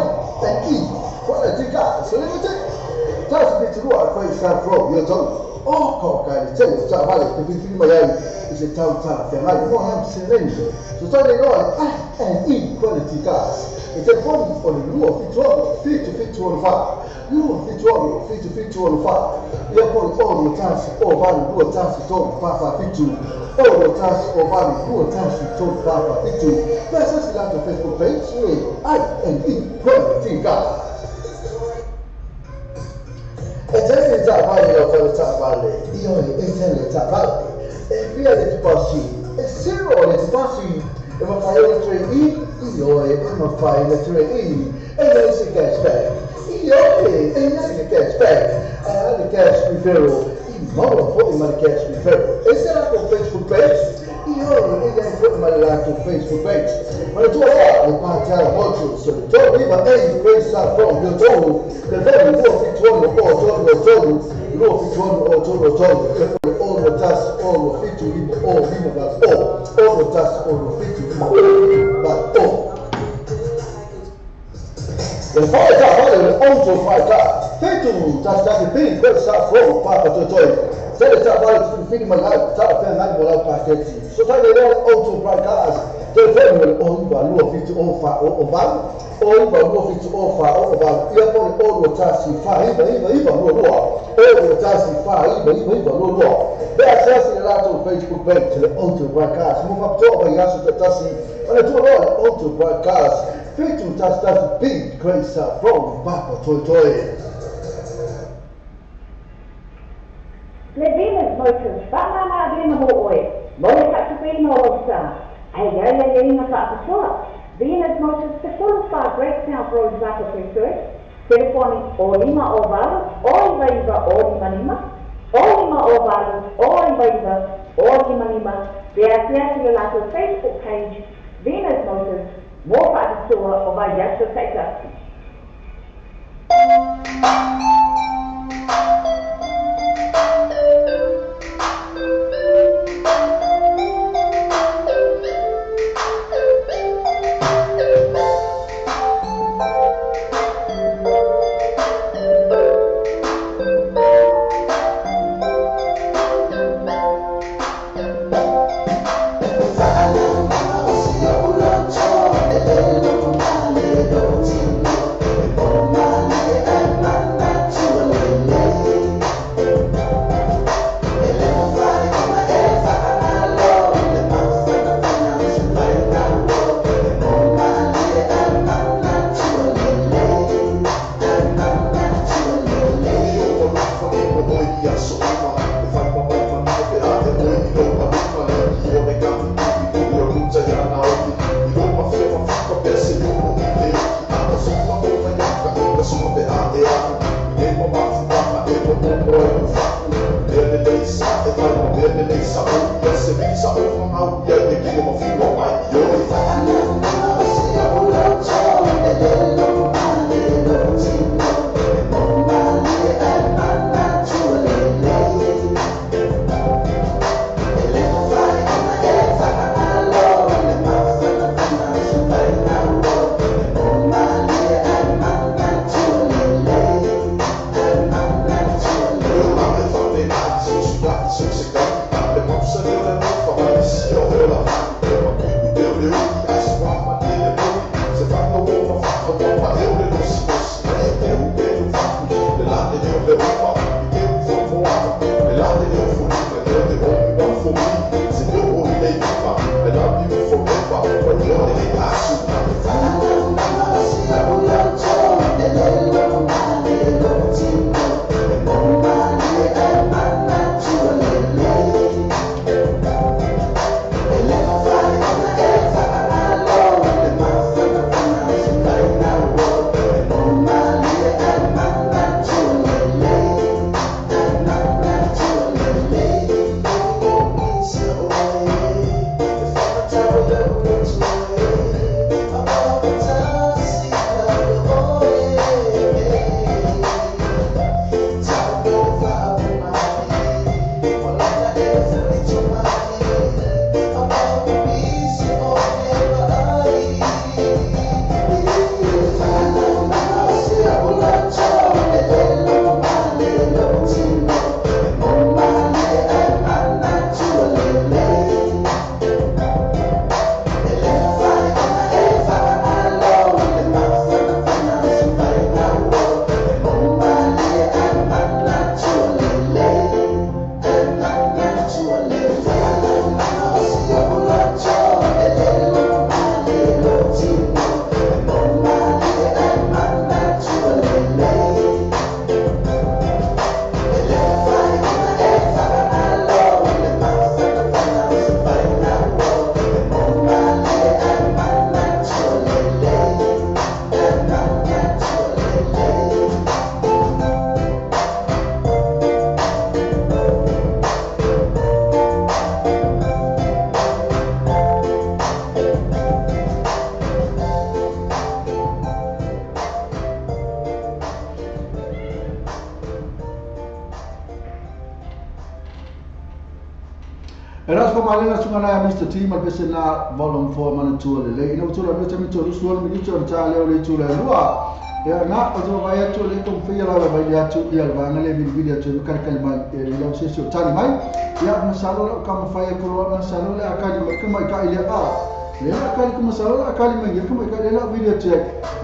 and E Quality Cars Limited. Tasi fitu lua Great South Road yo tau. O ko ka le tele taavale te filifili mai ai i se tau talafeagai mo le seleni. So tai le igoa le I and E Quality Cars. E telefoni o le 276 77 64 276 77 64. Ia po le 6 1 0 8 2 1 3 4 4 7 6 1 0 8 2 1 3 4 4 7. Pe asiasi latou Facebook page le I and E Quality Cars. E tele le taavale lau fale taavale, ioe e tele le taavale. E fia le tupasi, e zero le tupasi. E mawhai le 3 E, ioe e mawhai le 3 E. E iai se cashback, ioe e iai le cashback. E a le cash referral, i maua fo'i ma le cash referral. E se latou Facebook page, ioe e iai fo'i ma le latou Facebook page. Ma le tua loa le Pātara Motors, so le 3 9 8 Great South Road yo tolu. Telefoni 2 7 6 0 3 3 2 7 6 0 3. E po le 6 1 6 7 5 0 5 8 0 6 1 6 7 5 0 8 0. Le fale taavale le Auto Fry Cars. 7 1 1 P Great South Road Papatoetoe. Tele taavale filifili mai ai talafeagai mo lau paketi. So tai le igoa le Auto Fry Cars. Telefoni o le 9 2 7 0 4 0 8 0 9 2 7 0 4 0 8. Ia po le 6 1 4 9 9 9 2 2 6 1 4 9 9 9 2 2. Pe asiasi le latou Facebook page le Auto Fry Cars. Mo faapitoa mai aso taitasi. Ma le tua loa le Auto Fry Cars. 7 1 1 P Great South Road Papatoetoe. Le Venus Motors, whaamama avena mo oe, mo le faatupeina o lau sa. Ai ai ai ai na whaapatoa. Venus Motors, te 45 Great South Road Papatoetoe. Telefoni o 5 o 8 o 9 o 5 5 o 5 o 8 o 9 o 5 5. Pe asiasi le latou Facebook page Venus Motors mo whaapatoa o vai aso taitasi. Thank you. Era fo malena sunga na Mr. T ma pese na volume 4 mana tua le le ina tula me tami tolu suol mi tolu ta le le tula lua ya na o to vai atu le kom fia la vai atu ia va ngale vi vi atu ka ka mai e le se se tali mai ya masalo la ka ma fai ko lo masalo le akali mai ka mai ka ile a le akali ko masalo la akali mai ka mai ka le la vi atu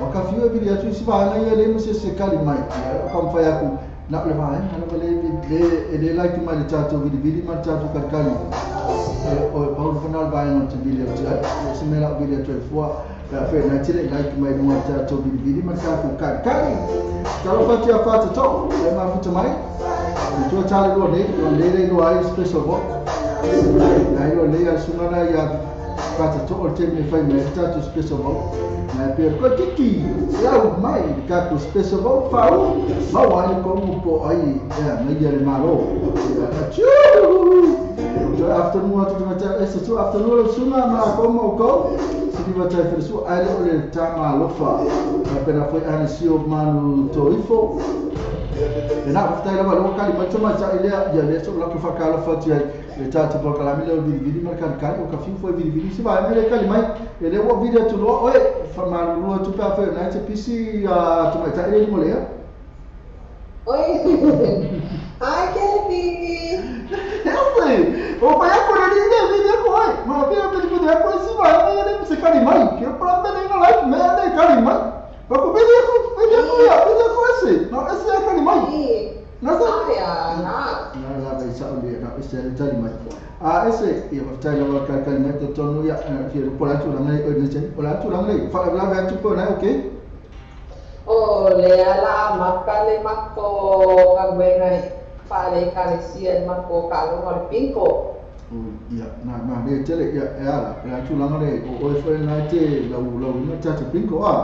wa ka fi vi atu si va na ia le mo se se kali mai ya ka ma fai aku na le vai na le le le like mai le tato vi vi ma tato ka kali o pau final vai no te vi atu se me la vi atu fua la fe na tele like mai no tato vi vi ma tato ka kali talo fatia fata to le ma futa mai tu tali lo ne le le lo ai special bo ai lo le asuna na ya fata to o te me fai me tato special bo na per ko tiki lau mai ka ko special bo fau ma wa ko po ai ya me ya le malo achu to afternoon to mata ese to afternoon suna ma ko mo ko si va ta fer su ai le ta ma lo fa pena foi anisio manu to ifo e na ftai la lo kali ma toma ta ile ya le so la ko fa kala fa ti le ta te por kala mi le vi vi ma kan kan o ka fi foi vi vi si va me le kali mai ele o video tu lo oi fa ma lo tu pa fe na te pc a tu mai ta ile mo le oi ai Kelly o pai ko le le vi ko ai ma fi le vi ko si va me le se kali mai que para me le like me le kali mai pa ko vi ko vi ko ya vi ko ese no ese kali mai na sa ya na na la vai sa le na ese le kali mai a ese e va tai la ka kali mai to no ya fi ro pola tu la mai o ne pola tu la mai fa la va tu po na okay o le ala ma kale ma ko ka buena fale kalesia ma ko ka lo le pinko ya na ma le tele ya ya la la tu la ngale o o fo na te la u la u na ta te pinko a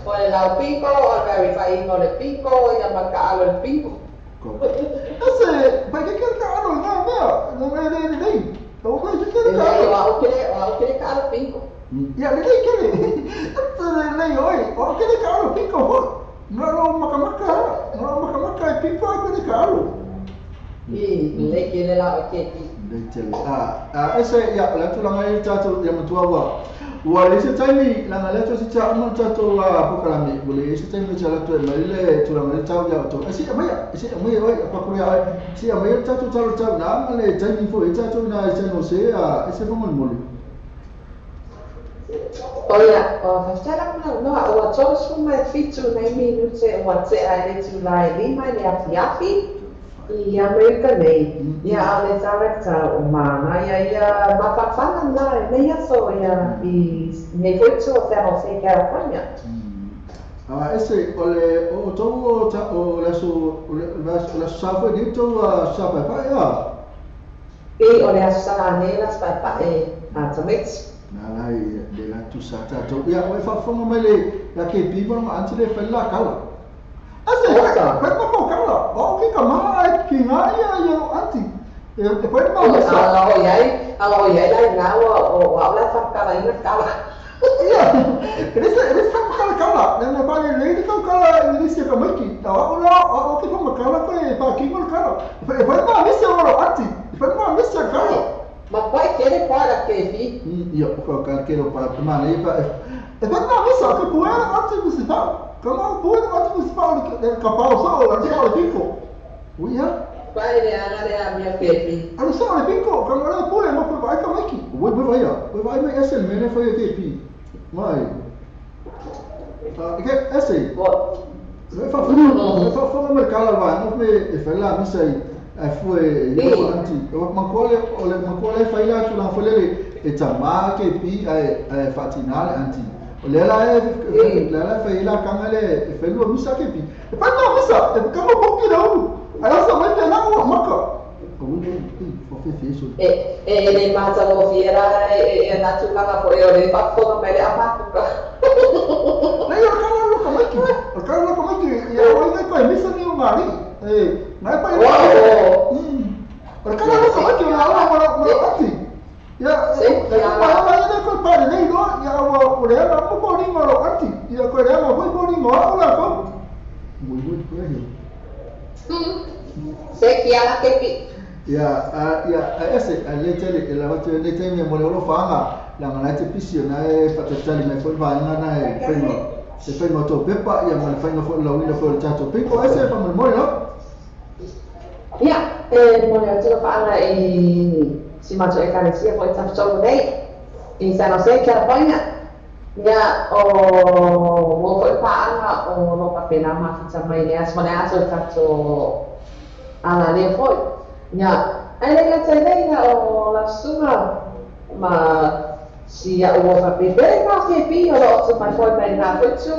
o le la pinko o verify o le pinko ya ma ka lo le pinko ko ese pa que que ka lo na na no me le le o que que ka o que ka lo pinko ya le le que le le oi o que le ka lo pinko no no makamaka no makamaka pinko que le ka lo i le ke le la ke ti le tele a ese ya la tu la ngai tato ya mutua wa wa le se taimi la ngai to se ta mo tato a pokalame le se taimi cha la tu mai le tu la ngai tau ya to ese mai ese mai oi pa ko ya se mai tato tau tau na le taimi fo e tato na ese no se a ese fo mo mo Oia, o fasara na no o to suma fitu na minute o te ai le tu lai lima le afi i Amerika nei ia a le director o mana ia ia mafafana na nei so ia i nei foi to San Jose California. Ah ese o le o to o ta o la so la sa foi ni to sa pa pa ya e o le sa ne la sa pa e a tamit na la de la tu sa ta to ia o fa fonga mai le la ke pi mo ma anti le fa la kala ase pa ma ko kala o ke ka ma ai ki nga ia ia anti e pa ma sa la o iai ala o iai la na o o la fa kala ina kala ia ese fa kala kala na pa le le ko kala ni se ka mai ki ta o la o ke ma kala ko e pa ki mo kala e pa ma mi se o anti e pa ma mi se kala ma poi chiede qua la che fi io ko ka ke lo pa ma ne pa e pa ma mi sa ke puera anti mi se fa kama puera anti mi se fa le ka pa o sa o la sa o pico ui ya pa le ana le a mia che fi ala sa le pico kama le puera ma pa ka mai ki ui ui vai ui vai me ese me ne foi ke fi mai ke ese le fa le fa fa me kala va no me e fa la mi sai ai foi io anti o ma quale o le ma quale fai la tu la folele e tama ke pi ai ai fatinale anti o le la e le la fai la kangale e fai lo misa ke pi e pa no misa e ka mo poki la u ala sa mai na o maka o u pi fo fe fe so e e le ma ta o fiera e na tu la fo e le pa fo me le ama ka le yo ka lo ka mai ki o ka lo ka mai ki ya o le ko misa ni o mari e na pa o o ka lo ka mai ki o la la la anti ya ya ma ma le ko pa le no ya o le ma ko ni mo anti ya ko le ma ko ni mo o la ko muy muy pues se ki ala ke pi Ia ia ese a le tele la watu le tele mo le olofa la ngana te pisi na e fatatali mai foi vaega na e whainga te whainga tō pepa ia ma le whainga foi lau ina foi le tātou piko ese fa mo le no? Ia, e mo le atu whaanga i si mātou e kanesia foi tafutolu nei i San Jose, California. Ia, o mo foi paanga o lopa pena mawhita mai le aso le aso tātou ala lea foi. Ia, ai le ngata nei o la sunga ma si a ua whapepere ka whepi o lo o mai foi mai ngā whetu.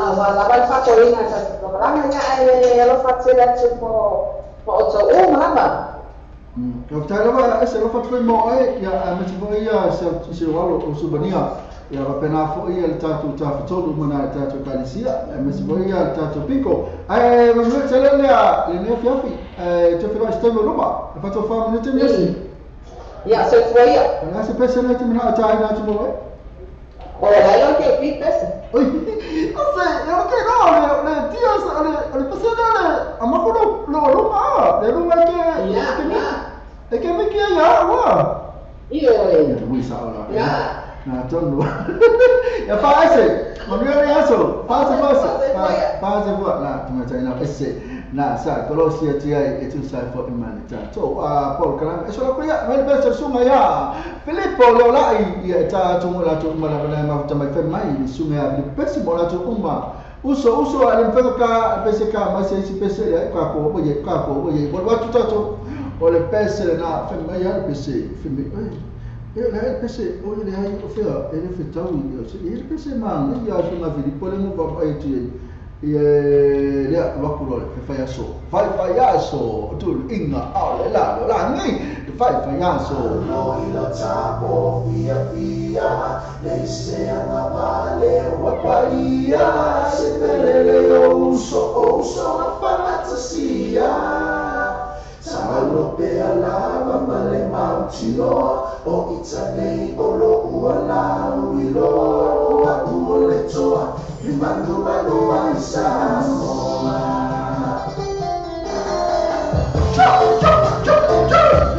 A wa la vai whako inga ta te prokalanga ia ai le alo whatele atu mo o tau o malama. Ka whtai lava ese lo whatui mo ai ia a meti foi ia se walo o subania ia wapena foi ia le tātou tāwhatolu mana e tātou kalisia a meti foi ia le tātou piko. Ai mamua tele lea le nea fiafi te whiro i stemo ruma e whatou wha minute ni esi. Ia, so fue ia. Ana se pese nei te mana o tāhina atu mo e? O, lai o ke pi pese. Oi, o se, e o ke rā, le tia, o le pese nā le, a mako lo ruma a, le ruma e ke, e ke miki e ia, ua. Io e. Ia, ui sa ora. Ia. Nā, tonu. Ia, wha ese, manuia le aso, wha se wha, se wha, nā, tunga taina ese. Na sa kolosia ti ai e tu sai fo imani ta to a Paul kalam e sola kuia mai pesa sunga ya Filippo le lai ia ta tu la tu mala mala ma ta mai fe mai sunga ya pesa mo la tu uma uso uso ale mfeka ka pesa ka ma se si pesa ya ka ko bo ye ka ko bo ye bo wa tu ta tu o le pesa na fe mai ya pesa fe mai e le pesa o le ai o fe e le fe tau i se e le pesa ma ya sunga Filippo le mo ba ai ti ia lea wakulo le faiaso fai faiaso tu inga au le la la ni fai faiaso no ila tapo fia fia le se ana vale wa paia se pelele o so fantasia Talo pe alava male mautilo o itanei o lo ua lau ilo a uo le toa i manu manu ai Samoa. Chau, chau, chau, chau.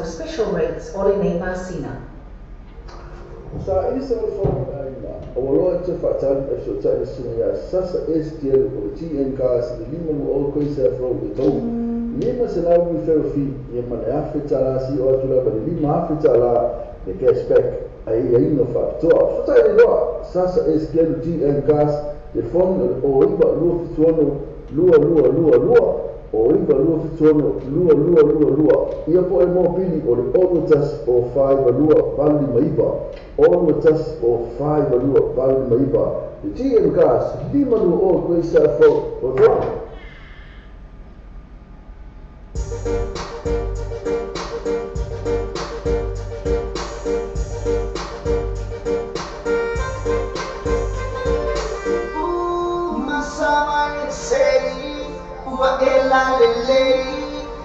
Special rates o le nei masina. Sa ili sa fo o loa te whaatali e so tai sina ya sasa STL o TN cars le lima mo o koi sa fo o tau. Lima se lau mi fero fi ia mana afe tala si o atu la le lima afe tala le cashback ai ai no fa. So tai loa sasa STL TN cars telefone o iba lo fituano 2 2 2 2 o 9 2 7 6 2 2 2 2. Ia po e mōpili o le 6 1 o 5 2 8 5 9 6 1 o 5 2 8 5 9. Le GM Cars 5 2 o Grace Fo o Fo.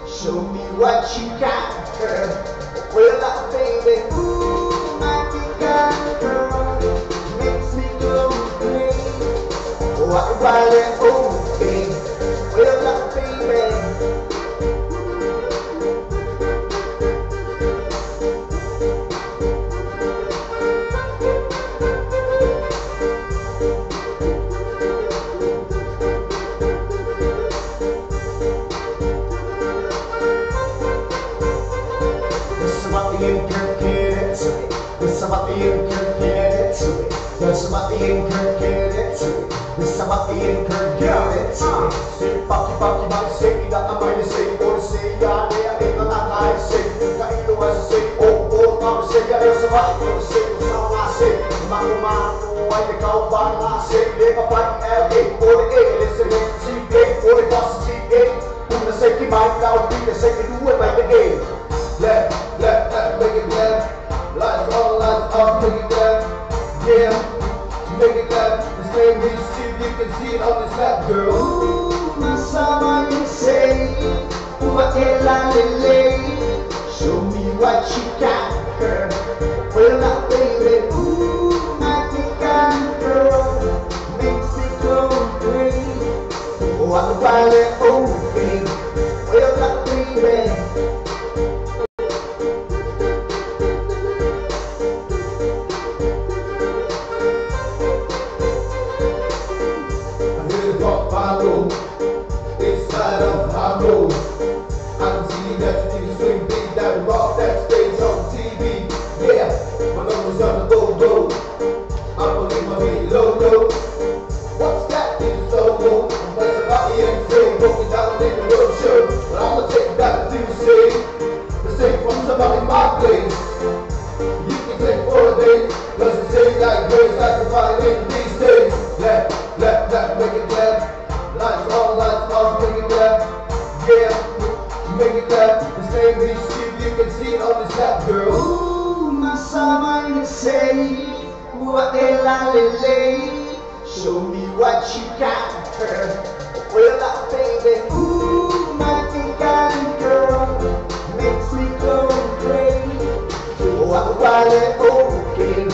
Show me what you got, girl. Well, up, baby. Ooh, my God, girl, makes me go crazy. Oh, I oh, baby. Well, up, baby. Show me what you got, girl. Well, up, baby. Ooh, my girl makes me go crazy. Oh, I'm oh, baby. Well, up, baby. I hear the pop follow inside of my road. I can see that you swing big, that rock that stage on TV. Yeah, my number's on the go-go. I believe my beat low-low. What's that in slow-mo? I'm playing somebody and say, broken down in the road show. But I'ma take that to say, the same from somebody my place. You can take for a day, cause the same like grace, like the fire in these days. Left, left, left, make it left. Lights on, make it left. Yeah. Make it clap, the same bitch, you can see it on the snap, girl. Ooh, my summer say, show me what you got, girl. Well, up, baby. Ooh, my girl makes me go crazy. Oh, I'm okay.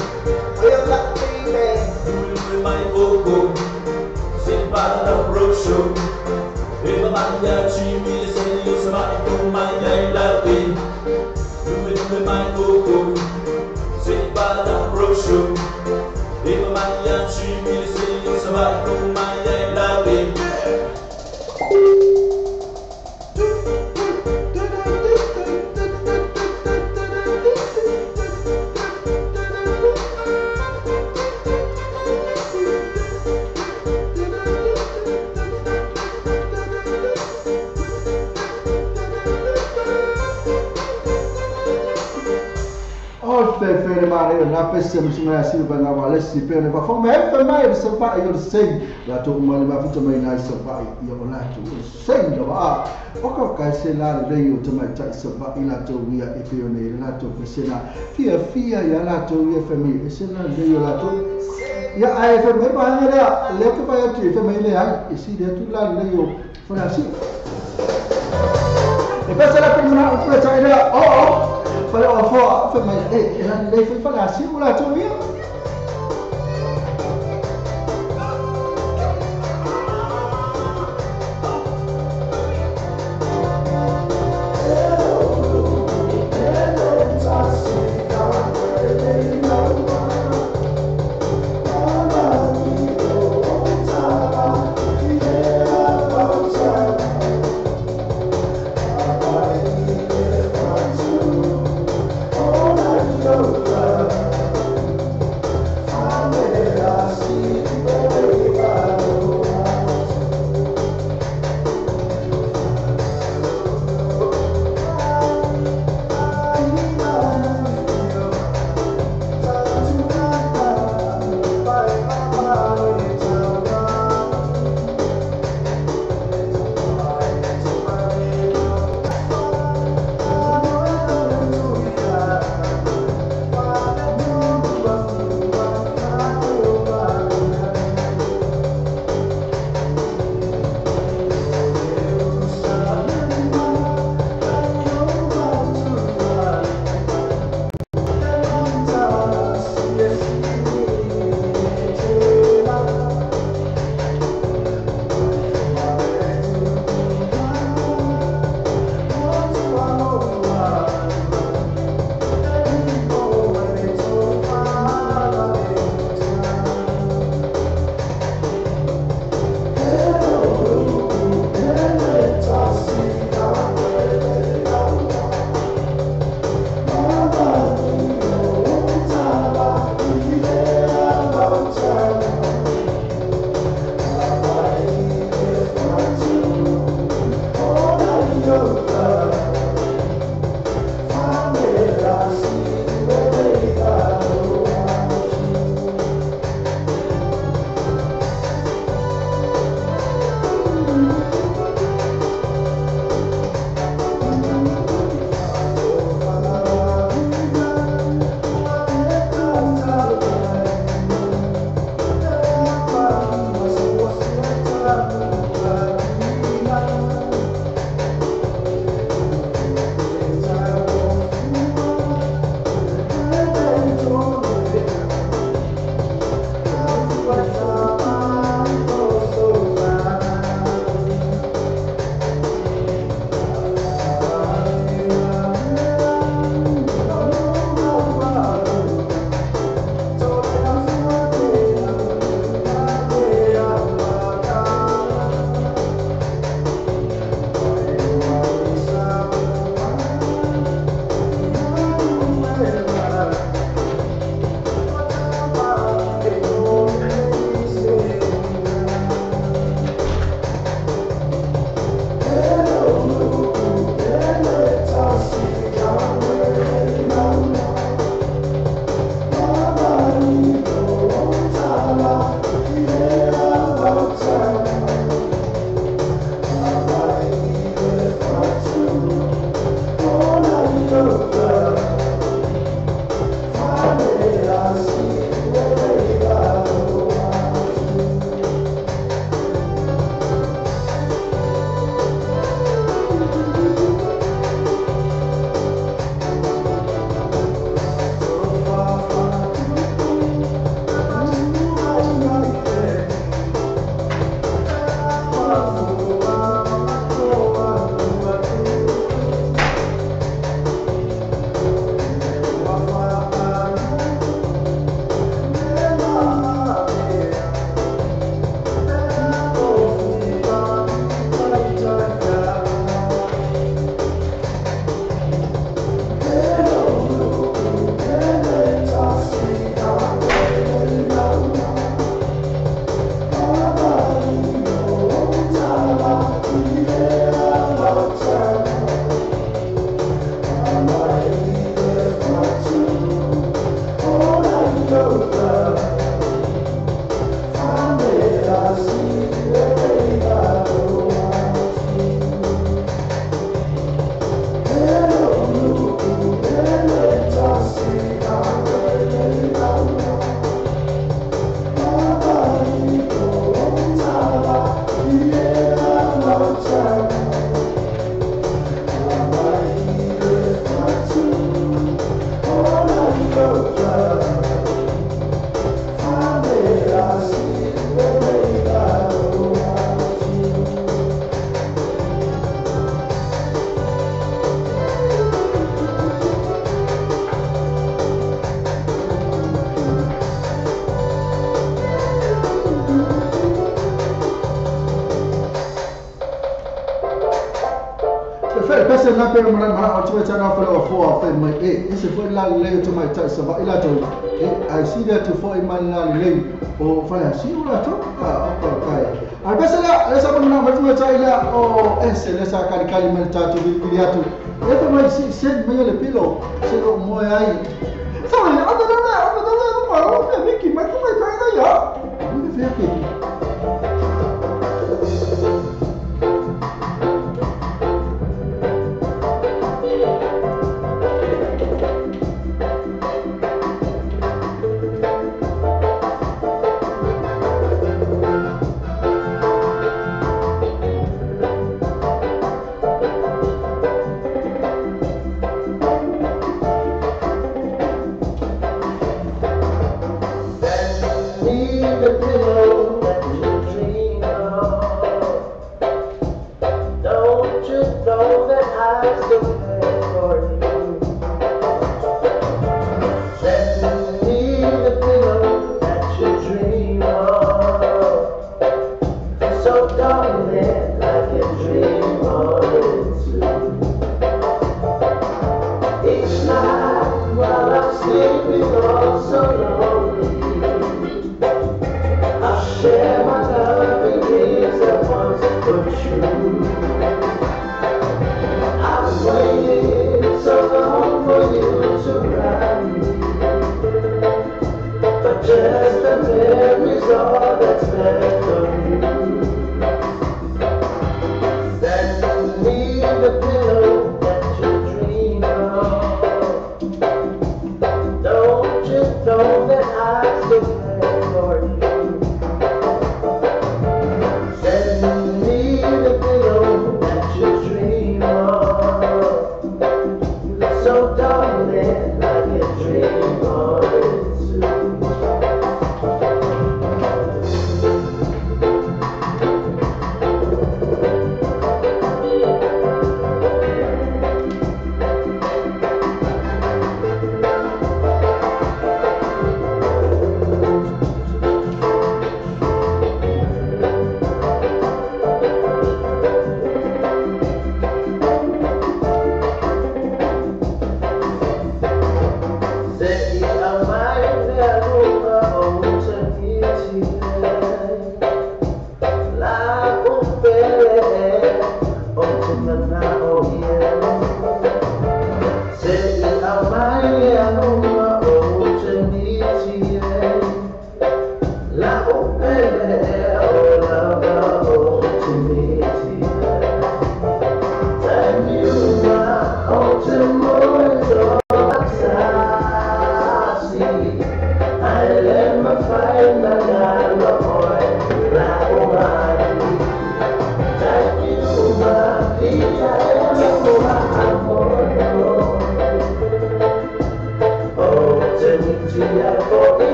Well, up, baby. My vocal, sit by the road show. Na pese msuma si banga wale si pene ba fo me fe mai se pa yo sei la to mo le ba futa mai na se pa yo la to sei lo ba o ka ka se la le yo to mai ta se pa ila to wia e pe ne la to pese na fia fia ya la to wia fe mi se la le yo la to ya ai fe me ba le le ke pa ya ti fe me le ai e si de tu la le yo fo na si e pese la pe na o ta ila o o Fale o fo fe mai e le fe pa la si la to wia. Go. Le pese na pe mara mara o tue tana fale o foa fe mai e ese foi la le to mai tai sa va ila to e ai si le to foi mai la le o fale si o la to a o pa kai a pese la le sa mona ma tue tai la o ese le sa kali kali mai ta to vi atu e fe mai si se mai le pilo se o mo ai sa le a da da a da da ma o fe miki mai ko mai kai da ya ni fe ke.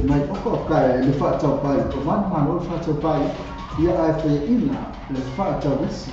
Mai oko kai le whaatau pai, o mana mana o le whaatau pai, ia ai whaia ina le whaatau isi.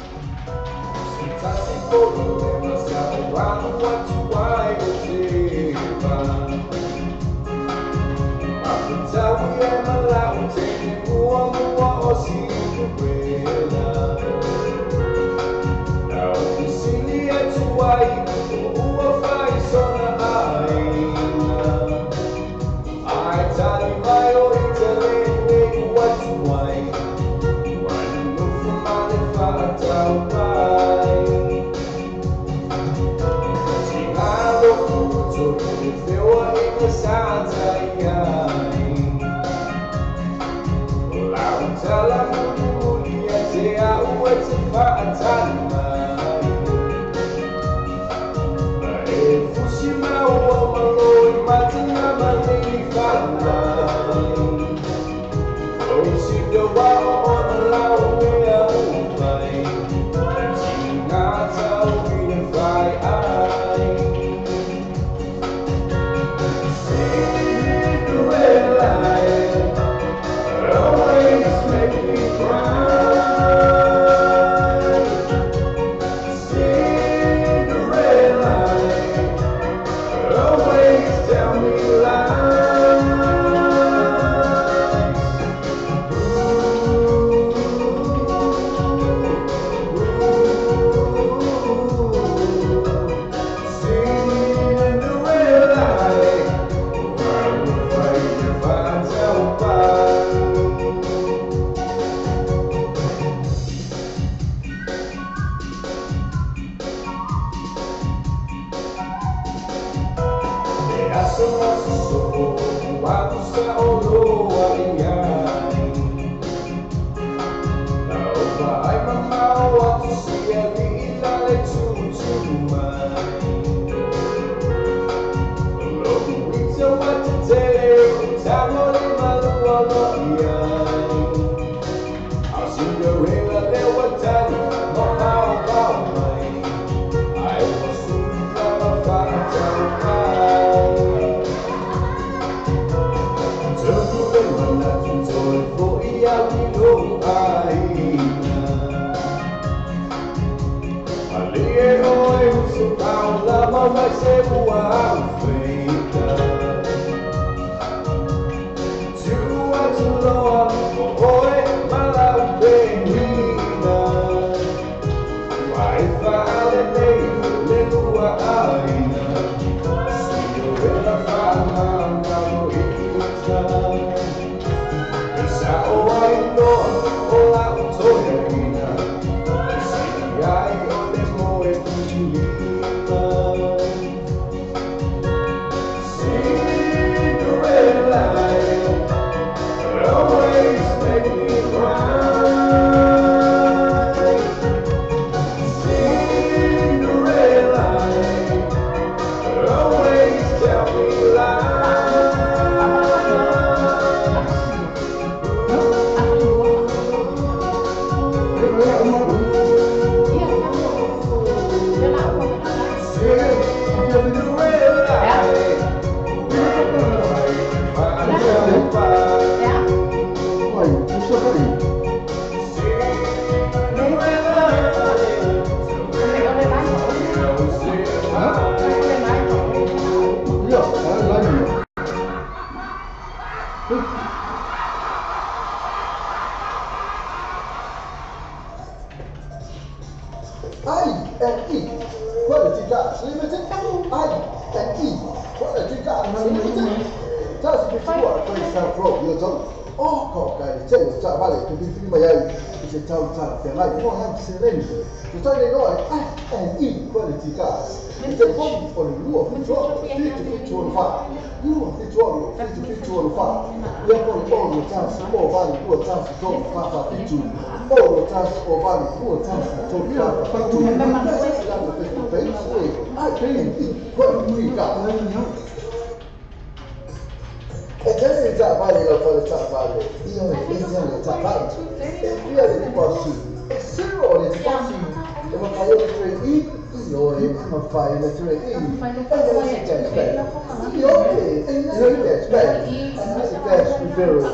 referral.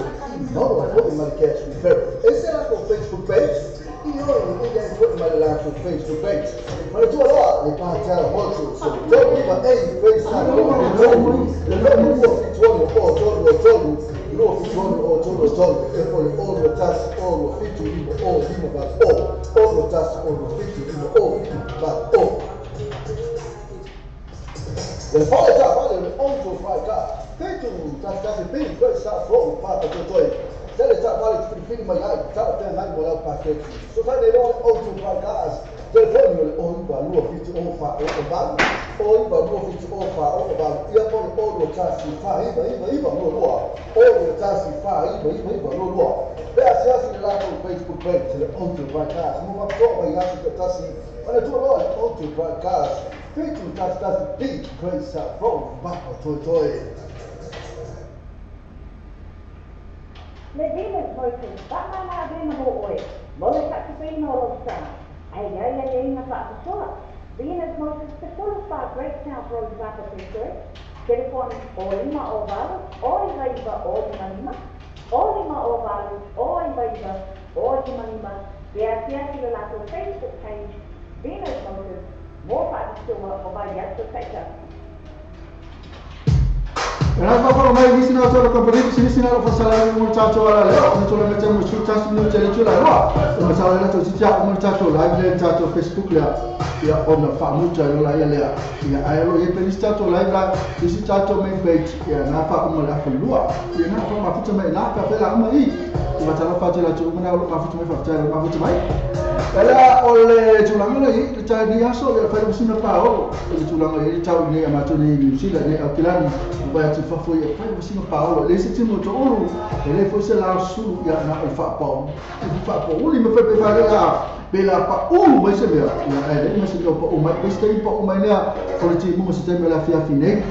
Maua foi ma le cash referral. E se la Facebook page. Ioe, e ia foi ma le latou Facebook page. Ma le tua loa, le pātala motu, so tolu iwa ei, face le lua fitu ono o tolu o tolu, lua fitu ono o tolu o tolu, e po le ono tasi ono fitu lima o lima valu o, ono tasi ono fitu lima o lima valu o. Le fale ta vale le onto fai ka, fitu tasi tasi pi, koe sa fo papa totoi. Tele ta vale te whiri mai ai, tala pēr ngai mo lau paketi. So tai nei loa le onto fai ka, telefoni o le oiva lua fitu o fa o o valu, oiva lua fitu o fa o o valu, ia po le ono tasi fa iva iva iva lua lua, ono tasi fa iva iva iva lua lua. Pea se asi le latou Facebook page, le onto fai ka, mo wapitoa mai asu te tasi, ma le tua loa le onto fai ka, fitu tasi tasi pi, koe sa fo papa toi toi. Le Venus Motors, whamana vena mō oe, mo le whakawhena o lau sa. Ai ai ai ai na whaapatoa. Venus Motors, te 45 Great South Road, Whakatetoe. Telefoni o lima o valu, o iwa iwa o lima lima, o lima o valu, o iwa iwa o lima lima. Pea tia ki le latou Facebook page, Venus Motors, mō whaapatoa o vai ato taita. Rasa pa mai nisi na tolo company nisi na lo fasala mo tato ala le o tolo mete mo su tasu no tele tula lo o sa la to tia mo tato live le tato Facebook le ia ona fa muta lo la ia le ia ai lo ye pelis tato live la nisi tato main page ia na fa mo la fa lua ia na fa ma futa mai na fa la ma i o ta la fa tela to mo na lo ma futa mai fa tela ma futa mai ela o le tulanga le le ta ni aso le fa mo sina pa o le tulanga le tau ni ma to ni New Zealand ni Auckland ba ti fa foi fa mo sina pa o le se ti mo to o le foi se la su ia na o fa pa o fa pa o li me fa fa la be la pa o mo se me ia e le mo se pa o mai se pa o mai lea o le ti mo se te me la fia fine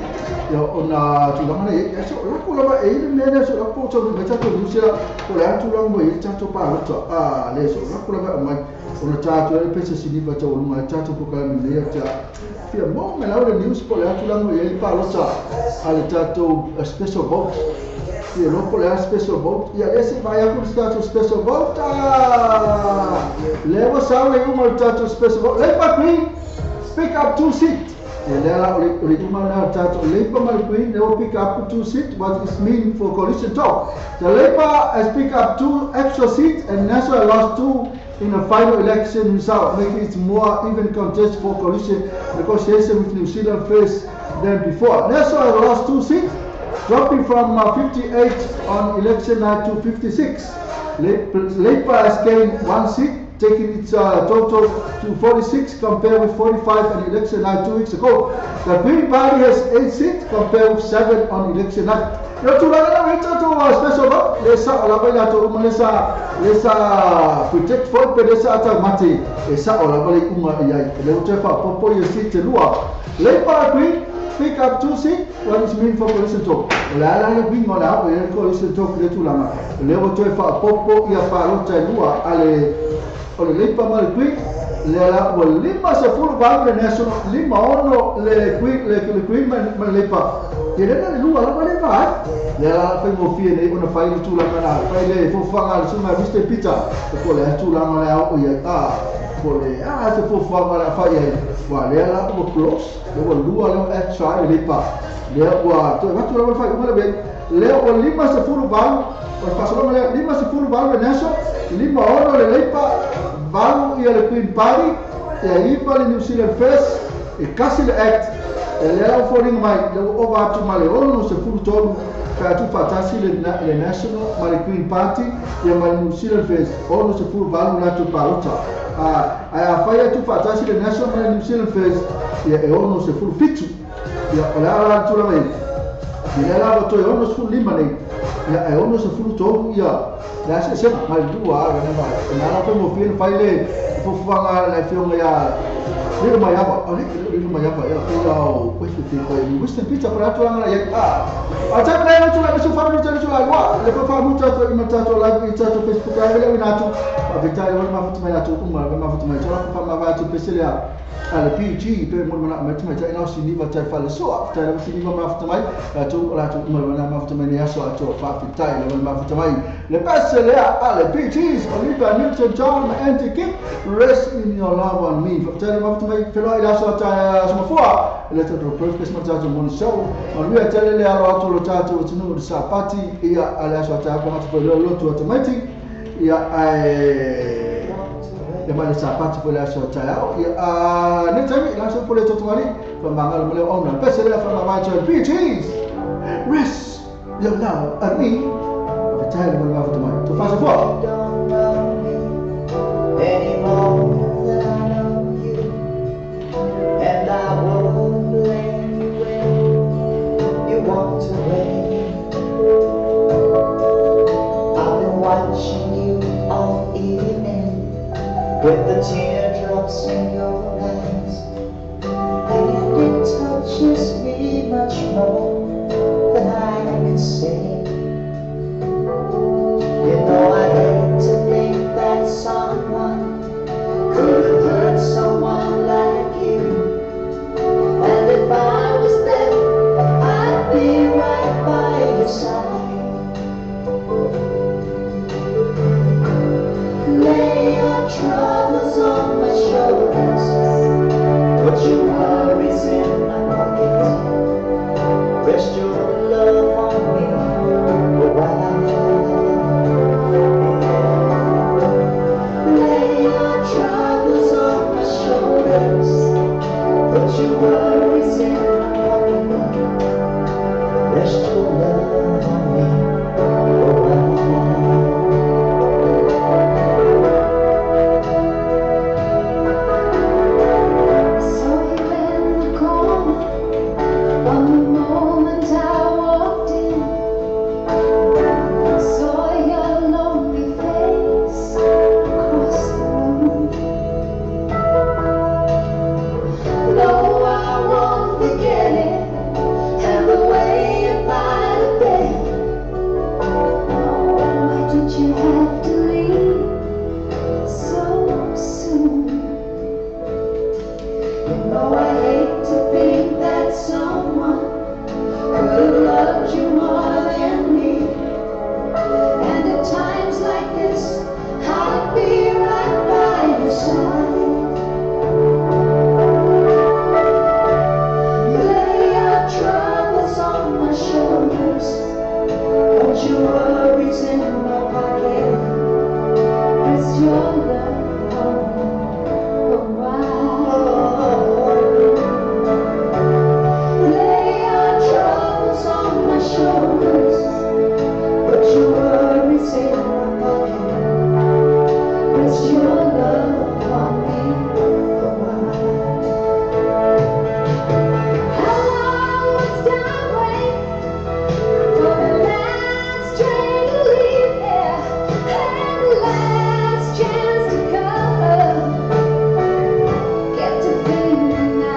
ia ona tulanga le ia so la ko la e le me le so la ko to me ta to New Zealand ko le tulanga mo ia ta to pa lo a le so la ko la mai o tato le pese siniva ta olunga tato ko kala me ta fia mo me la le news po le tulanga ia pa lo sa ale tato special vote ia lo po le special vote ia ese vai a tato special vote le vo sa le uma tato special vote le pa Queen pick up 2 seats ia le la o le uma na tato le pa mal Queen they will pick up 2 seats. What is mean for coalition talk? The Labour has picked up 2 extra seats and National lost 2 in the final election result, making it more even contest for coalition negotiation with New Zealand First than before. National lost 2 seats, dropping from 58 on election night to 56. Labour has gained 1 seat, taking its total to 46 compared with 45 on election night 2 weeks ago. The Green Party has 8 seats compared with 7 on election night. Yo tulanga na wita to special vote le sa ola ba to uma le sa protect for pe le sa ata mate e sa ola ba le uma ia le o te fa popo ye seat te lua. Labour Green pick up 2 seats. What is mean for coalition talk? La la le Green ola o coalition talk le tulanga le o te fa popo ia pa lo te lua ale o le Labour ma le Green le la o lima se fulu ba le National lima ono le Green le Green ma Labour le le lua la le va le la fa mo fie nei ona fai le tulanga na fai le fofanga le suma Mr Peter ko le tulanga le o ia a ko le a se fofanga la fai ai wa le la o close le o lua le extra le pa le wa to va tu la fai uma le le o lima se fulu ba o faso le lima se fulu ba le National lima ono le Labour valu ia le Green Party ia ipa le New Zealand First e kasi le Act e le au foringa mai le o va tu ma le ono se fulu tolu ka tu fatasi le National ma le Green Party ia ma le New Zealand First ono se fulu valu la tu palota a fai tu fatasi le National ma le New Zealand First ia e ono se fulu fitu ia o le ala tu la mai ia la to e ono se fulu lima nei ia e ono se fulu tolu ia la se se ma lua ga na ma na la ko mo fil fai le fofanga le fionga ya le mai aba o le mai aba ya o questo tipo di Winston Peter para tu la ya a ta na tu la su fa tu la wa Le fa muta to i mata to live i tato Facebook ai le ina tu pa vetai o ma futu mai atu uma ma futu mai tola fa ma va tu pesele a le PG pe mo mana mai mai tai na sini va tai fa le so tai la sini va ma futu mai atu la tu uma ma futu mai ne aso atu fa fitai le ma futu mai le pesele a le PGs Olivia Newton-John Andy Kim rest in your love on me fa tai ma futu mai felo ila so tai so fua le to perfect ma tato mo show ma lui tele le alo atu lo tato tunu sa pati ia ala so ta ko hatu lo lo tu automatic ia ai le ma sa pati po la so ta ia a ne tami la so po le to mari fa ma ngalo le ona pese le fa ma ma to PGs rest your love on me the time will have to to fast forward anymore than I know you, and I won't blame you when you walked away. I've been watching you all evening with the teardrops in your eyes, and it touches me much more than I could say. You know I hate to think that someone could have hurt someone like you, and if I was them, I'd be right by your side. Lay your troubles on my shoulders, put your worries in my pocket, rest your love on me for a while. Lay your troubles on my shoulders, put your worries in my pocket, rest your love on me for a while. Saw you in the corner from the moment I walked in. Saw your lonely face across the room. No, I won't forget it, and the way you might have been. Oh, why did you have to leave so soon? You know I hate to think that someone could have loved you more than me, and at times like this, I'd be right by your side. Lay your troubles on my shoulders, put your worries in my pocket, rest your love on me for a while. Lay your troubles on my shoulders, put your worries in my pocket, rest your love on me for a while. How long must I wait for the last train to leave here and the last chance to come? Get to thinking I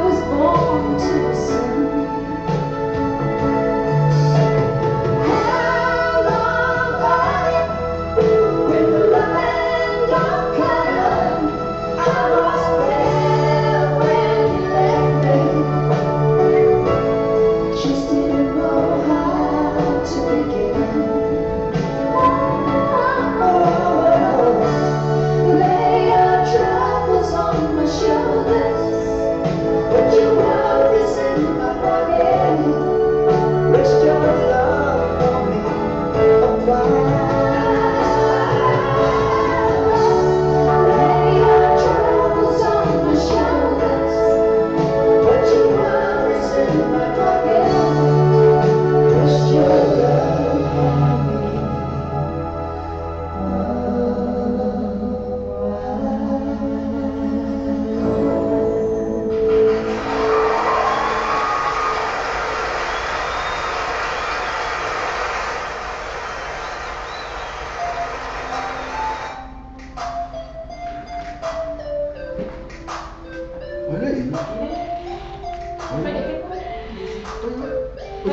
was born too soon. How long are it when the loving don't come? I was there when you left me, just didn't know how to begin. Oh, lay your troubles on my shoulders, put your worries in my pocket, Rest your love on me a while. Lay your troubles on my shoulders, put your worries in my pocket, Rest your love on me.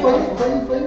Fai, fai, fai.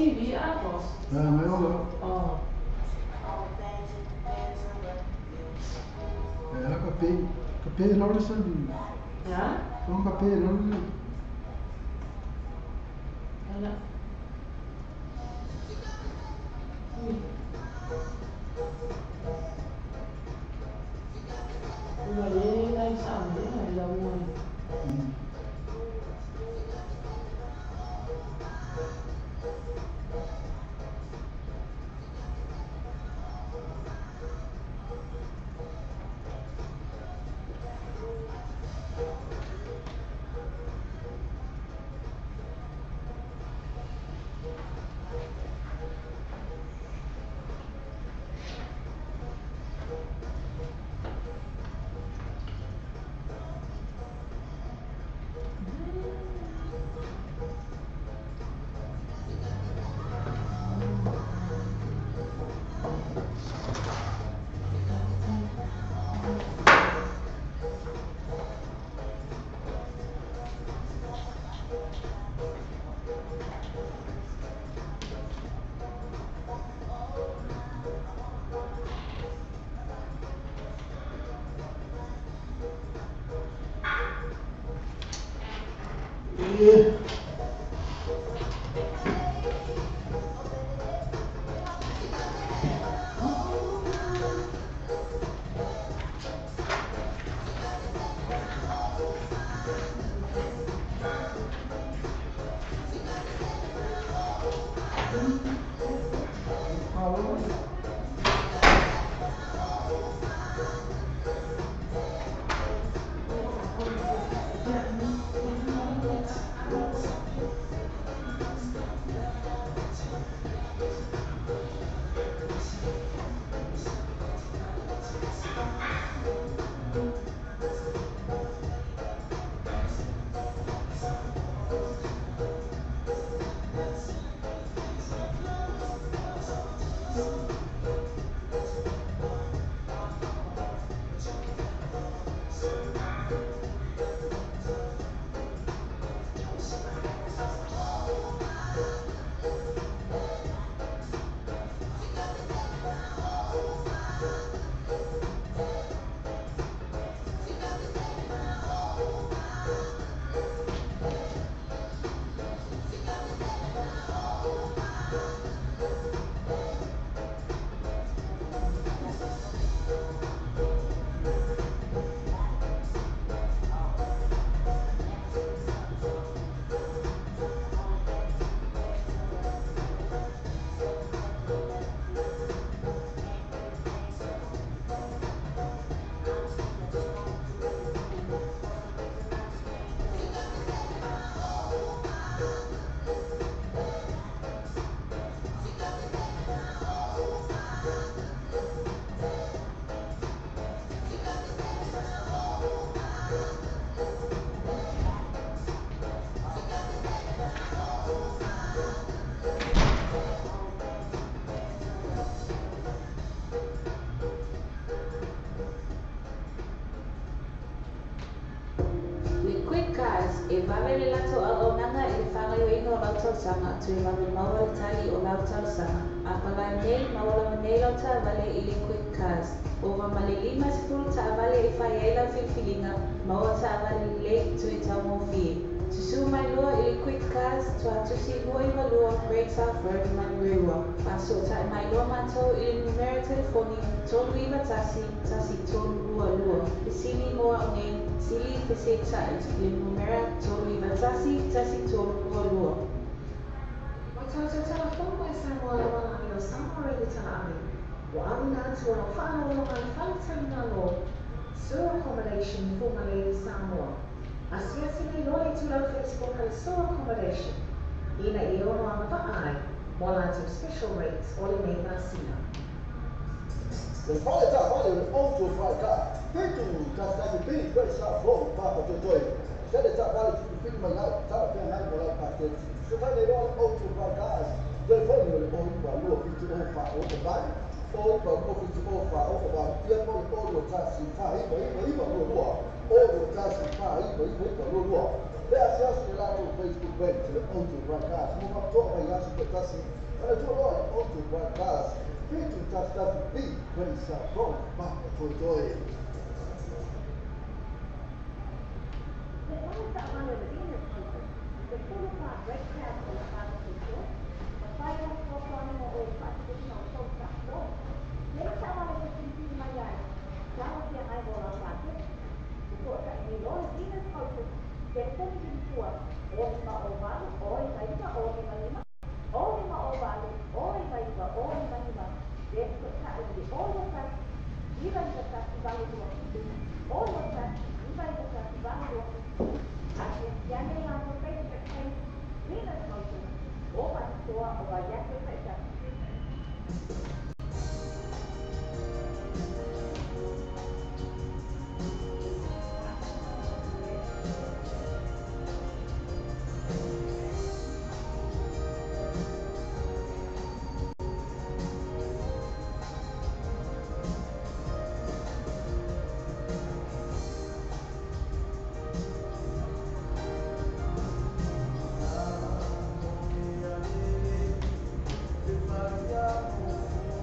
TV a boss. Ja, maar joh. Oh. Ja, kape. Kape Lawson. Ja? Kom kape Lawson. Ja. Ua le nai sa le nai la ua. E vave le lato au nanga e whangaioinga o lau tausaga tu e vave maua le tali o lau tausaga. A palai nei, maua lava nei lau taavale i le Quick Cars. Ova ma le 50 taavale e whai ai lau filifiliga, maua taavale lelei tu e taugofie. Susu mai loa i le Quick Cars, tuatusi 22 Great South Road, Manurewa. Faasootai mai loa matou i le numera telefoni 391 1322. Fesili mo au nei, sili fesetai le numera 391 1322. Wa tātou telefoni mai Samoa lalani o Samoa Radio Ta'ave. Wa auina atu o lau whaalologa le whale Sur Accommodation formerly Samoa. Asiasi nei loa i tūlau Facebook ale Sur Accommodation. Ina i ono anga whaai, mo lātou special rates o le nei masina. Le fale ta'avale o le auto whaika. Pitu, tataki pili, kwe sa flow, papa totoi. Sele ta'avale filifili mai ai, tala pea nai mo lau paketi. Sotai nei loa le auto whaika. Telefoni o le oi pa lua fitu o wha o o vai. Oi pa lua fitu o wha o o vai. Ia mo le o lua tasi wha iwa iwa iwa lua lua. O lua tasi wha iwa iwa iwa lua lua. Le asiasi le latou Facebook Wait to the Auto Bright Cars. Mo faapitoa mai aso taitasi, manatua loa le Auto Bright Cars. 711 B Great South Road, Papatoetoe. Le fale taavale o le Venus Motors, e 14 Great South o le Papatoetoe, ma fai lau fesoasoani mo oe i le faatinoina o tou taavale. Nei taavale e filifili mai ai, talafeagai mo lau paketi. Fesootai nei loa le Venus Motors, telefoni tulitua 0 5 0 8 0 9 9 0 5 5 0 5 0 8 0 9 9 0 5 5 pe fesootai i le 0 1 9 9 1 8 2 7 0 1 9 9 1 8 2 7. Asiasi ane i latou Facebook page Venus Motors o Faatitoa o Vaiaso taitasi. Yeah.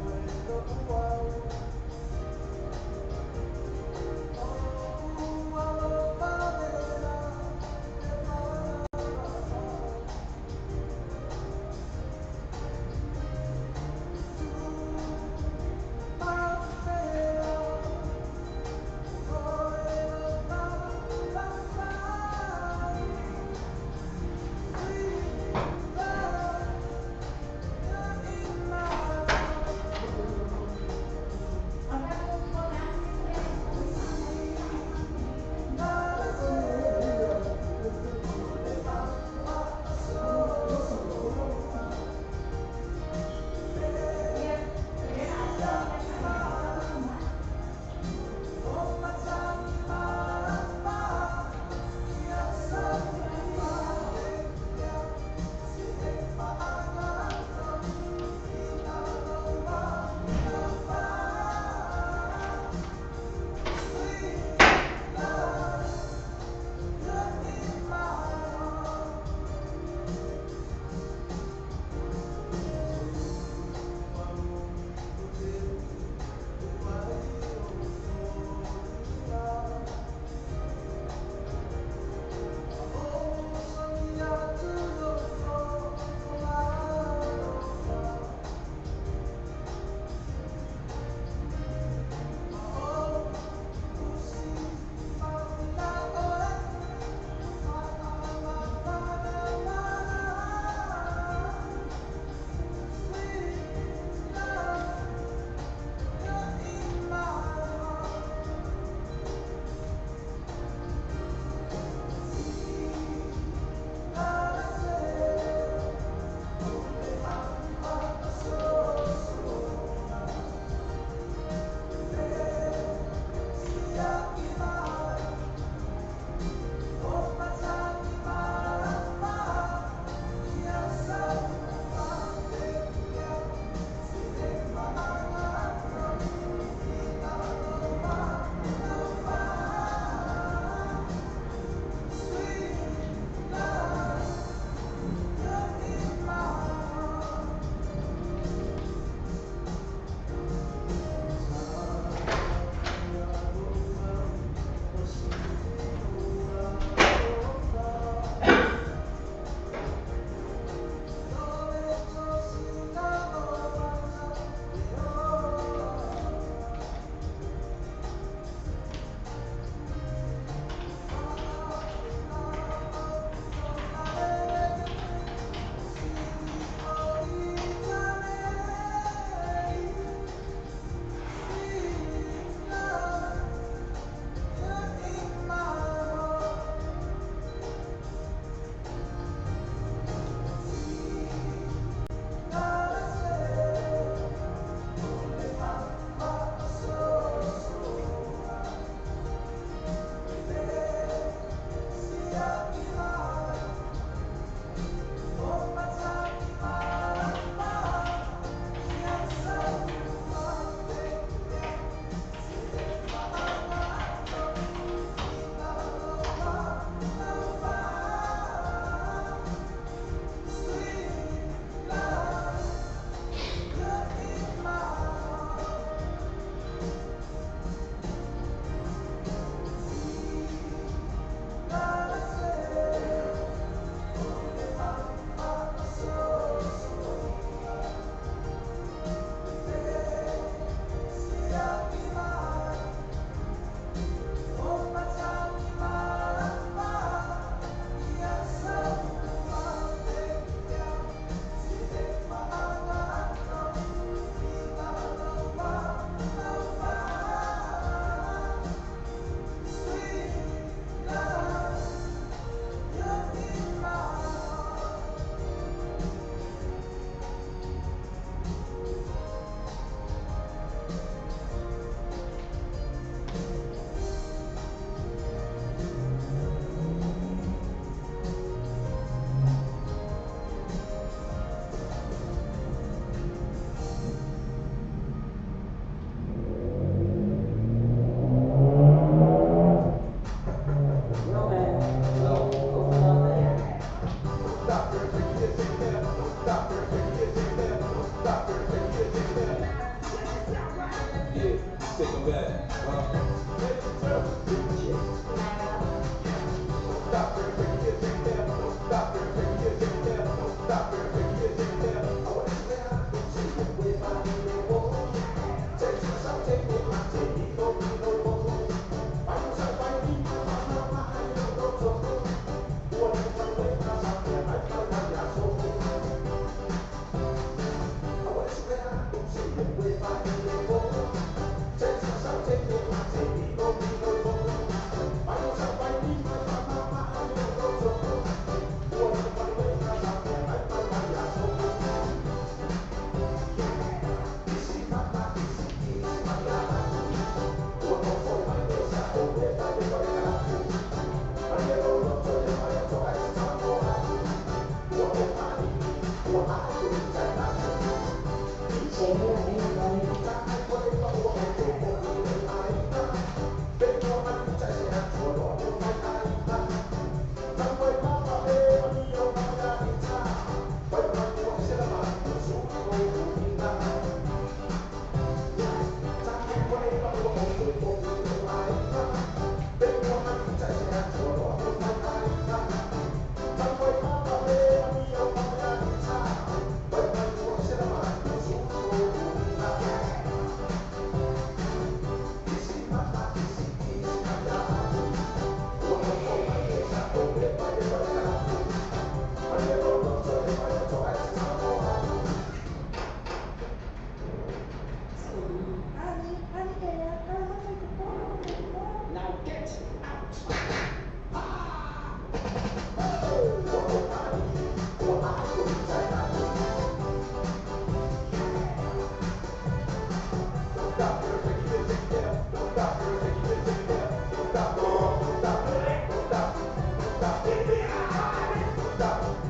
stop.